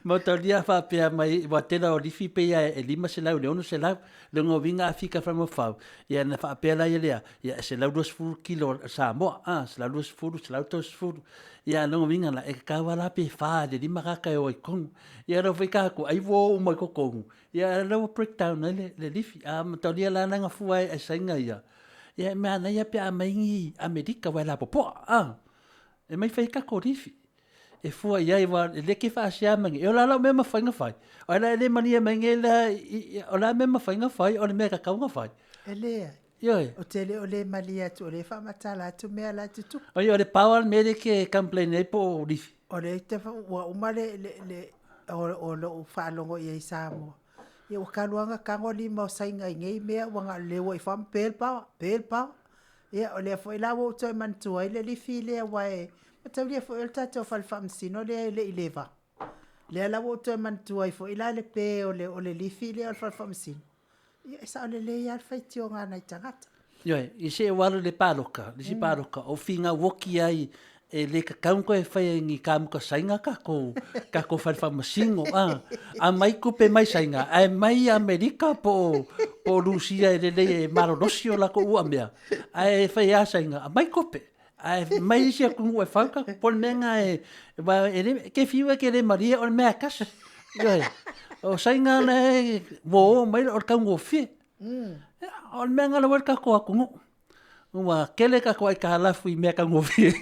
Mautaulia a faapea mai, ua tele o lifi pei a e 500 i le 600. Lona uiga a fika fai ma fau, ia na faapea la ia lea, ia e 120 kilo Samoa, a, 120, 130. Ia lona uiga la, e tatau lava la pe fa i le lima kaka e o ai i totonu. Ia lau foi tatou, ai ua o uma i totonu, ia la ua break down ai le, le lifi. A mataulia la na fua e Saina ia, ia e manaia pe a aumai ni Amerika aua e lapopoa, a, e mai fai ai tatou lifi. E fua i ai, aua e le ke faasea mai nei, e ola lau mea mafai ona fai. Ai la e le malie mai nei la, o le a mea mafai ona fai, o le mea e tatau ona fai. E leai. Ioe. O te le o le malie atu, o lea e faamatala atu mea la e tutupu. Oi, o le pau lava le mea lea e ke complain ai po o lifi. O lea te, ua uma le, le, le, o, o lou faalogo i ai i Samoa. Ia ua talu lava ona tago lima o Saina i nei mea, ua na o le leo ifo lava ma pe le paoa, pe le paoa. Ia, o lea foi la ua ou toe manatua ai le lifi lea, aua e mataulia foi o le tatou fale faamasino lea e le i leva. Lea la ua ou toe manatua ai foi la le pe o le, o le lifi lea o le fale faamasino. Ia, e sao lelei lava le faitioga a nai tagata. Ioe, i se ua alu i le paloka, le isi paloka, o finau oki ai e le tatau ona toe faia i ni kamuta Saina tatou, tatou fale faamasino, a. Aumai tupe mai Saina, ae mai Amerika po o, po o Rusia e lelei e malolosi o latou uamea, ae fai lava Saina, aumai tupe. Ae mai isi atunuu e fau tatou, po o le mea lena e, aua e le, ke fiu e ke le malie, o le mea e tasi. Ioe, o Saina la e ua o mai, o le taugofie. O le mea lena ua i le tatou atunuu. Ua tele tatou aitalafu i mea taugofie.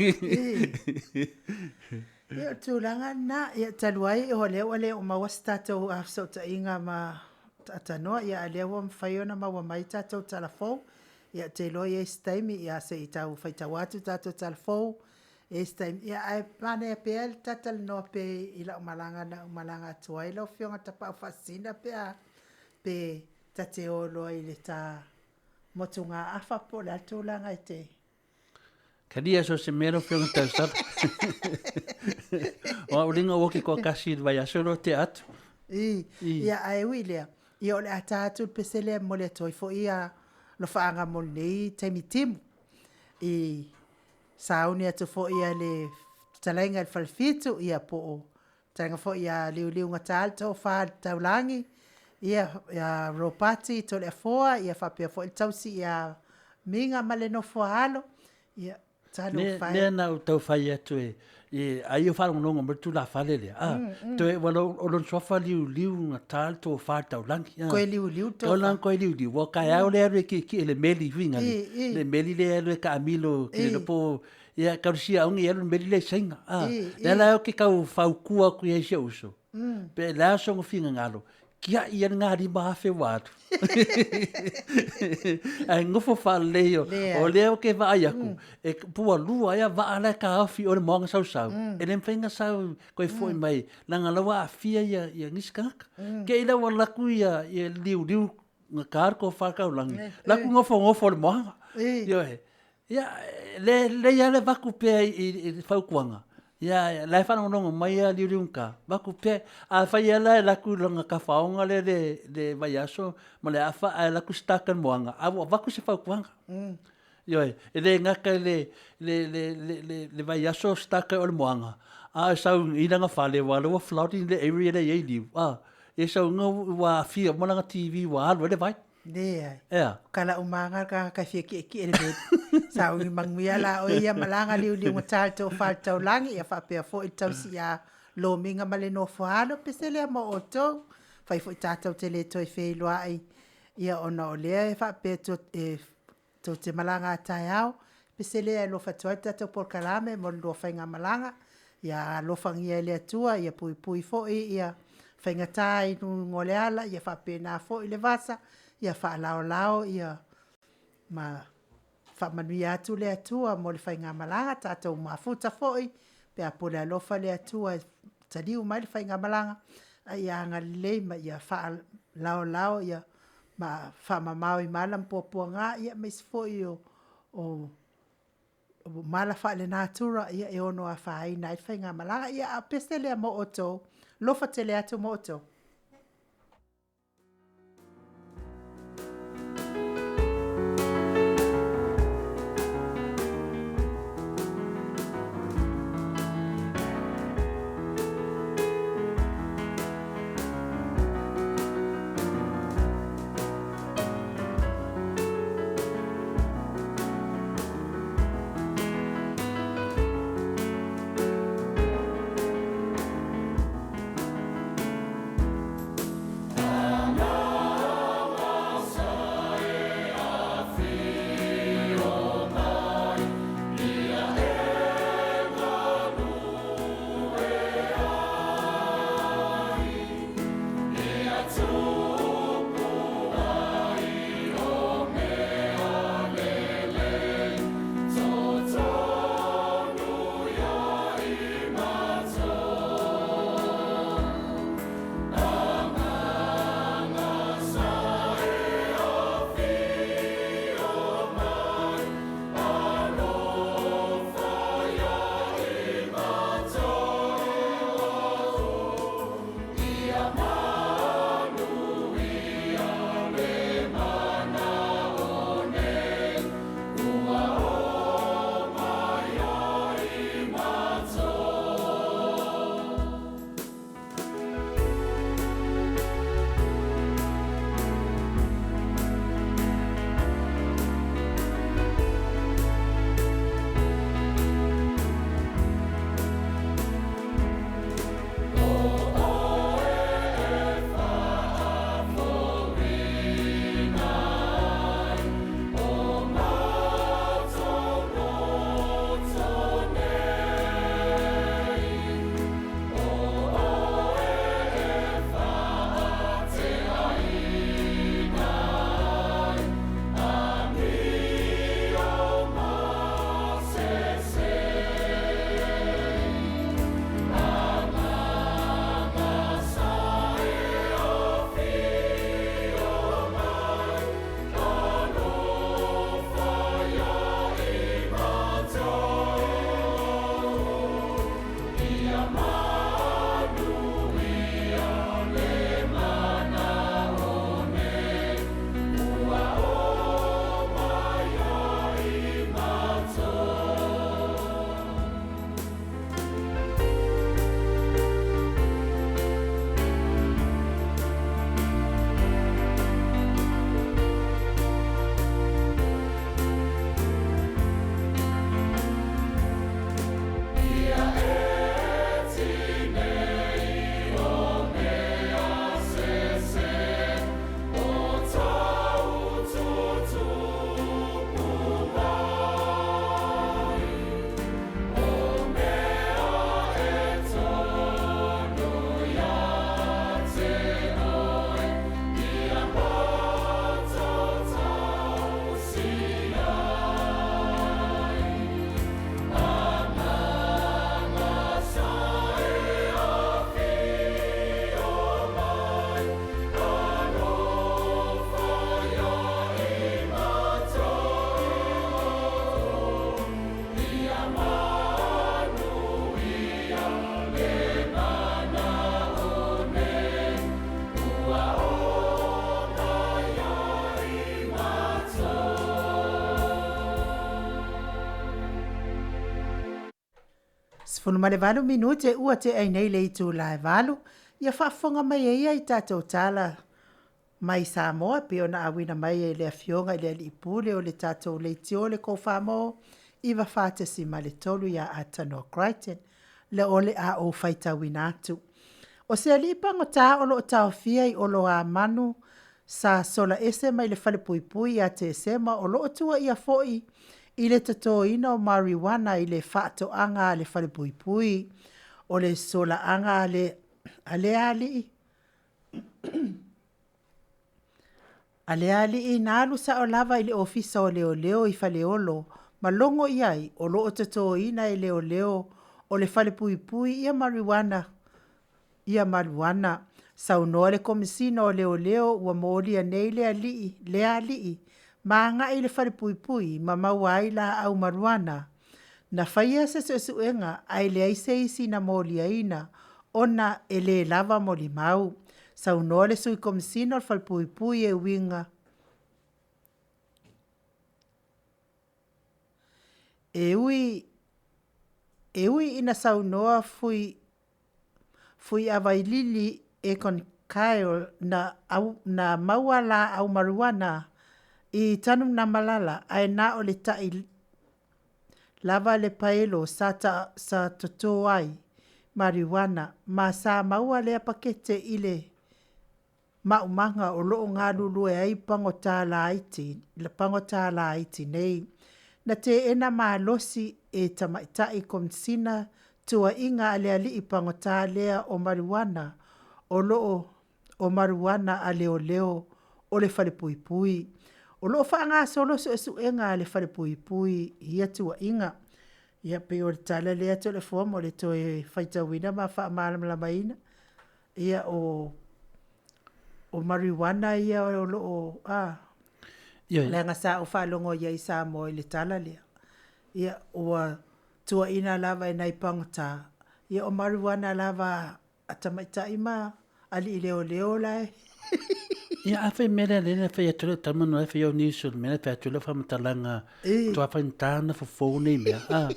Ia, o le tulaga lena. Ia, talu ai o lea ua le o maua se tatou fesootaiga ma Atanua, ia a o lea ua mafai ona maua mai tatou tala fou. Ia, ou te iloa e i ai se taimi, ia se i tau faitau atu tatou tala fou, e i ai se taimi. Ia, ae manaia pea le ta talanoa pea i lau malaga na ou malaga atu ai lau Afioga Tapaau Faasisina pe a, pe ta te o loa i le ta motugaafa po o le a le tulaga e te... Talia so se mea lau Afioga Tausala. O au linga ua ki toatasi i le vaiaso loa tea atu. I, ia ae ui i lea, ia o le a ta atu le pese lea e momoli atu ai foi ia alofaaga mo lenei taimi timu. I sauni atu foi a le fetalaiga i le Falefitu, ia po o Tainga foi ia Liuliugata le Tofa i le Taulagi, ia, ia Ropati Toleafoa, ia faapea foi le tausi ia Miga ma le nofo a alo. Ia, talofa e. Lea na ou tau fai atu e, e ai o faalogologo mai le tulafale lea, a, toe ua lo, o lona suafa Liuliugata le Tofa i le Taulagi, a. Koe Liuliu le Tofa. Tau koe Liuliu, ua taeao lea alu e kiekie le meli huiga le, le meli lea alu e taamilo ki le po Ia, tau sia ongi alu meli le sainga. Ah, le la o ke kau fautua atu i ai si ou uso. Pe le a sona finagalo, kia ia ngā 5,000 wa atu. Ae nofo faalelei o, o lea o ke vaai aku, e pua lua ai a vaa la e taofi o le moana sausau, e le mafai ona sau koe foi mai, leaga la ua aafia ia, ia nisi tagata. Ke i la ua alu atu ia, ia liuliu gata le tofa taulagi, la ku nofonofo i le moana. Ioe. Ia, le lelei lava le avatu pea i le fautuaga, ia, la e faalogologo mai lava Liuliugata, avatu pea. Afai lava la e alu atu i lona tafaoga lea i le vaiaso ma le afa ae alu atu start i le moana, a ua avatu se fautuaga. Ioe, e le gata i le vaiaso start ai o le moana, a o sau i lana fale aua o lea ua flooding le area lea e i ai liu, a, ia sau ua aafia uma lana TV ua alu ai le vai. Leai. Ea. O ka lau maga le tagata e fia kiekie le meli. Sauni manuia la oe ia malaga liuliugata le tofa i le taulagi ia faapea foi le tausi ia Lomiga ma le nofo a alo pese lea mo outou. Fai foi tatou te le toe feiloai ia ona o lea e faapea e tou te malaga a taeao. Pese lea e alofa atu ai le tatou polokalame mo le lua faigamalaga. Ia alofagia e le Atua, ia puipui foi ia faigata i luga o le ala, ia faapena foi le vasa, ia faalaolao ia ma faamanuia atu le Atua mo le faigamalaga, tatou mafuta foi pe a pule alofa le Atua e taliu mai le faigamalaga, a ia agalelei ma ia faalaolao ia. ma faamamao i mala ma puapuaga, ia aemaise foi o o mala faalenatura ia e ono afaina ai le faigamalaga. Ia a o pese lea mo outou, lofa tele atu mo outou. 18 minute ua tea ai nei le itula e 8, ia faafofoga mai e ia i tatou tala mai Samoa e pei ona auina mai e le Afioga i le Alii Pule o le tatou leitio le Kofamo 94.3 ia Atanoa Crichton, le o le a ou faitauina atu. O se alii pagota o lo o taofia i Oloamanu sa sola ese mai le falepuipui ia Tesema o lo o tuuaia foi i le totoina o mariuana i le faatoaga a le falepuipui. O le solaaga a le a lea alii a lea alii na alu sao lava i le Ofisa o Leoleo i Faleolo ma logo i ai o lo o totoina e leoleo o le falepuipui ia mariuana ia mariuana. Saunoa le Komesina o Leoleo ua molia nei le alii, lea alii ma agai i le falepuipui ma maua ai laau mariuana. Na faia se suesuega ae leai se isi na moliaina ona e le lava molimau. Saunoa le Sui Komesina o le Falepuipui e uiga e ui e ui ina saunoa Fui Fuiavailili Egon Kyle na, au, na maua laau mariuana i Tanugamalala ae na o le ta'i lava le paelo sa, ta, sa totō ai mariuana ma sa maua lea pakete i le maumaga o loo galulue ai pagota laiti, pagota laiti nei. Na teena malosi e tamaitai Komesina tuuaiga a le alii pagota lea o mariuana o loo o mariuana a leoleo o le falepuipui. O loo faagasolo suesuega a le falepuipui i ia tuuaiga. Ia pei o le tala lea Toleafoa mo le toe faitauina ma faamalamalamaina. Ia o mariuana ia o loo a leaga sa ou faalogo i ai i Samoa i le tala lea. Ia ua tuuaiina lava e nai pagota, ia o mariuana lava a tamaitai ma alii leoleo la e Ia a fai mea lea lea na fai atu le tama no fai o news o le mea fai atu le faamatalaga toa faigata ona fofo nei mea a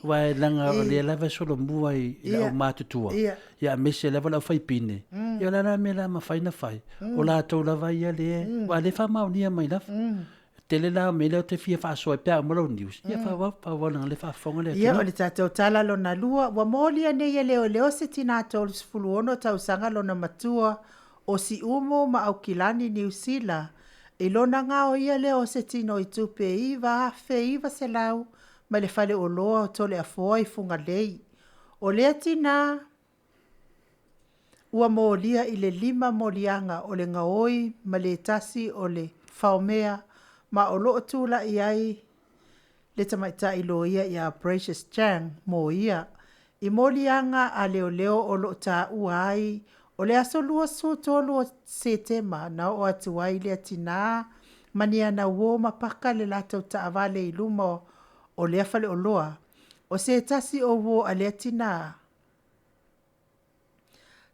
aua e leaga o lea lava e solomua i le aumatutua ia aemaise lava le aufaipine ia o le a la mea o le a mafai ona fai o latou lava ia lea aua o lea e faamaonia mai lava. Tele la o mea lea ou te fia faasoa ai pe a uma lou news ia faaauau faaauau leaga o lea e faafofoga le Ia, o le tatou tala lona lua, ua molia nei e leoleo se tinā 36 tausaga lona matua o Siumu ma Aukilani, Niu Sila, i lona gaoia lea o se tino i tupe $9,900 mai le faleoloa o Toleafoa i Fugalei. O lea tinā ua molia i le lima moliaga o le gaoi ma le tasi o le faomea ma o loo tulai ai le tamaitai loia ia Precious Chang mo ia. I moliaga a leoleo o loo taua ai o le aso 23 o Setema na oo atu ai lea tinā ma ni ana uō ma paka le latou taavale i luma o lea faleoloa. O se tasi o uō a lea tinā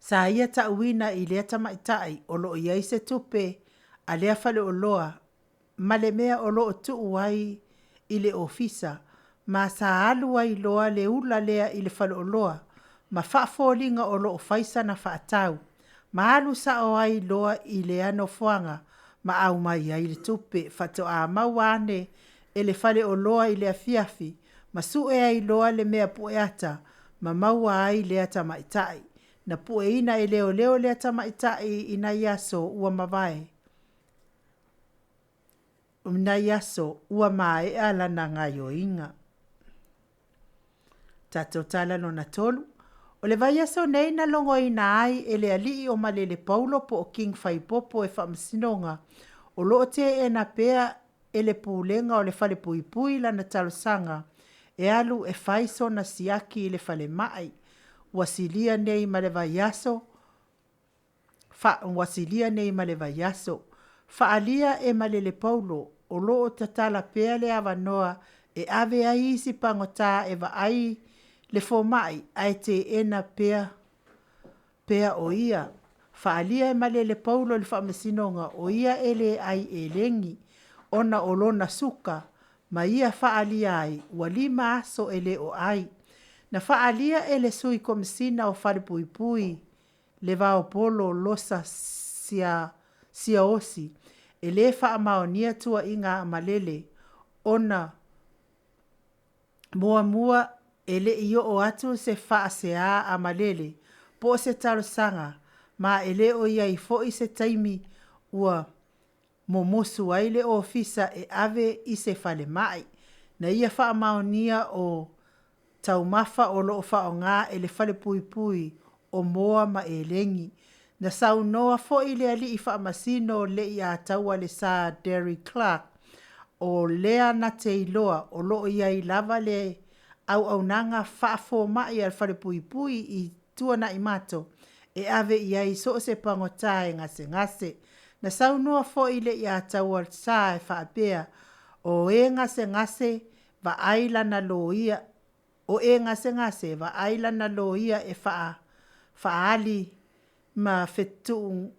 sa ia ta'uina i lea tamaitai o loo i ai se tupe a lea faleoloa ma le mea o loo tuu ai i le ofisa ma sa alu ai loa le ula lea i le faleoloa ma faafoliga o loo fai sana faatau ma alu sao ai loa i lea nofoaga ma aumai ai le tupe. Faatoa maua ane e le faleoloa i le afiafi ma sue ai loa le mea pueata ma maua ai lea tamaitai. Na pueina e leoleo lea tamaitai i nai aso ua mavae nai aso ua maea lana gaoioiga. Tatou tala lona tolu. O le vaiaso nei na logoina ai e le alii o Malele Paulo po o King Faipopo e Faamasinoga o loo teena pea e le Pulega o le Falepuipui lana talosaga e alu e fai sona siaki i le falemai. Ua silia nei ma le vaiaso fa, ua silia nei ma le vaiaso. Faaalia e Malele Paulo o loo tatala pea le avanoa e ave ai isi pagota e vaai le fomai ae teena pea pea o ia. Faaalia e Malele Paulo i le Faamasinoga o ia e le ai elegi ona o lona suka ma ia faaalia ai ua lima aso e le o ai. Na faaalia e le Sui Komesina o Falepuipui Levaopolo Losa Siaosi e le faamaonia tuuaiga a Malele ona muamua e le i oo atu se faaseā a Malele po o se talosaga ma e le o i ai foi se taimi ua momosu ai le ofisa e ave i se falemai. Na ia faamaonia o taumafa o loo faaaoga e le falepuipui o moa ma elegi. Na saunoa foi le alii faamasino Leiataua Sir Derry Clark o lea na te iloa o loo i ai lava le auaunaga faafomai a le falepuipui i Tuanaimato. e ave i ai so o se pagota e gasegase. Na saunoa foi le Iataualesa e faapea, O e gasegase, vaai lana loia, o e gasegase, vaai lana loia e faa, faaali ma fetuu,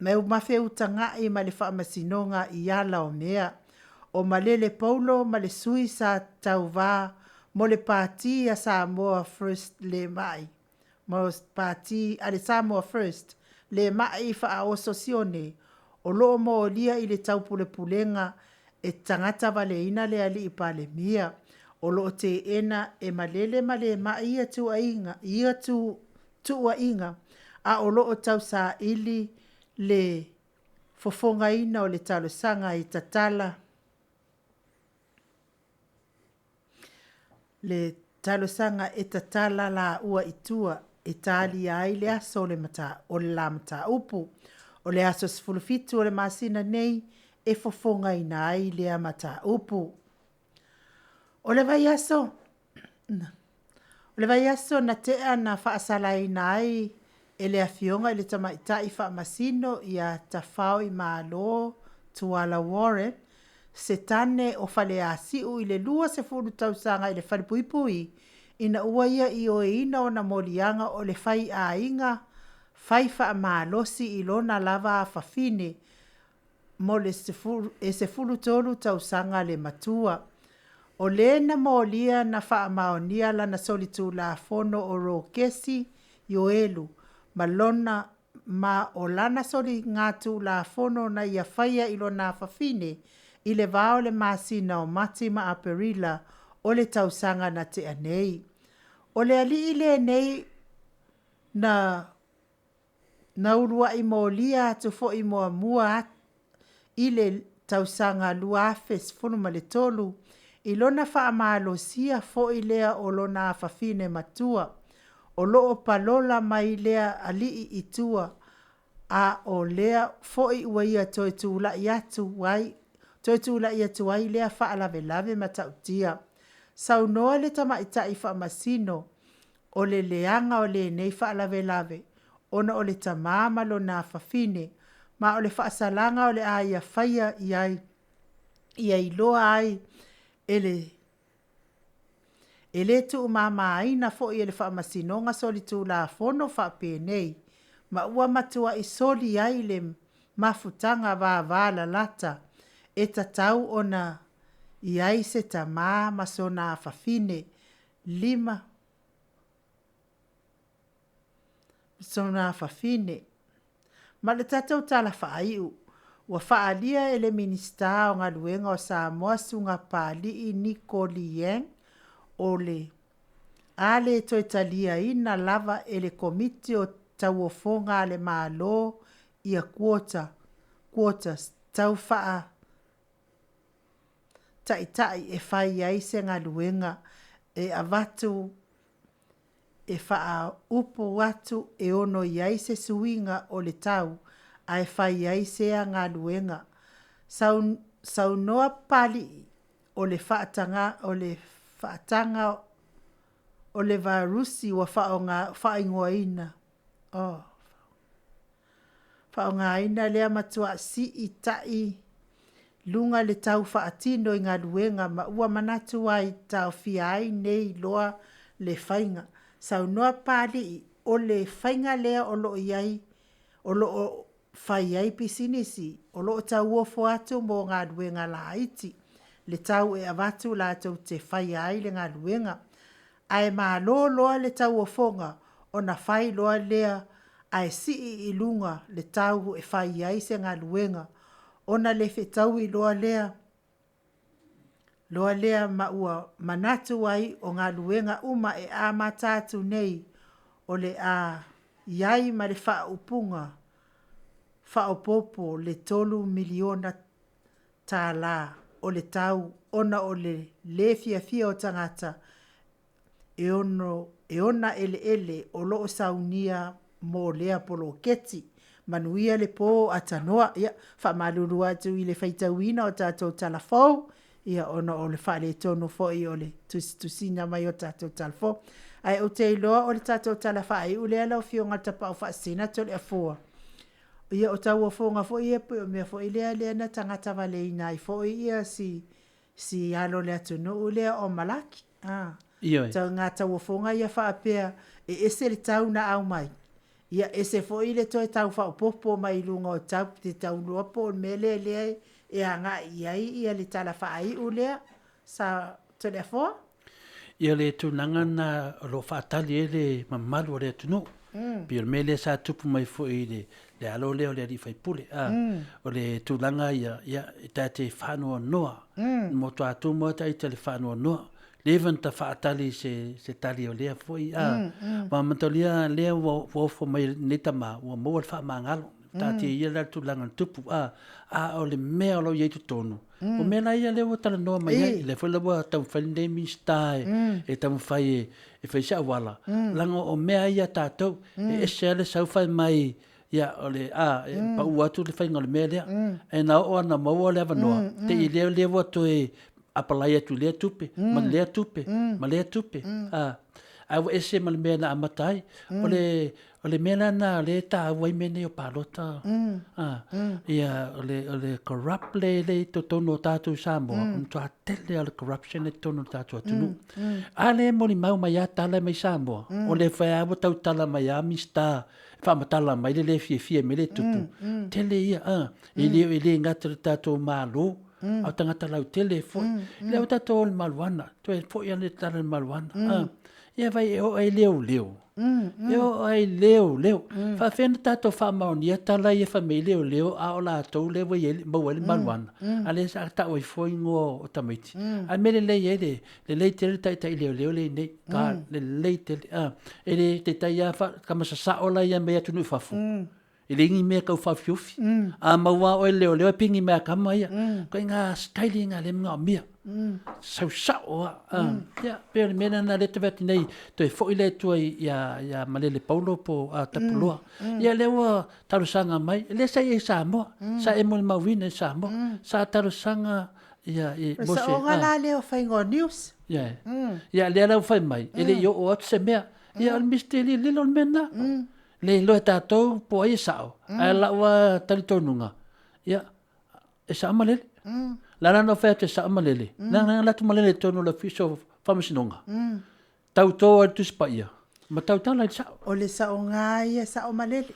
ma feutaga'i ma le Faamasinoga i ala o mea. O Malele Paulo ma le sui sa tauvā mo le Pati a Samoa First le ma'i mo Pati a le Samoa First le ma'i faaoso sione o loo molia i le taupulepulega e tagata valeina le alii Palemia o loo teena e Malele ma le ma'i ia tuuaiga ia tu tuuaiga a o loo tausaili le fofogaina o le talosaga e tatala le talosaga e tatala laua i tua e talia ai le aso o le mata, o le la mataupu. O le aso 17 o le masina nei e fofogaina ai lea mataupu. O le vaiaso, o le vaiaso na tea na faasalaina ai e le Afioga i le Tamaitai Faamasino ia Tafaoimalo Tuala Warren se tane o Faleasiu i le 20 tausaga i le falepuipui ina ua ia ioeina ona moliaga o le faiaiga fai faamalosi i lona lava afafine mo le e 13 tausaga le matua. O le na molia na faamaonia lana solitulafono o Rokesi Ioelu ma lona ma o lana soligatulafono na ia faia i lona afafine i le va o le masina o Mati ma Aperila o le tausaga na tea nei. O le alii lenei na na uluai molia atu foi muamua i le tausaga 2013 i lona faamalosia foi lea o lona afafine matua. O loo palola mai lea alii i tua, a o lea foi ua ia toe tulai atu ai toe tulai atu ai lea faalavelave matautia. Saunoa le tamaitai faamasino o le leaga o lenei faalavelave ona o le tamā ma lona afafine, ma o le faasalaga o le a ia faia i ai ia iloa ai e le E le tuumamaina foi e le Faamasinoga solitulafono faapenei, ma ua matuai soli ai le mafutaga vavalalata e tatau ona i ai se tamā ma sona afafine. 5 sona afafine. Ma le tatou tala faaiu, ua faaalia e le Minisita o Galuega o Samoa Susuga Papali'i Niko Lee Hang, o le a le toe taliaina lava e le Komiti o Tauofoga a le Malo ia quota, quotas tau faa taitai e fai ai se galuega e avatu e faaupu atu e ono i ai se suiga o le tau ae fai ai sea galuega. Saunoa Papali'i o le faataga o le faataga o le vaerusi ua faaigoaina oh, faaaogaina lea matuā siitai luga le tau faatino i galuega ma ua manatu ai taofia ai nei loa le faiga. Saunoa Papali'i o le faiga lea o loo i ai o loo fai ai pisinisi o loo tauofo atu mo galuega laiti le tau e avatu latou te faia ai le galuega ae malo loa le tauofoga ona fai loa lea ae sii i luga le tau e fai ai se galuega ona le fetaui loa lea loa lea ma ua manatu ai o galuega uma e amata atu nei o le a i ai ma le faaupuga faaopoopo le $3 miliona o le tau ona o le le fiafia o tagata e ono e ona eleele o loo saunia mo lea poloketi. Manuia le po atanoa. Ia, faamalulu atu i le faitauina o tatou tala fou, ia ona o le faaletonu foi o le tusitusiina mai o tatou tala fou. Ae ou te iloa o le tatou tala faaiu lea lau Afioga i le Tapaau Faasisina Toleafoa, ia o tauofoga foi ia pei o mea foi lea lea na tagatavaleina ai foi ia si si alo o le atunuu lea o Malaki. A, Ioe. Tau ngā tauofoga ia faapea e ese le tau na aumai, ia ese foi le toe tau faaopoopo mai i luga o tau te tauloa po o le mea lea lea e agai i ai ia le tala faaiu lea sa Toleafoa. Ia le tulaga lena o lo o faatali ai le mamalu o le atunuu. Pei o le mea lea sa tupu mai foi i le, le alo lea o le alii faipule. A, O le tulaga ia, ia, e ta te faanoanoa. Mo toatou mo ta ita le faanoanoa. Leva na ta faatali se, se tali o lea foi. A, mm. Matalia lea ua, ua ofo mai nei tama, ua maua le faamagalo. Ta te ia la tulaga na tupu. A, a o le mea o lo o i ai totonu. O mea la ia lea ua talanoa mai ai, lea foi la ua taumafai lenei Minisita e, e taumafai e, e fai se auala, leaga o mea ia a tatou, e ese lava le sau fai mai, ia, o le, a, e pau atu le faiga o le mea lea. Ae na oo lava ina maua le avanoa, te i lea lea ua toe apalai atu i lea tupe, ma lea tupe, ma lea tupe, a, ae ua ese ma le mea na amata ai. O le, O le mea la lena o lea e taua ai mea nei o palota, a, ia, o le, o le corrupt le, le i totonu o tatou i Samoa, o le matua tele lava o le corruption i totonu o le tatou atunuu. A lea e molimau mai lava tala mai Samoa, o lea foi lava ua tautala mai lava Minisita e faamatala mai le le fiafia i mea lea e tupu, tele ia, a, e le, e le gata i le tatou Malo, a o tagata lautele foi. Lea ua tatou o i le marijuana, toe foi lava le tala i le marijuana, a, ia vai e oo ai leoleo, E oo ai leoleo. Faafefea ona tatou faamaonia tala ia fai mai leoleo a o latou lea ua i ai maua ai le marijuana, a lea sa tau ai fua igoa o tamaiti. A o le mea lelei ai le lelei tele le taitai leoleo lea e i ai nei, ka lelei tele. E le taitai lava tama sasao la ia mai atunuu i fafo. E leai ni mea tau faaofiofi. A maua lava oe e le leoleo e pigi mai lava tama ia. Ituaiga style lena lea e manaomia. Sau sao lava. Ia, pei o le mea lena lea e tau atu nei, toe foi lea i tua ia Malele Paulo po o Tapuloa. Ia lea ua talosaga mai, lea sa i ai i Samoa, sa e molimauina i Samoa. Sa talosaga ia i mo se. O le saoga la lea o faiga o news. Ia, ia lea la ua fai mai, e le i oo atu se mea. Ia o le misiteli lilo le mea lena. Le iloa e tatou po o ai e sao, ae lau lava talitonuga, ia, e sao malele. O le a la ona ou fai atu e sao malele? Leaga na alu atu malele i totonu o le Ofisa o Faamasinoga, tauto ai le Tusi Paia ma tautala i le sao. O le saoga lava ia e sao malele.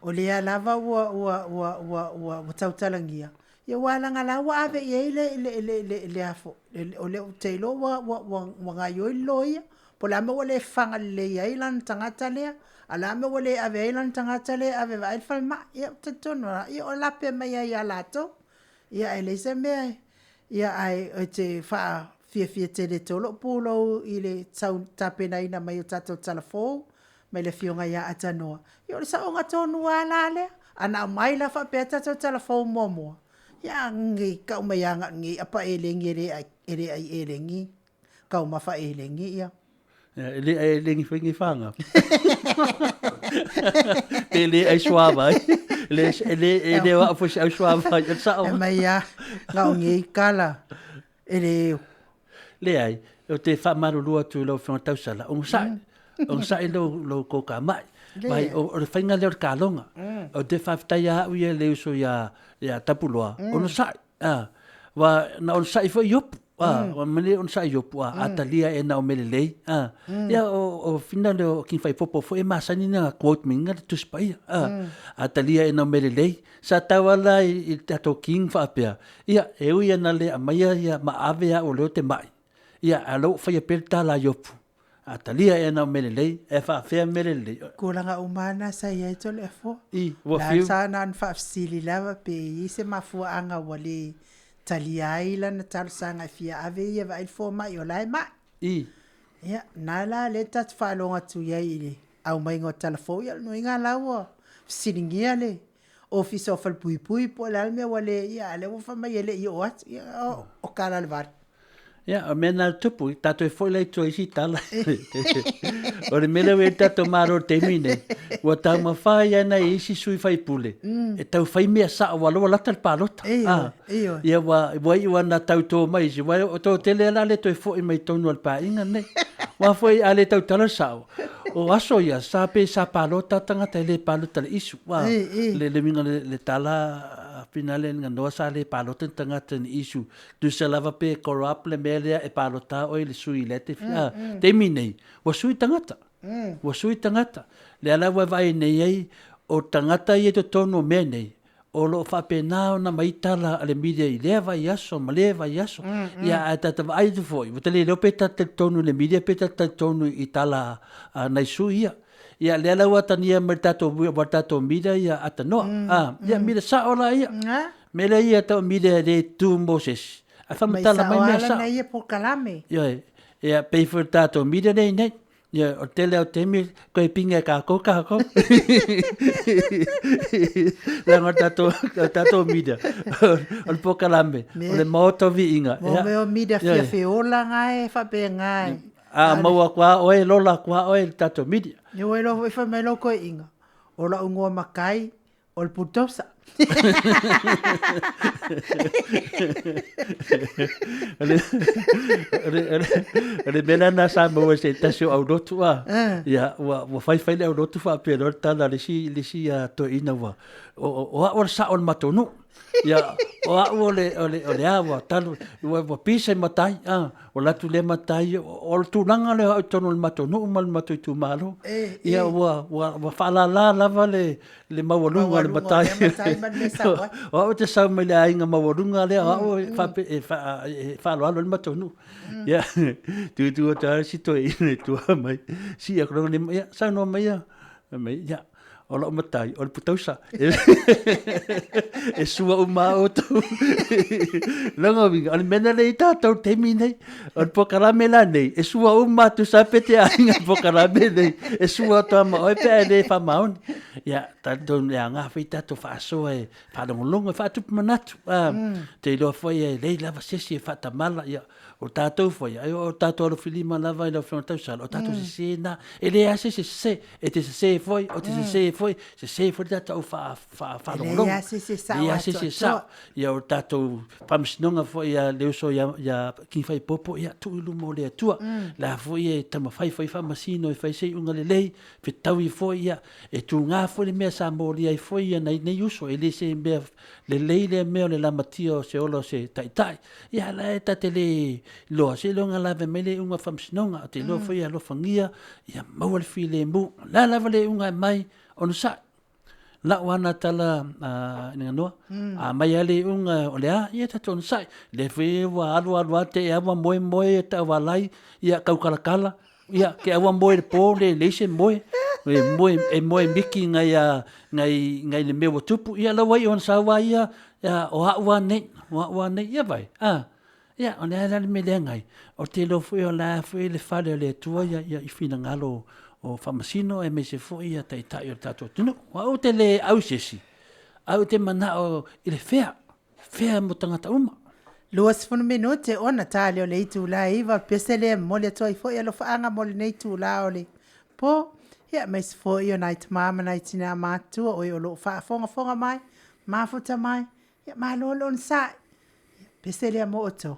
O lea lava ua, ua, ua, ua, ua, ua tautalagia, ia aua leaga la ua ave i ai le, le, le, le, le a fo, o lea ou te iloa ua, ua, ua, ua gaoioi le loia, Po o le a mea ua le faga lelei ai lana tagata lea, a o le a mea ua le ave ai lana tagata lea e ave e vaai le falemai. Ia, ou te talitonu lava, ia o lape mai lava ia latou. Ia ae leai se mea e, ia ae ou te faafiafia tele atu lou pulou i le tau tapenaina mai o tatou tala fou mai le Afioga ia Atanoa. Ia o le saoga tonu lava la lea. A na aumai la faapea tatou tala fou muamua, ia nei tau mai lava nei apa elegi e le ai, e le ai elegi. Taumafa elegi ia. E le ai elegi foi nei whanga. Pe le ai suava ai. Le e le e le wa foi se au suava ai. Sao. E mai a ngau ngei kala e le Le ai, o te whaamaruru atu i lau whionga tausala. O ngusai, o ngusai lou, lou kōkā mai. Mai, o, o le whainga leo le kālonga. O te whawhitai a au ia le uso ia, ia Tapuloa. O ngusai, a, wa, na onosai foi Iopu, a, wa mani onosai Iopu, a, a talia e na o mele lelei, a, ia o, o whina leo o King Faipopo foi e masani na quote me inga le Tusi Paia, a, a talia e na o mele lelei, sa tau ala i, i tatou King whaapea, ia, e ui ana le amaia ia ma ave a o leo te mai, ia, a lou whaia pea le tala a Iopu, A talia ea na o mea lelei, e faafefea mea lelei. Tulaga uma lava na sa i ai Toleafoa. I, ua La fiu. sa na ona faafesili lava pe i ai se mafuaaga ua le talia ai lana talosaga e fia ave ia e vaai le fomai o la e mai. I. Ia, na la lea ta te faalogo atu i ai i le aumaiga o tala fou, ia o le nuiga la ua fesiligia le Ofisa o Falepuipui po o le a le mea ua le, ia a o lea ua fai mai e le i oo atu. Ia, o, o kala le vale. Ia, o mea na tupu, tātou e foi lai tua isi tala. O le mea lea ua i ai le tatou Malo i le taimi nei, ua taumafai ai nai isi sui faipule e tau fai mea sao ua loa lata le palota. Ioe, ioe. Ia ua, ua iu lava ina tauto mai isi, aua o toatele lava o le a le toe foi mai totonu o le Paeaiga lenei. Aua foi a le tautala le sao, o aso ia sa pei sa palota tagata e le palota i le isu. Ua, le, le uiga o le, le tala a Finale le Noa sa le palota ni tagata i ni isu. Tusa lava pe corrupt le mea lea e palota oe i le sui lea te fia. Taimi nei, ua sui tagata. Ua sui tagata. Lea la ua e vaai nei ai, o tagata ia i totonu o mea nei, o lo o faapena ona mai tala a le media i lea vaiaso ma lea vaiaso. Ia ae tata vaai atu foi, ua ta le iloa pe ta talitonu i le media pe ta talitonu i tala a nai sui ia. Ia lea la ua atagia mai le tatou, ua tatou media ia atanoa. Ia media sao la ia. Mea lea ia tau media e le tu mo se isi. Ae faamatala mai mea sao. Mai sao ia polokalame. Ioe. Ia pei foi le tatou media nei nei. Ia o le tele o taimi koe pinga e kākou kākou. Leaga o tatou, o tatou media, o le polokalame, o le maota o viiga. Mo mea o media fia feola nga e faapena e. A maua atu lava oe, lola atu lava oe i le tatou media. Ia ua iloa foi fai mai lou toeaina, o lau igoa matai O le bulldozer. O le mea lena sa maua i se tasi o aulotu a. Ia, ua faifai le aulotu faapea loa le tala a le isi, le isi toeaina ua, o au o le sao o le matou nuu. Ia, o au o le, o le, o le a, ua talu, ua pisa i matai, a. O le atu lea matai, o le tulaga lea o au i totonu o le matou nuu ma le matou itumalo. Ia, ua, ua faalala lava le, le maualuga o le matai. O au ou te sau mai le aiga maualuga lea, o au e faaaloalo ai le matou nuu. Ia, tutu atu lava si toeaina i tua mai, sii atu lona lima, ia, saunoa mai ia. Fai mai, ia, o lau matai, o le putausa. E sua uma lava outou. Lona uiga, o le mea lena lea e i ai tatou i le taimi lenei. O le polokalame la nei, e sua uma atu sa pe te aiga i polokalame nei, e sua atu lava ma oe pe a e le faamaoni. Ia, talitonu e aoga foi tatou faasoa e faalogologo e faatupu manatu. Te iloa foi e leai lava se isi e faatamala, ia, o tatou foi, ai o tatou alofilima lava i lau Afioga Tausala, o tatou sese na, e leai lava se isi e sese, e te sese foi, ou te sese foi, sese foi le tatou au faalogologo. E leai lava se isi e sao Leai lava se isi e sao. Ia o tatou faamasinoga foi a le uso ia King Faipopo, ia tuu i luma o le Atua. La foi e taumafai foi faamasino e fai se iuga lelei, fetaui foi ia, e tuga foi le mea sa molia ai foi ia nai nei uso, e le se mea lelei lea mea o le lamatia o se ola o se taitai. Ia la e ta te le iloa, seiloga lave mai le iuga o le faamasinoga, ou te iloa foi ia alofagia, ia maua le filemu. O le a lava le iuga e aumai, onosai. Lau lava na tala Niganoa, a mai lava le iuga o le a, ia tatou onosai. Lea foi ua alu alu lava te i lava ua moe moe taualai, ia tautalatala, ia te i lava ua moe i le po le leai se moe, e moe e moe miki nai a nai nai le mea ua tupu, ia la ua iu ona sau lava ia, o au lava nei, o au lava nei, ia vai, a. Ia, o le a la le mea leaga ai? Ou te iloa foi o la foi le fale o le Atua ia, ia i finagalo o Faamasino aemaise foi ia Taitai o le tatou atunuu. Aua ou te le au i se isi, ae ou te manao i le fea, fea mo tagata uma. 20 minute ona ta lea o le itula e 9, o le pese lea e momoli atu ai foi alofaaga mo lenei itula o le po. Ia, aemaise foi o nai tama ma nai tina matutua o e o lo o faafogafoga mai, mafuta mai, ia malo le onosai. Pese lea mo outou.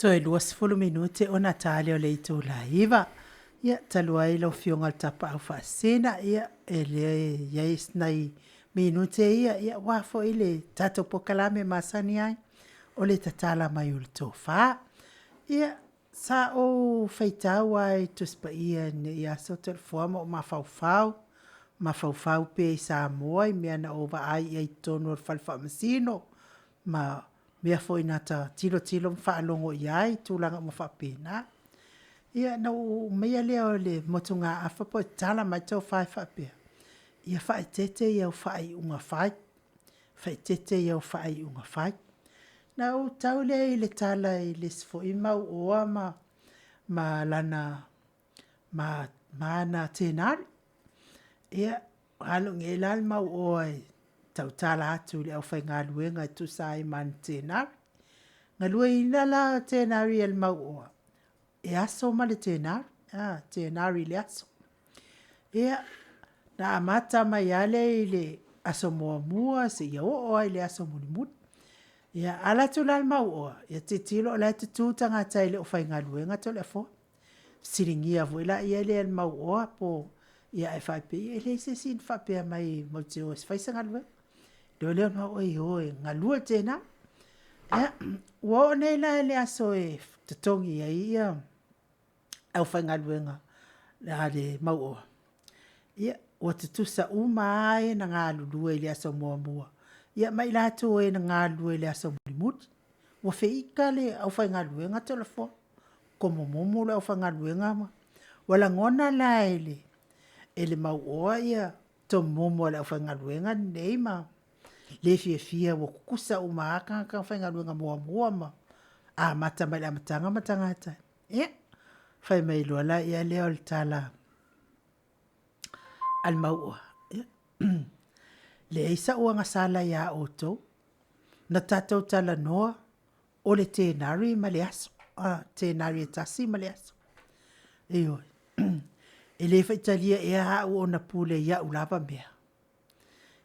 Toe 20 minute ona ta lea o le itula 9. Ia, talu ai lau Afioga i le Tapaau Faasisina, ia, e le i ai nai minute ia, ia aua foi le tatou polokalame masani ai, o le tatala mai o le tofa. Ia, sa ou faitau lava i Tusi Paia ina ia aso Toleafoa ma ou mafaufau, mafaufau pea i Samoa i mea na ou vaai i ai i totonu o le fale faamasino, ma mea foi na ta tilotilo ma faalogo i ai i tulaga uma faapena. Ia ona ou aumaia lea o le motugaafa po o tatala mai le tofa e faapea, ia faaeteete i au faaiuga fai, faaeteete i au faaiuga fai. Na ou tau lea i le tala i le isi foi mauoa ma lana ma ana tenari. Ia, ua alo nei la le mauoa e tautala atu i le aufaigaluega e tusa ai ma ana tenari. Galueaiina la tenari a le mauoa, e aso ma le tenari, a, tenari i le aso. Ia, na amata mai lava lea i le aso muamua seia oo lava i le aso mulimuli. Ia, ala atu la le mauoa, ia tilotilo o la e tutu tagata e le o faigaluega Toleafoa. Fesiligia foi lea e le mauoa po, ia ae faapea, e leai se isi na faapea mai matou te o e fai se galuega. Iloa lea o le mauoa, ioe, e galue le tenari. Ia, ua oo nei la i le aso e totogi ai ia aufaigaluega a le mauoa, ia, ua tutusa uma lava e na galulue i le aso muamua, ia ma i latou o e na galulue i le aso mulimuli. Ua feiga le aufaigaluega Toleafoa, tomomomo le aufaigaluega ma ua lagona la e le mauoa le tomomomo a le aufaigaluega lenei ma le fiafia ua tutusa uma lava tagata faigaluega muamua ma amata mai i le amataga ma tagata. Ia, fai mai loa lea o le tala a le mauoa, ia, leai sau agasala ia outou, na tatou talanoa o le tenari ma le aso, tenari e tasi ma le aso. Ioe. E le faitalia ea au ona pule i au lava mea?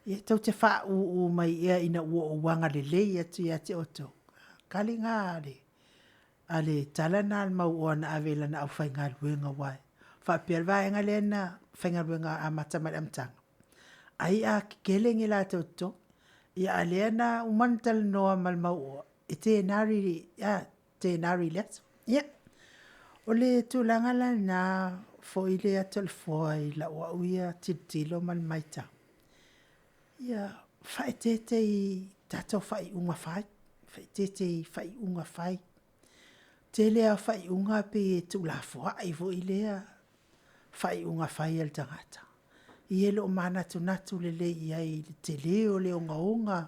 Ia tou te faaūū mai ea ina ua ou agalelei atu ia te outou? Tali na a le tala lena a le mauoa na ave i lana aufaigaluega, aua e faapea le vaega lea na faigaluega amata mai i le amataga, ai a tetele ni latou totogi. Ia a o lea na uma ona talanoa ma le mauoa, e tenari, tenari i le aso. Ia, o le tulaga la lena foi lea Toleafoa i lau au ia tilotilo ma le matau, ia faaeteete i tatou faaiuga fai, faaeteete i faaiuga fai. Tele lava o faaiuga pei e tuulafoai foi lea faaiuga fai a le tagata. Ia e le o manatunatu lelei i ai i le tele o le ogaoga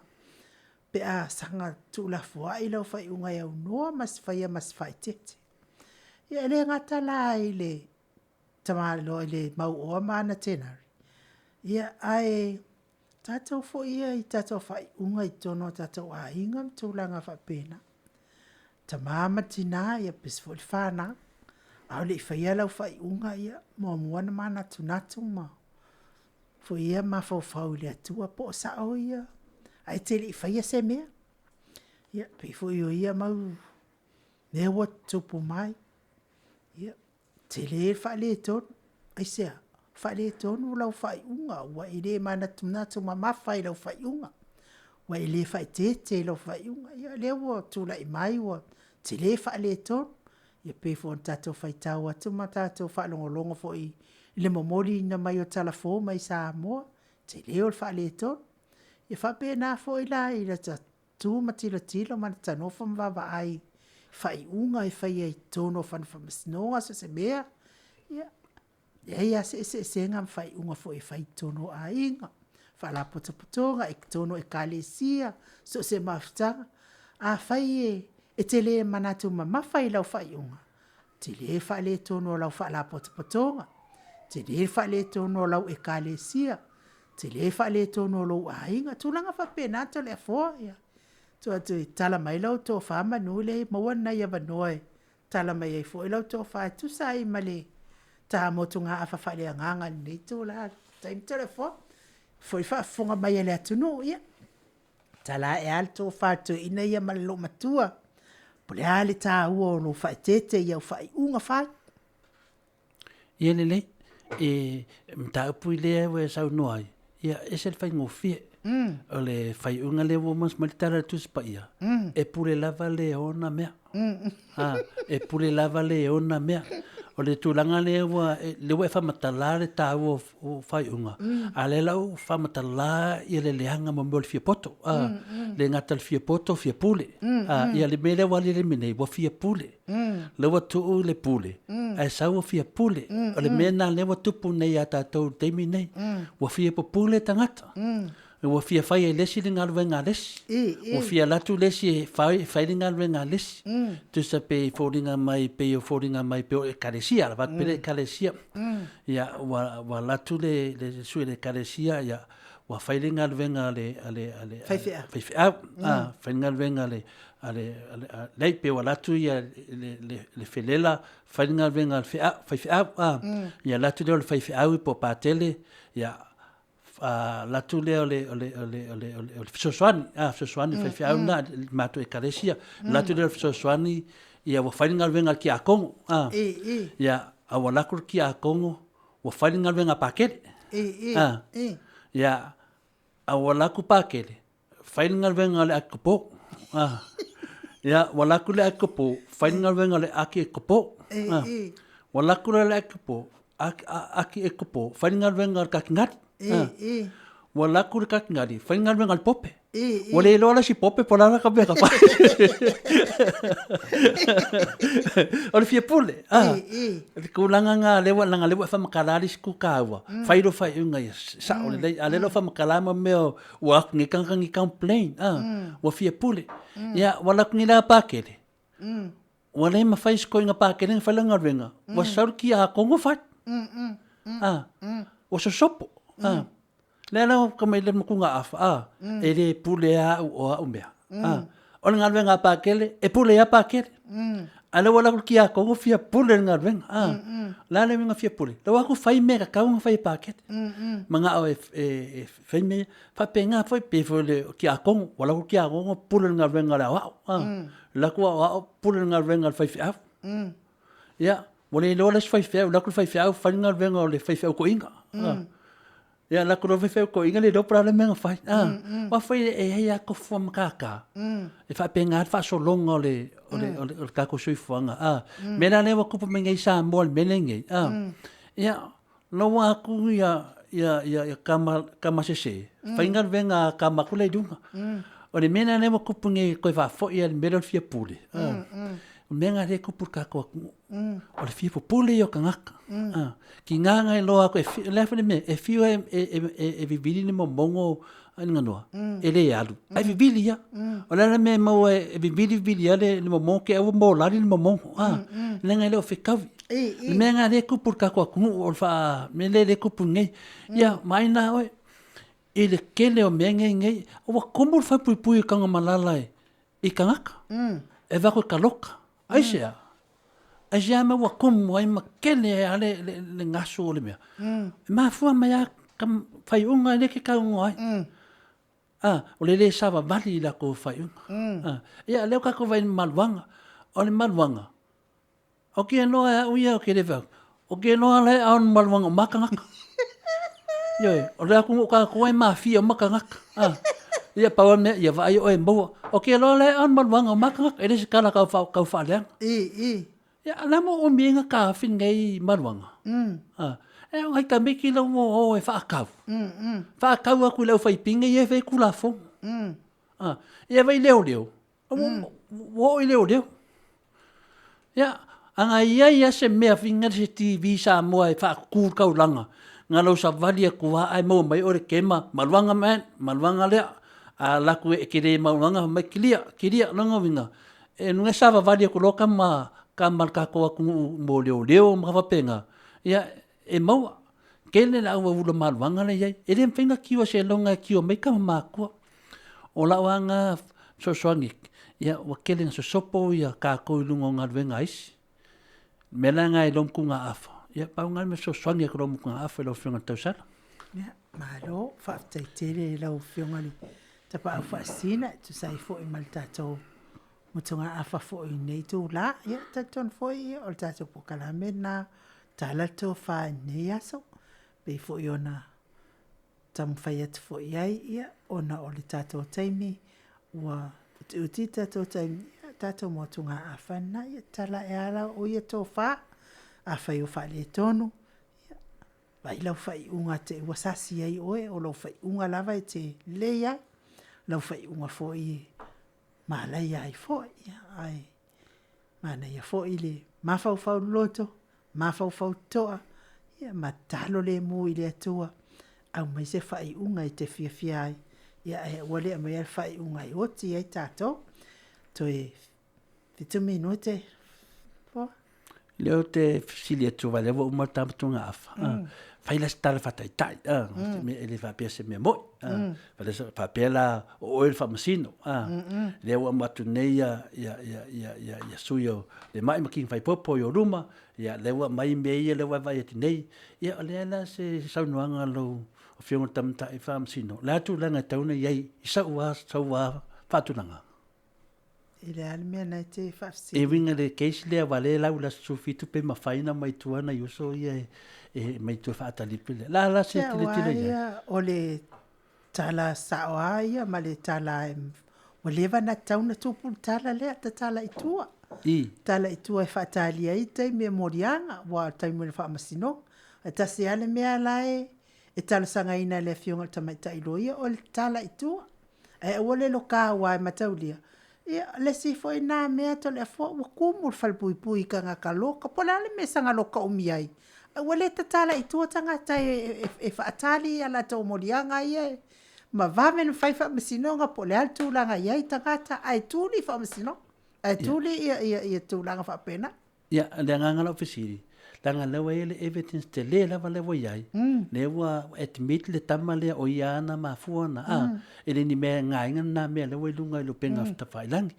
pe a saga tuulafoai lau faaiuga e aunoa ma se faia ma se faaeteete. Ia e le gata la i le tamaloa i le mauoa ma ana tenari, ia ae tatou foi ia i tatou faaiuga i totonu o tatou aiga ma tulaga faapena. Tama ma tina, ia faapea foi le fanau. A o le i faia lau faaiuga, ia muamua ona manatunatu ma foi ia mafaufau i le Atua po o sao ia, ae te le i faia se mea. Ia, pei foi o ia mau mea ua tutupu mai, ia, tele le faaletonu. Aisea? Faaletonu lau faaiuga ua e le manatunatu mamafa i lau faaiuga, ua e le faaeteete i lau faaiuga. Ia o lea ua tulai mai ua tele faaletonu. Ia pei foi ona tatou faitau atu ma tatou faalogologo foi i le momoliina mai o talafo mai Samoa, tele o le faaletonu. E faapena foi la i lata tu ma tilotilo ma lata nofo ma vaavaai i faaiuga e faia i totonu o fale faamasinoga, so o se mea, ia, leai lava se eseesega ma faaiuga foi e fai i totonu o aiga, faalapotopotoga, i totonu o ekalesia, so o se mafutaga. Afai e te le manatu mamafa i lau faaiuga, tele le faaletonu o lau faalapotopotoga, tele le faaletonu o lau ekalesia, tele le faaletonu o lou aiga, tulaga faapena Toleafoa. Ia, tuu atu e tatala mai lau tofa manu lea e maua nai avanoa e tala mai ai foi lau tofa e tusa ai ma le ta motugaafa faaleagaga i lenei itula taimi Toleafoa. Foi le faafofoga mai a le atunuu, ia, tala ae lava le tofa a le toeaina ia ma le loomatua. Po le a le tāua o lou faaeteete i au faaiuga fai? Ia lelei, e mataupu i lea ua e saunoa ai, ia ese le faigofie. O le faaiuga lea ua uma ona mai le Tala o le Tusi Paia, e pule lava le ona mea. E pule lava le ona mea. O le tulaga lea ua, lea ua e faamatala le taua o faaiuga, a o lea la ua faamatala ia le leaga ma mea o le fia poto. Le gata i le fia poto, fia pule. Ia le mea lea ua aliali mai nei, ua fia pule. Lea ua tuu le pule, ae sau ua fia pule. O le mea lena lea ua tupu nei ia tatou i le taimi lenei. Ua fia pupule tagata. Ua fia fai e le isi le galuega a le isi. Ua fia alu atu le isi e fai le galuega a le isi. Tusa pe foliga mai pei o foliga mai pei o Ekalesia, avatu pea le Ekalesia. Ia ua alu atu le sui o le Ekalesia, ia ua fai le galuega a le faifeau, faifeau. Fai le galuega a le leai, pe ua alu atu ia le felela fai le galuega a le faifeau, ia alu atu lea o le faifeau po o Patele, ia alu atu lea o le fesoasoani, fesoasoani le faifeau lena i le matou Ekalesia, alu atu lea o le fesoasoani, ia ua fai le galuega a le tiakono, ia a ua alu atu le tiakono ua fai le galuega a Pakele, ia a ua alu atu Pakele fai le galuega a le atopo. Ia, ua alu atu le atopo, fai le galuega a le atietopo. Ua alu atu la le atopo, atietopo, fai le galuega a le katinali. Ua alu atu le katinali, fai le galuega a le pope. Ua le iloa la si pope po o le a la ka mea ka fai. O le fia pule. Le tulaga lena lea ua, leaga o lea ua e faamatala le isi itu taua, fai lou faaiuga ia sao lelei, a o lea o lo o faamatala ma mea o Ua atu nei tagata ni complain, ua fia pule. Ia, ua alu atu nei la Pakele, ua le mafai e si toeaina Pakele ona fai lana galuega, ua sau le tiakono fai. Ua sosopo. Lea la ua mai le matuga-afa, e le pule lava au o au mea. O le galuega a Pakele, e pule ia Pakele. A o lea ua alu atu le tiakono fia pule i le galuega. O le a le uiga fia pule? Lea ua o atu fai mea e tatau ona fai e Pakele. Manao e fai mea ia. Faapena foi, pei foi o le tiakono, ua alu atu le tiakono pule i le galuega a le aoao. Alu atu aoao pule i le galuega a le faifeau. Ia, ua le iloa la e isi faifeau, alu atu le faifeau fai le galuega o le faifeau toeaina. Ia, alu atu loa le faifeau toeaina le iloa po o le a le mea na fai. Aua foi e i ai lava tofu matata, e faapena le faasologa o le tatou soifuaga. O le mea la lea ua tupu mai nei i Samoa i le mea lenei, ia, Naua atu ia tama sese, fai galuega a tama atu la i luga. O le mea lena lea ua tupu nei toe faafoi lava i le mea lea o le fia pule. O le mea lena lea e tupu i le tatou atunuu. O le fia pupule ia o tagata. Tiga ona iloa atu, o le a foi le mea, e fiu e vivili le momono a le ganoa, e le alu, ae vivili lava. O le a le mea e maua e vivili vivili lava le momono, te i ua molali le momono, leaga e le o fetaui. Le mea lena o lea e tupu i le tatou atunuu, o le mea lea e tupu nei. Ia, vaai la oe, i le tele o mea nei nei, ua tumu le falepuipui o Tanumalala i tagata, e avatu e taloka. Aisea? Aisea mea ua tumu ai ma tele ai lava le gasu o le mea? E mafua mai lava faaiuga lea e te talanoa ai. A, o le lē savavali i latou faaiuga. Ia, o lea ua tatou vaai i le maluaga. O le maluaga, O ke noa e au ia o ke le fai atu, o ke noa la e aono maluaga o ma tagata. Ioe, o le atunuu tatou e mafia uma tagata. A, ia pau o le mea, ia vaai oe e maua. O ke loa la e aono maluaga o ma tagata, e le o se tala tau faaleaga. Ia, o le a mo umi ai na taofi lenei maluaga? A, e o nai tamaiti la ua o e faatau. Faatau atu i le aufaipine ia e fai ai Tulafono. A, ia vai leoleo, Ua oo i leoleo. Ia, a na i ai lava se mea finagalo se TV Samoa e faakuku le taulaga, na lou savali atu lava ae maua mai oe le kema, maluaga man, maluaga lea. A alu atu e te le maluaga, fai mai, kilia, kilia. O lona uiga, e luga e savavali atu loa tama a le tatou atunuu mo leoleo ma mea faapena, ia e maua. Tele le auaula maluaga la e i ai. E le mafai ona queue seiloga e queue mai tama matutua. O lau lava lena fesoasoani, ia ua tele ina sosopo tatou i luga o galuega a isi. O le mea la lena i lou motugaafa, ia pau lena o le mea e fesoasoani atu i lou motugaafa i lau Afioga i le tausala. Ia, malo, faafetai tele i lau Afioga i le Tapaau Faasisina e tusa ai foi ma le tatou. motugaafa foi i lenei itulā. Ia, e talitonu foi ia o le tatou polokalame lena tala le tofa i lenei aso, pei foi ona taumafai atu foi i ai, ia, ona o le tatou taimi ua utiuti le tatou taimi, ia, tatou motugaafa lena. Ia, tala ae lava la o ia tofa, afai o faaletonu, ia, vaai lau faaiuga te i ua sasi ai oe, o lau faaiuga lava e te lelei ai, lau faaiuga foi e malaia ai foi. Ia, ae manaia foi le mafaufau loloto, mafaufau totoa, ia ma tatalo lemu i le Atua, aumai se faaiuga e te fiafia ai, ia ae aua le aumaia le faaiuga e oti ai tatou. Toe 7 minute. Four. Lea ou te fesili atu aua lea ua uma le ta motugaafa. Fai la se tala faataitai, e le faapea se mea moi. Faapea la o oe le faamasino. Lea ua uma atu nei ia, ia, ia, ia, ia, ia sui o le mai ma King Faipopo i o luma, ia lea ua aumai mea ia lea ua vaai atu nei. Ia o lea la se saunoaga a lou Afioga i le Tamaitai Faamasino, o le a tulaga e tatau ona i ai i sau lava faatulaga? E le a le mea na e te faafesili? E uiga i le case lea aua lea e lau i le aso 17 pe mafai ona mai tua nai uso ia e mai tua e faatalipe le. La la se tilotilo i ai. O le tala sao lava ia ma le tala ua leva ona tatau ona tupu le tala lea, tatala i tua. I. Tala i tua e faatalia ai taimi e moliaga, aua o le taimi o le faamasinoga. Ae tasi lava le mea la e talosagaina e le Afioga i le Tamaitai Loia, o le tala i tua. Ae aua le loka aua e mataulia, ia le isi foi na mea Toleafoa ua tumu le falepuipui i tagata loka. Po o le a le mea e saga loka umi ai, ae ua le tatala i tua tagata e faatali a latou moliaga ia ma vave ona fai faamasinoga po o le a le tulaga e i ai tagata, ae tuli faamasinoga, ae tuli ia tulaga faapena. Ia, o le agaga o lau fesili, leaga lea ua i ai le evidence tele lava lea ua i ai, lea ua admit le tama lea o ia lava na mafua ona, a, e le ni mea e gaina lena mea lea ua i luga i le upega tafailagi.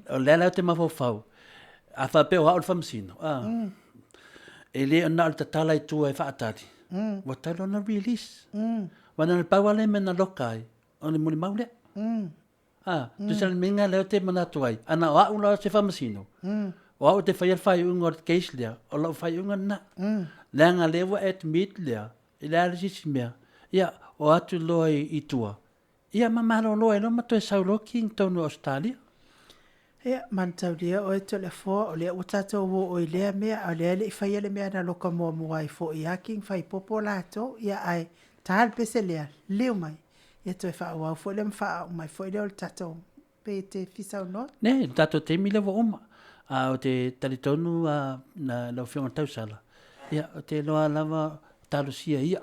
O lea la ou te mafaufau, a faapea o au le faamasino, a, e le na o le tatala i tua e faatali, ua tatau loa ona release. Aua na o le pau lava lea mea na loka ai, o le molimau lea. A, tusa le mea lea ou te manatu ai, ana o au la se faamasino, o au ou te faia le faaiuga o le case lea, o lau faaiuga lena. Leaga lea ua admit lea, e leai lava se isi mea, ia, o atu loa i tua, ia ma malolo ai loa ma toe sau loa King tonu o Ausetalia. Ia, manataulia oe Toleafoa, o lea ua tatou oo i lea mea, a o lea e le i faia le mea na loka muamua ai foi ia King Faipopo latou, ia ae ta le pese lea, liliu mai, ia toe faaauau foi lea ma faauma mai foi lea o le tatou, pe te fia saunoa? Ne, le tatou taimi lea ua uma. A ou te talitonu na lau Afioga i le Tausala, ia, ou te iloa lava talosia ia.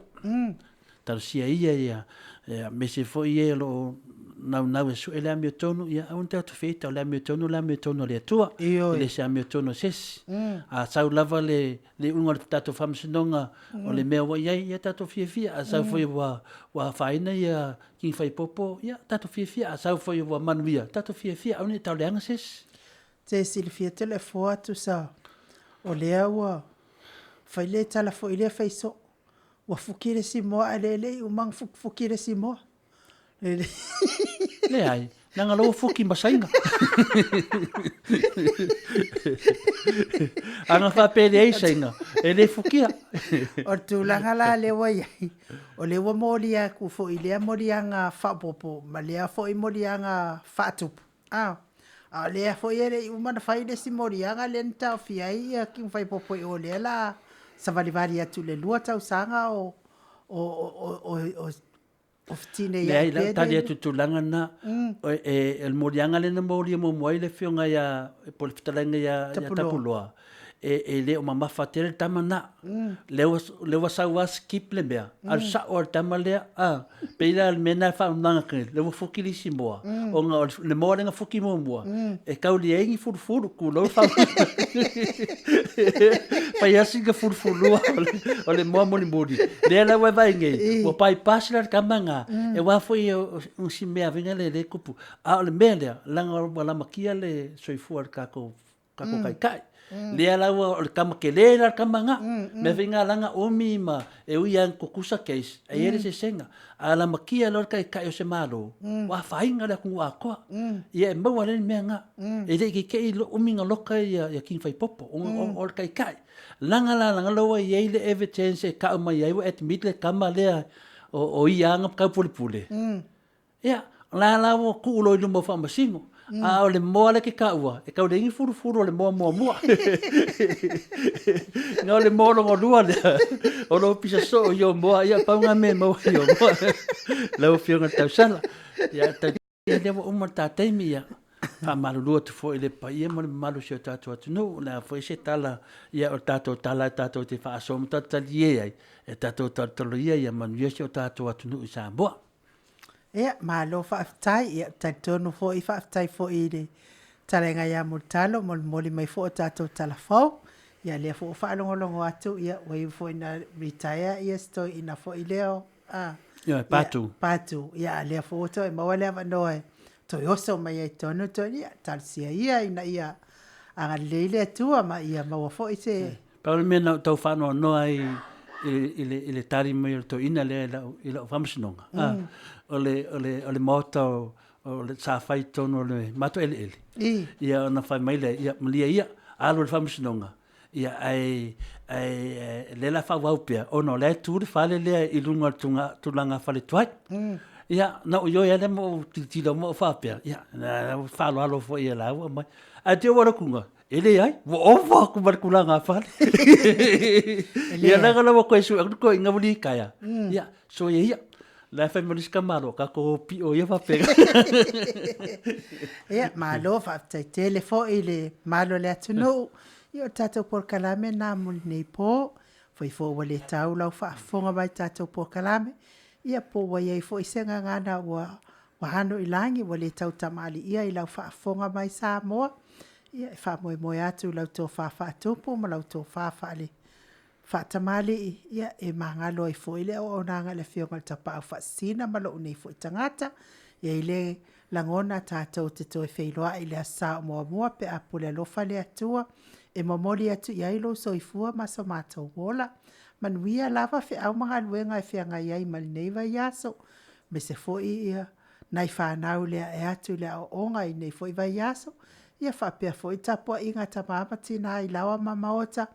Talosia ia ia, ia aemaise foi e o lo o naunau e sue le amiotonu, ia aua ne i tatou feita, o le amiotonu o le amiotonu a le Atua, e le se amiotonu a se isi. A sau lava le le iuga o le tatou faamasinoga o le mea ua i ai, ia tatou fiafia. A sau foi ua ua afaina ia King Faipopo, ia tatou fiafia. A sau foi ua manuia, tatou fiafia, aua ne i tau leaga se isi. Te silafia tele foa tusa o lea ua fai le tala foi lea fai soo. Ua fuki le isi moa ae le le i uma ona fukifuki le isi moa. Leai, leaga lea ua fuki ma Saina. Ana faapea e leai Saina, e le fukia. O le tulaga la lea ua i ai, o lea ua molia atu foi i lea moliaga faaopoopo ma lea foi moliaga faatupu. A o lea foi e le i uma ona fai le isi moliaga lea na taofia ai ia King Faipopo i o lea o le a savalivali atu i le 2 tausaga o Tinei Leai, lau tali atu i le tulaga lena, o le moliaga lea na molia muamua ai le afioga ia, po o le fetalaiga ia Tapuloa, e le o mamafa tele le tama lena. Lea ua sau lava skip le mea, a o le sao lava o le tama lea, a. Pei la o le mea lena e faauigaga atu nei, lea ua fuki le isi moa, ona o le moa lea na fuki muamua, e tau leai ni fulufulu, tulou le faamatalaga. Fai lava sina fulufulua o le moa mulimuli, lea la ua e vaai nei, ua bypass la le tama lena, aua foi o si mea foi lea e le tupu. A o le mea lea, leaga ua lamatia le soifua o le tatou taitai. Lea la ua o le tama kele la le tama nga. Mea foi nga langa umi ma e ui lava ina tutusa case, e i ai le eseesega. A lamatia loa le taitai o se Malo, ua afaina le atunuu atoa. Ia e maua lea le mea nga. E le i teitei umi ona loka ia King Faipopo, ona o le taitai. Leaga la leaga la ua i ai le evidence e tau mai ai ua admit le tama lea o ia na taupulepule. Ia, o la la ua tuu loa i luma o Faamasino. A o le moa lea e te taua, e tau leai ni fulufulu o le moa muamua. Na o le moa lona lua lea, o lo o pisa soo i o moa, ia pau na mea e maua i o moa. Lau Afioga i le Tausala, ia, ia lea ua uma le ta taimi, ia, faamalulu atu foi i le paia ma le mamalu o si o tatou atunuu, o le a foi se tala, ia o le tatou tala e tatou te faasoa ma tatou talie ai, e tatou talotalo ia ia manuia si o tatou atunuu i Samoa. Ia, malo faafetai. Ia, talitonu foi, faafetai foi i le talaiga ia Mulitalo, molimoli mai foi o tatou tala fou. Ia, lea foi ua faalogologo atu, ia, ua iu foi ina retire ia si toeaina foi lea o, a, Ia, Patu. Patu. Ia, a lea foi ua toe maua le avanoa e toe oso mai ai tonu toeaina. Ia, talosia ia ina ia agalelei le Atua ma ia maua foi se Pau le mea na ou tau faanoanoa ai i le tali mai o le toeaina lea i lau faamasinoga, o le maota o le sa fai i totonu o le matou eleele, ia ona fai mai lea, ia malie ia, alu i le faamasinoga, ia ae o lea o le a faaauau pea ona o la e tu le fale lea i luga o le tulaga fale tuai. Ia, na ou ioe lava lea ma ou tilotilo ma ou faapea, ia, faaaloalo foi ia la ua aumai. Ae te i ua alu atu i E leai, ua ova atu ma le tulaga fale. Ia leaga la ua toe sue atu le toeaina ua litaea. Ia, soia ia. La e fai mai le isi tamaloa, tatou o pio ia faapena. Ia, malo, faafetai tele foi i le mamalu o le atunuu. Ia, o le tatou polokalame lena mo lenei po. Foi foi ua le tau lau faafofoga mai i le tatou polokalame. Ia, po ua i ai foi se gagana ua Ua ano i lagi, ua le tau tamaliia i lau faafofoga mai Samoa. Ia, e faamoemoe atu i lau tofa faatupu ma lau tofa faale faatamalii, ia, e magalo ai foi le auaunaga i le Afioga i le Tapaau Faasisina ma lou nei foi tagata. E i ai le lagona tatou te toe feiloai i le Aso Sa o muamua pe a pule alofa le Atua e momoli atu i ai lou soifua ma so matou ola. Manuia lava feau ma galuega e feagai ai ma lenei vaiaso. Aemaise foi ia nai fanau i le ae atu i le aoaoga i lenei foi vaiaso, ia faapea foi tapuaiga a tama ma tina i laoa ma maota,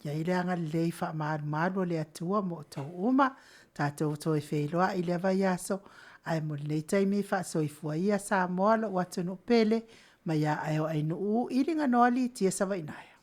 ia i ai le agalelei faamalumalu o le Atua mo outou uma. Tatou toe feiloai i lea vaiaso, ae mo lenei taimi faasoifua ia Samoa lou atunuu pele, mai ia Aeoainuu i Liganoa Litia Savainaea.